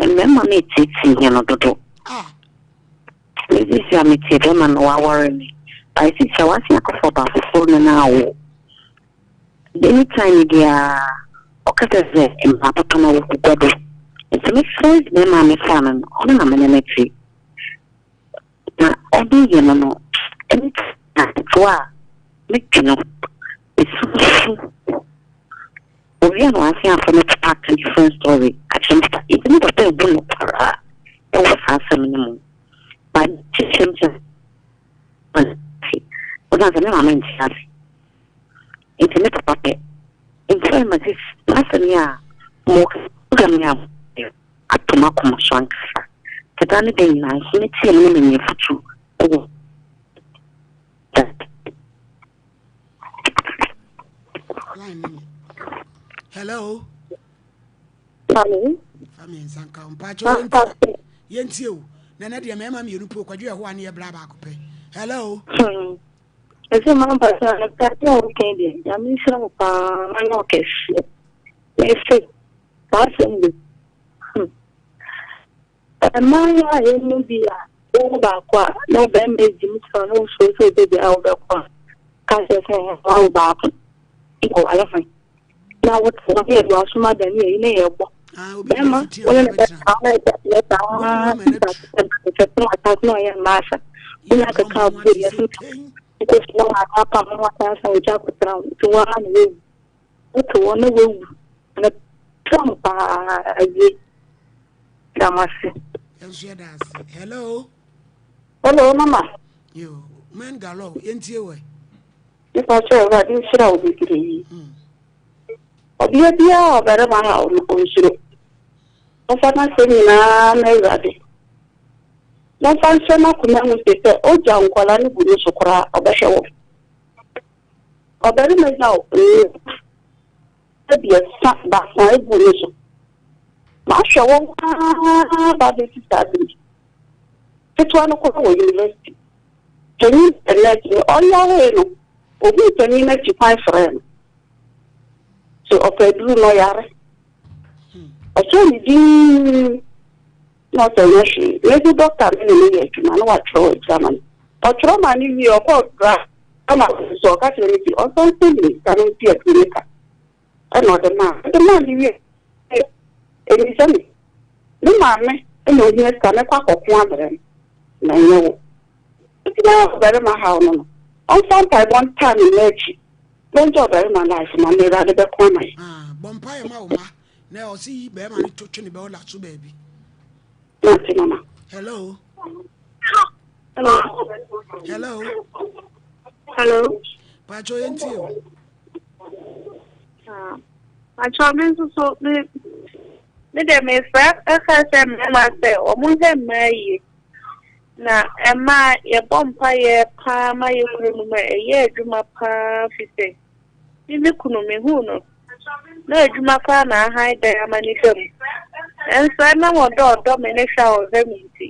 Mmarima no ɛtiatia yɛn no dodo. Me sisi a mete bɛrima no waware me. By sisi a wasen akɔfa ɔbaa foforɔ ne no awo. Anytime biara ɔkasa sɛ mmaa papa na wɔgu gua do. Nti me first bɛrima a mefaa no no ɔno na me ne no te. Na ɔde yɛ no no anytime a medwene ho mesusu. Owie a na wasen afrɛ me papa aka different story akyerɛ me papa. Nti me papa ehu nokware a ɛwɔ saa asɛm no mu. But kyekyerem sɛ ɔsan sɛ me maame nte ase. Nti me papa pɛ. Nti ɔyɛ ma sisi m'asɛm yi a mo program yi a mo yɛ ato m'akoma so ankasa. Sɛ daa ne da nyinaa nso me tie mu na menya afutu wɔ Line no nyɛ. Hello. Hello. Fa mi nsa nka mpakyɛ yɛntie yɛntie o. Na ɛnɛ deɛ mmarima mmienu po kwadwo ɛho a ne yɛ bra baako pɛ. Hello. Hmm. Ɛsɛ ma mpakyɛ a mpakyɛ a woka deɛ nyame nhyira wo paa ma nyɛ wo kɛseɛ. Mese saa asɛm bi. Hmm. Mmaayewa a yɛn mu bi a wowo baako a na barima edi mu sɛ na wosuro sɛ ɔbɛ bi a wobɛkɔ a ka kyerɛ sɛ wawo baako nkɔwale ho na wote hɔ ne yɛde w'asom ada ne yɛyi ne yɛbɔ bɛrima wone ne bɛtaa na yɛtaa sɛ na na ɔyɛ mmaa sa wone akeka abuo yɛ so nkɔsi na wɔaka apam ho asansa wɔgya akɔtena wo nti woa na woawu wote hɔ na woawu na trump paa awie. Da mo ase. Yɛn nso yɛda ase. Hello. Hello mama. Yo, men galore, yɛntie wɔ. Nipa kyɛ Awurade nhyira wo bebree. Ɔbea biara a ɔbarima haw no, ɔnsuro. Ɔmfa n'asɛm nyinaa ma Awurade. Na ɔmfa nhyɛ n'akoma mu se sɛ ogya nkwadaa no gu no so koraa a, ɔbɛhwɛ wɔn. Ɔbarima gyaw mma abiɛsa baasa gu no so. Mahwɛ wɔn ara ba abɛsi saa bere yi. Ketewa no koraa wɔ university. Panyin no yɛ nurse no, ɔyaree no, ohuu panyin no akyi kwan frɛɛ no. So ɔpɛ aduru na ɔyare. Ɔkyerɛw ne din na ɔsɛ ɛnyɛ hwee. Mehu dɔkta me ne no yɛ adwuma na watwerɛ aduru ama me. Ɔtwerɛ maa no wie ɔkɔɔ dra ma so ɔka kyerɛ no si ɔnsan sɛ ne sika no nti aduru ne ka. Ɛna ɔde maa ɔde maa no wie ɛnisa me me maame na ohia sika mɛkɔ akɔko abrɛ no na ɛnyɛ wo. Nti na ɔbarima haw no no ɔmfa mpaebɔ ntaa ne mma akyi. Bɛngya ɔbarima life ma no awurade bɛko ama yɛn. Ah, bɔ mpaeɛ ma wo ma na ɔse yi bɛrima no to twene bɛwola so baabi. Mate mama. Hello. Hello. Hello. Hello. Pacho yɛn tie o. Ah, Pacho me nso so me me de me frɛ ɛka sɛ mmarima sɛ wɔn nhwɛ mmaa yie. Na ɛma yɛbɔ mpaeɛ paa ma yɛn kununom a ɛyɛ adwuma paa fi sɛ me me kunu mehuu no na adwuma koraa na ahan dan ama ne da mu. Nanso ɛnam ɔdɔ a ɔdɔ me ne hwɛ a ɔhwɛ me nti,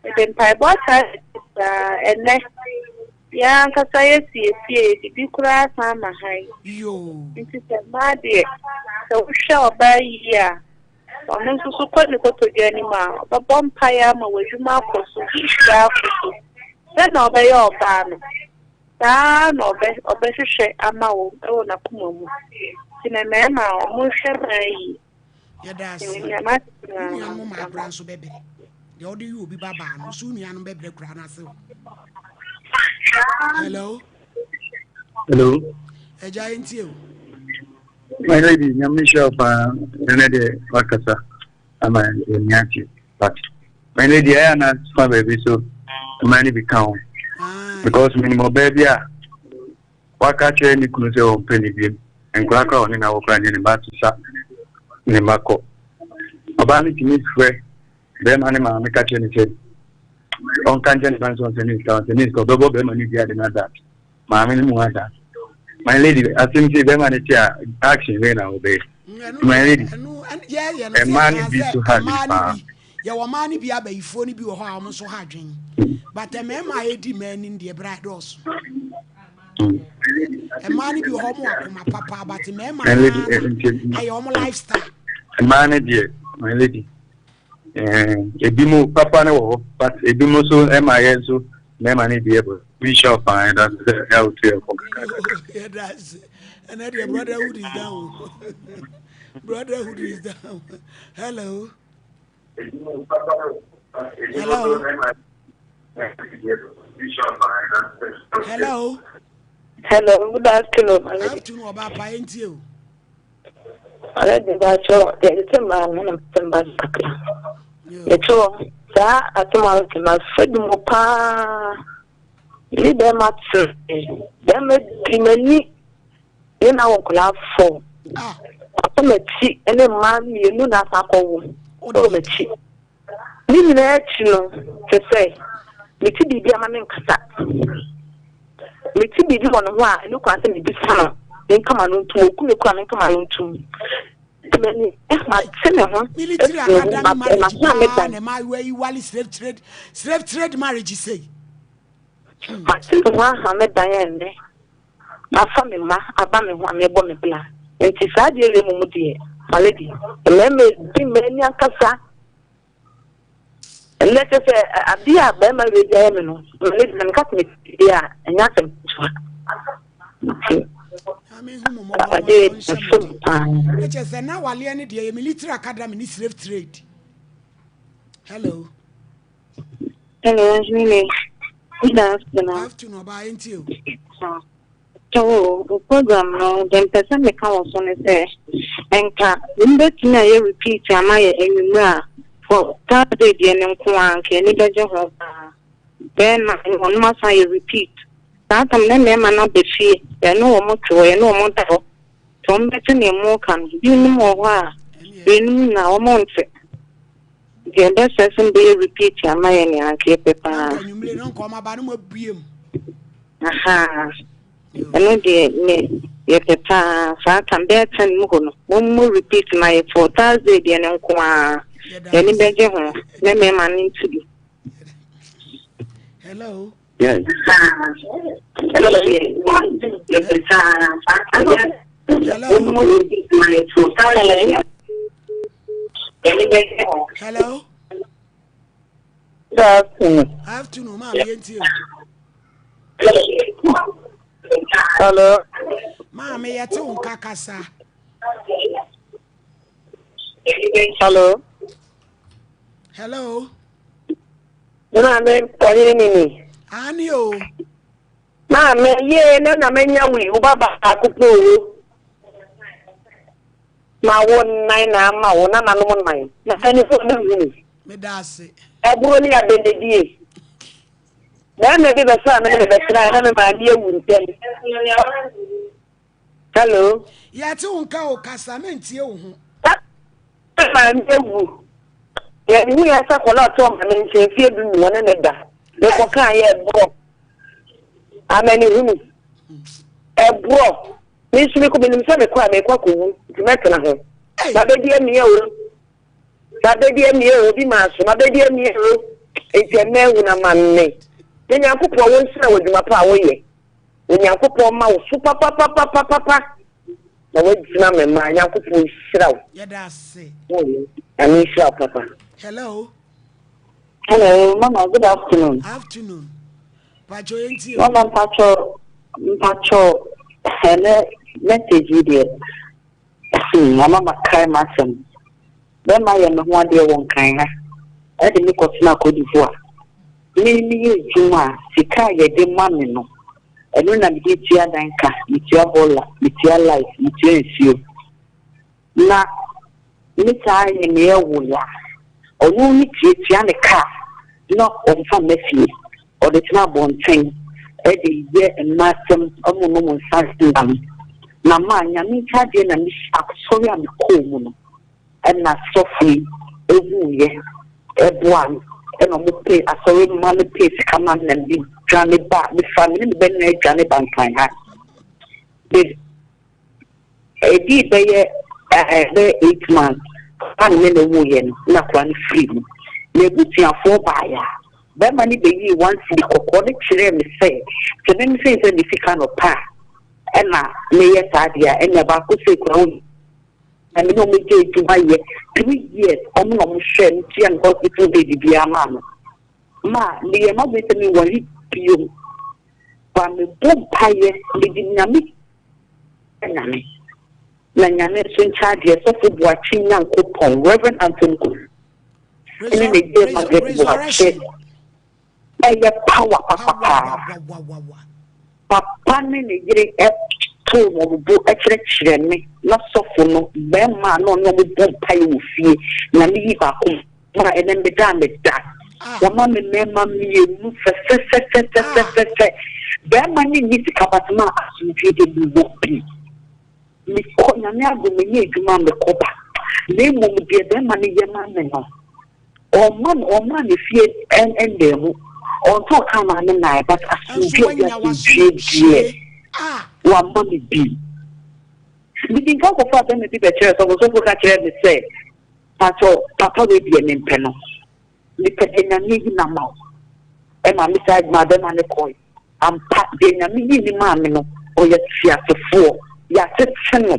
mede mpaebɔ ataa n'akyi saa. Ɛnnɛ, yɛn ankasa yɛasi yɛn fie, yɛde bi koraa san ma hann. Nti sɛ mmaa deɛ, sɛ wohwɛ ɔbaa yie a, Ɔno nso so kɔ ne kotodwe anim a, ɔbɛbɔ mpaeɛ ama w'adwuma akɔ so, biribiara akɔ so. Sɛdeɛ ɔbɛyɛ ɔbaa no, saa ara na ɔbɛ ɔbɛhwehwɛ ama wo wɔ n'akoma mu. Nti na mmarima a wɔnhwɛ mmaa yie. Yɛda ase. Nea mate Wo nyinaa nuanom no, maa kora nso bɛbrɛ. Deɛ wode yɛ obi ba baa no, so wo nuanom bɛbrɛ kura no ase o. Hello. Hello. Agya yɛntie o. My lady, nyame nhyira wo paa ɛnɛ deɛ wakasa ama yɛni agye but my lady ɛyɛ na fa baabi so mmaa no bi ka ho because menim ɔbaa bi a waka kyerɛ ne kunu sɛ ɔmpɛ ne biem nkora kora ɔne na wɔkora ne ne mma sesa ne mma kɔ ɔbaa no tumi frɛ bɛrima ne maame ka kyerɛ ne sɛ ɔnka nkyerɛ ne ba no sɛ ɔnsɛ ne sika ɔnsɛ ne sika ɔbɛbɔ bɛrima no dua de no ada Maame no mu asa. My lady, asɛm sɛ bɛrima no te a action bɛyɛ na wɔbɛyɛ. My lady, mmaa no bi so ha adwene paa. Yɛwɔ mmaa no bi abayifoɔ no bi wɔ hɔ a wɔn nso ha adwene. But mmarima a yɛdi mmaa anim deɛ bra ɛdɔɔso. Mmaa no bi wɔ hɔ wɔn akoma papa but mmarima no ɛyɛ wɔn lifestyle. Mmaa no deɛ, my lady, Ebi mu papa no wɔ hɔ but ebi mu nso ɛma yɛ nso mmarima no deɛ bɔ bi hyɛ ɔfan ɛda so sɛ ɛyɛ otu yɛ kɔ kakra. Yɛda ase ɛnɛ deɛ brotherhood is down brotherhood is down hello. Hello. Hello. Hello, good afternoon. Afternoon, ọba apa yẹn o. Ɔno de mpakyɛw yɛtete mmaa no na mepɛ mma no kakra. Mete hɔ saa asɛm a wote mafa bi mu paa. Mene bɛrima te bɛrima di m'ani ne na wɔ nkwadaa fɔ. Wafa m'akyi ne mmaa mmienu na asa akɔwo wɔ m'akyi. Ne nyinaa akyi no, te sɛ mete biribi ama menkasa. Mete biribi wɔ ne ho a, ɛno kwan sɛ mebisa no, menka m'ano ntom. Oku me koraa menka m'ano ntom. Nti m'ani mate me ho Military afiri ho, academy ma marriage masan me paa dan. na ɛma wei wale slave trade slave trade marriage sei. Mate me ho aha me dan ɛnnɛ. Mafa me mma aba me ho a merebɔ me bra. Nti saa adeɛ wei mmom deɛ, my lady, mmarima di mmaa ni ankasa. Ɛnnɛ kyɛ sɛ adeɛ a barima wei de ayɛ me no, my lady, na meka sɛ mete deɛ a, ɛnyɛ asɛm ketewa. Nti, adeɛ ɛfam paa. Ɛkyɛ sɛ na waleɛ no deɛ yɛ military academy ne slave trade. Hello. Hello, Mimi. Good afternoon. Afternoon, ọba ayé o. So, o program no, deɛ mpɛ sɛ meka wɔ so ne sɛ, nka mbɛtumi ayɛ repeat ama yɛ anwummerɛ a. For Thursday deɛ no nko ara nka ani bɛgye ho paa. Bɛyɛ 9 wɔnom asan ayɛ repeat. Saa tam na mmarima no aba fie, yɛne wɔn te hɔ, yɛne wɔn da hɔ. Nti wɔn bɛte nea moka no. Binom wɔ hɔ a, weinom nyinaa wɔn nte. Nti yɛbɛsrɛ sɛ mobɛyɛ repeat ama yɛn nea anka yɛpɛ paa. Anka anwummere no nka wɔn aba no mo abue mu. Ahaa. Ɛno deɛ me yɛpɛ paa saa tam bɛyɛ ten mu hɔ no mommɔ repeat ma yɛ for Thursday deɛ no nko ara yɛni bɛgye ho ne mmarima no nti bi. Hello. Yes. Hello. Hello. Good afternoon. Afternoon, maame yɛn tie o. Hello. Maame yɛte wo nka kasa. Hello. Hello. Maame ɔyere ni ni. Ani o. Maame yie na na menya wi wo ba baako pɛ o. Ma wo nnan na ama wo nananom nnan. Na mpanimfoɔ bɛhunu. Meda ase. Ɛboro ne abɛnedie. Barima bi bɛsraa me ne me bɛtenaeɛ na me maame awu ntɛm. Hello. Yɛte wo nka o, kasa mentie wo ho. Na me maame awu. Deɛ mehu yɛ sɛ akwadaa a ɔte ɔmaame nkyɛn mfeɛ du num ɔne ne da. Mekɔkaa yɛ ɛborɔ. Amanehunu. Ɛborɔ. Me nso mekɔ menim sɛ mekɔ a mekɔ akɔwu nti mɛtena ho. Mabɛdi amia o. Mabɛdi amia o obi maa so mabɛdi amia o nti ɛmɛ ahu na ma me. Ne Nyankopɔn wo nhyira wɔ adwuma pa a woyɛ. Onyankopɔn ma wo so papapapapapa na wagyina me ma Nyankopɔn nhyira wo. Yɛda ase. Nyame nhyira wo papa. Hello. Hello, Mama. Good afternoon. Afternoon. Pacho yɛntie. Mama mpacho mpacho ɛnɛ message yi deɛ hmm ama makae m'asɛm. Bɛrima yɛ me ho adeɛ wɔ Nkran ha ɛde me kɔtena Cote d'Ivoire. Me meyɛ adwuma a sika a yɛde ma me no ɛno na mede tua dan ka, metua bɔɔla, metua light, metua nsuo. Na me saa yɛ me ɛwo ya. Ɔno ne tuatua ne ka na ɔmfa mma fie. Ɔde tena abɔnten de yɛ mma asɛm ɔmo nom nsa nna no. Na ma Nyame nkyɛ adeɛ na me asɔre a me kɔɔ mu no ɛna sɔfo yi ehuu yɛ ɛboaa me ɛna ɔmo pay asɔre mma no pay sika ma me na me dwane ba me fa me ne me ba nyinaa dwane ba Nkran ha. Me Ɛdii bɛyɛ bɛyɛ 8 months a me ne no woeɛ no na akwadaa no firii mu. N'abusuafoɔ baeɛ a, barima no bɛyii one cedi kɔkɔɔ no kyerɛɛ me sɛ, sɛ me mefee sɛ me sika no pɛ a ɛna meyɛ saa deɛ a, ɛnna baako sei koraa ɔnni. Na me ne wɔn gyae adwuma yɛ 3 years, wɔn na wɔhwɛɛ me tua me hospital bill biribiara maa me. Ma meyɛɛ m'adwene sɛ menware bio. Ba mebɔ mpaeɛ, mede Nyame Nyame na Nyame nso nkyɛ adeɛ Sɔfo Boakye Nyankopɔn Rev Anthony Kofi ne ne yere Margaret Boakye ɛyɛ power papapaa Papa ne ne yere too wɔn bo kyerɛkyerɛ me na sɔfo no bɛrima a na ɔne wɔn bɔ mpaeɛ wɔ fie Nyame yi baako Ma ɛnɛ meda a meda. Wama me mmarima mmienu fɛfɛfɛfɛfɛfɛ. Barima no nni sika but ma asomdwoeɛ deɛ mewɔ bi. Mekɔ Nyame adom menya adwuma a mekɔ ba. Na mmom deɛ barima no yɛ ma me no, ɔmma me ɔmmaa me fie ɛnnaa mu. Ɔntɔɔ kaa maa me nnaeɛ but asomdwoeɛ deɛ asomdwoeɛ deɛ wama me bi. Medi nka kɔfaa barima bi bɛkyerɛɛ sɔfo, sɔfo ka kyerɛɛ me sɛ Pakyɛw papa wei deɛ mempɛ no mepɛ deɛ Nyame ayi no ama wo ɛma me saa maa bɛma no kɔe ampa deɛ Nyame yii no maa me no ɔyɛ teasefoɔ yɛatete no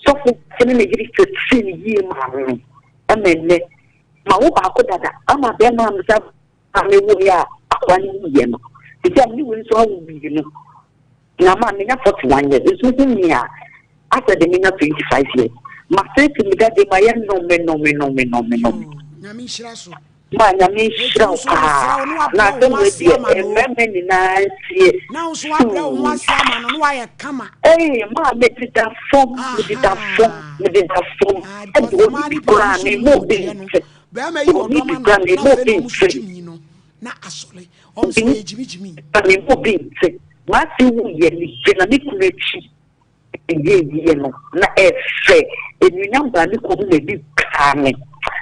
sɔfo ne ne yere tetee no yie maa me ɛma ɛnnɛ mawo baako dada ama bɛma me saa a mewoeɛ a akoa no wuiɛ no sisi a mene wei nso awo mmienu na ma menya 41 years nso hu me a asɛ de menya 25 years masese me dade ma yɛ nnome nnome nnome nnome nnome Nyame nhyira so. Ma nyame nhyira wo paa na asɛm wei deɛ mmarima nyinaa ntie. Na wo nso wabrɛ wo ho ase ama no na wayɛ kama. Ee maa mededa fam mededa fam mededa fam ɛde obi koraa me mu obi nte. Bɛrima yi Ɔnni ɔdɔ bi ma no koraa na memmɔ afei bi na ɔmo so nte. gyimi no na asɔre. Ɔmo so ɔyɛ gyimi gyimi. Memmɔ bi nte. M'ase wuiɛ megyina me kunu akyi ɛyɛɛ yie no na ɛfɛ. Anuonyam baa me kunu mu ɛbi kaa me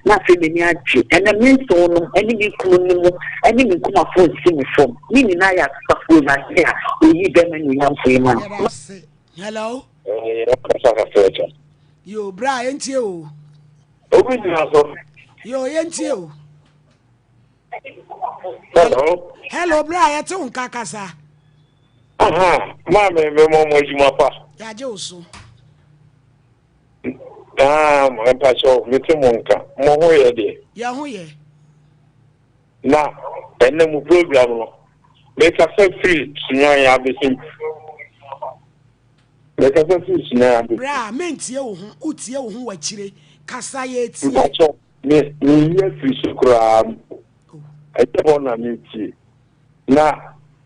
na afei m'ani agye. Ɛnɛ me nsew nom ɛne me kunu no mu ɛne me nkumafoɔ nsi me fam. Ne nyinaa yɛ asafo Awurade a ɔyii bɛrima anuonyamfoɔ yi maa me. Yɛda ase. Hello. Ɛɛ ɔkasa kakra kyɛ. Yo bra yɛntie o. Obi gyina so. Yo yɛntie o. Hello. Hello bra yɛte wo nka kasa. Aha, maame me mɔ mo adwuma pa. Yɛagye wo so. Ah, mpakyɛw, mete mo nka. Mo ho yɛ deɛ. Yɛn ho yɛ. Na ɛnɛ mo program no, mekasa firi Sunyani abesim. Mekasa firi Sunyani abesim. Bra, mentie wo ho, wotie wo ho wɔ akyire. Kasa yɛtie. Mpakyɛw, me meyi afiri so koraa mpo. Ɛnyɛ hɔ na metie. Na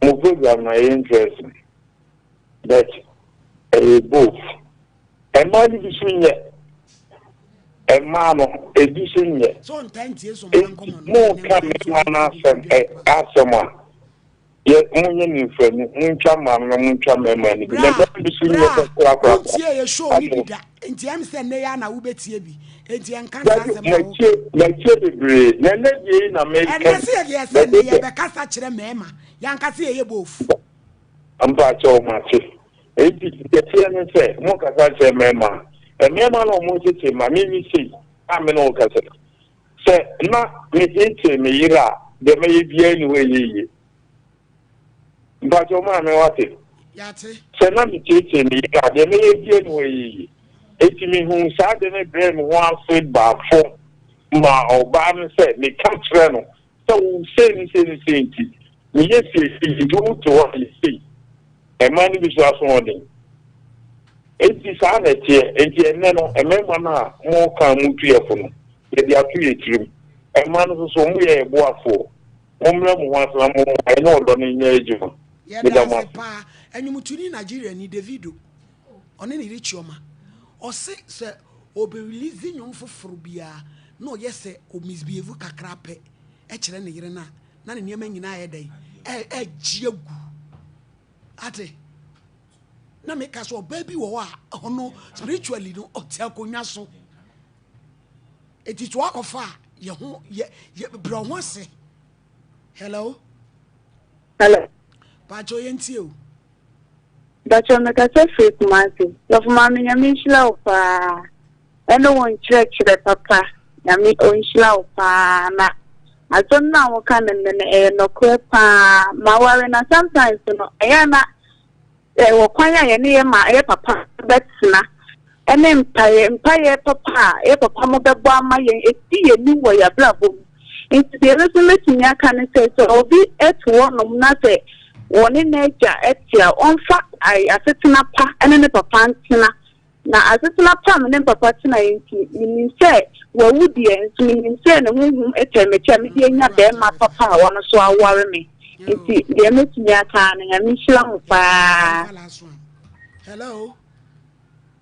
mo program no ɛyɛ interesting. But ɛyɛ both. Mmaa no bi so nyɛ. Mmaa no ebi so nyɛ. Enti mo ka mmarima no asɛm ɛ asɛm a yɛ monyɛ no mfranu montwa mmaa no na montwa mmarima no bi na mmarima bi so nyɛ Bra, pɛ korakora. wontie yɛ show no bi da. Nti ɛm sɛ nnɛ yi ara na wobɛtie bi. Enti ɛnka saa Dabi asɛm na woka. matie matie bebree na ɛnɛ deɛ yi na meka Ɛnnɛ sɛ yɛdeɛ sɛ bi. nnɛ yɛbɛkasa kyerɛ mmarima. Yɛanka sɛ yɛyɛ both. Mpakyɛw mate. Enti deɛ ɛteɛ ne sɛ mokasa kyerɛ mmarima a, mmarima no a wɔtete ma me me sei a me ne wo kasa yi, sɛ na meteetee me yere a, deɛ mɛyɛ biara nni hɔ a ɛyɛ yie. Mpakyɛw maame wate? Sɛ na meteetee me yere a, deɛ mɛyɛ biara nni hɔ a ɛyɛ yie. Enti mehuu saa ade no brɛɛ me ho ase baa fam maa ɔbaa no sɛ meka kyerɛ no sɛ wo sei ne sei ne sei nti, meyɛ sei sei nti wote hɔ a yɛ sei. Mmaa no bi nso asoɔden. Enti saa na ɛteɛ. Enti ɛnnɛ no, mmarima no a moka a motu yɛn fo no, yɛde ato yɛn tirim. Mmaa no nso so, moyɛ yɛn boafoɔ. Mommrɛ mo ho ase na mommoa yɛn na ɔdɔ no nyɛ adwuma. Yɛda Meda mo ase ase. paa. Ɛnwomtoni Nigeriani Davido, ɔne ne yere Chioma, ɔse sɛ ɔbɛ release nnwom foforo biara na ɔyɛ sɛ ɔ misbehave kakra pɛ kyerɛ ne yere no a, na ne nneɛma nyinaa ayɛ dɛn? Ɛregye agu. Ate? Na meka sɛ ɔbaa bi wɔ hɔ a ɔno spiritually no ɔte akonnwa so. Eti so akɔfa a yɛ ho yɛ yɛ brɛ ho ase. Hello. Hello. Pacho yɛntie o. Mpakyɛw mekasa firi Kumasi. Sɔfo maame Nyame nhyira wo paa ɛne wo nkyerɛkyerɛ papa Nyame ɔnhyira wo paa na asɛm no a woka no nnɛ no ɛyɛ nɔkorɛ paa maware na sometimes no ɛyɛ a na ɛwɔ kwan a yɛne yɛ ma yɛ papa bɛtena ɛne mpaeɛ mpaeɛ papa a yɛ papa mo bɛbɔ ama yɛn ɛdi yɛn anim wɔ yɛn abrabɔ mu nti deɛ me nso mɛtumi aka ne sɛ sɛ obi te hɔnom na sɛ wɔne n'agya te a ɔmfa asetena pa ne ne papa ntena na asetena pa me ne me papa tenaeɛ nti menim sɛ wawu deɛ nso menim sɛ ne honhom tɛn m'akyi a mede anya bɛrima papa a ɔno nso aware me nti deɛ mɛtumi aka no Nyame nhyira mo paa. Hello.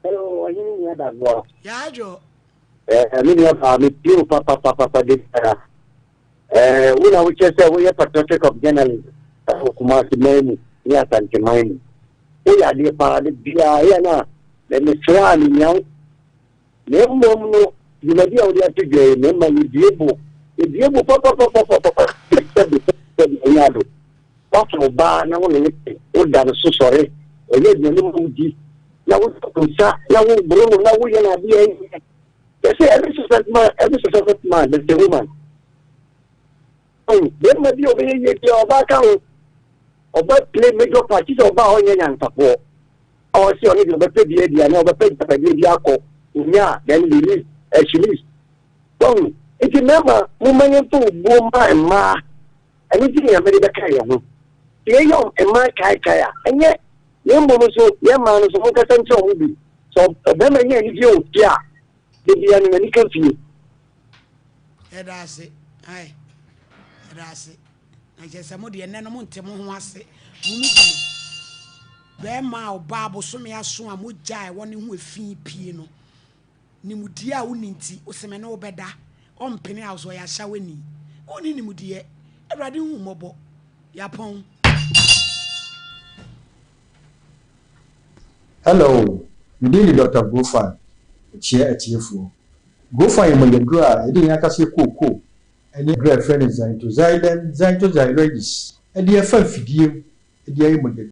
Hello, ɔhene nua Dagoa. Yaadwo. Eh, me nua baa me pie wo papapapapa de biara. Eh, wo na wokyerɛ sɛ woyɛ patriotic of journalism ɛwɔ Kumasi man mu ne Asante man mu. Woyɛ adeɛ paa de biara yɛ na mesrɛ a menya wo. Na mmom no, dwumadi a wode ato dwa yi, mmarima yɛdue bo. Yɛdue bo papapapapapa sɛbi sɛbi ɛnyɛ ado. Woafa ɔbaa na wo ne no te, woda no so sɔre, ɔyɛ aduane ma wodi, na wotɔ nsa na woboro no na woyɛ no adeɛ a ɛnyɛ. Yɛsɛ every successful man, every successful man, there's a woman. Oh, bɛrima bi a ɔbɛyɛ yie bi a ɔbaa ka ho. Ɔba play major part, sɛ ɔbaa a ɔnyɛ nyansafoɔ. Ɔsɛ ɔne deɛ ɔbɛpɛ bi adi anaa ɔbɛpɛ agyapadeɛ bi akɔ, onya a, then he leaves, uh, she leaves. Wahu? Nti mmarima, momma yɛmfa obuo mma mmaa. Ɛno nti na Nyame de bɛka yɛn ho. Sɛ yɛyɛ mmaa kaekae a, ɛnyɛ, na mmom nso yɛn mmaa no nso monkasa nkyerɛ wɔn bi. Sɛ ɔbarima nya anigyeɛ wɔ fie a, da biara no n'ani ka fie. Yɛda ase, ae, yɛda ase. Na kyerɛ sɛ mo deɛ nnɛ no monte mo ho ase. Mo mu bi no, bɛrima a ɔbaa bosome aso a mogya a ɛwɔ ne ho efi pie no, Nimdeɛ a wonni nti, wose me ne wo bɛda. Ɔmpene a ɔsɛ ɔyɛ ahyawani. Wonni nimdeɛ. Awurade hu mmɔbɔ. Yɛapɔn. Hello, me din de Dɔkta Grofan, mekyea atiefoɔ. Grofan yɛ mogyaduro a yɛde yɛn ankasa kookoo ne aduro a yɛfrɛ no Xanthoxylum xanthoxyloides de afa mfidie mu de ayɛ mogyaduro.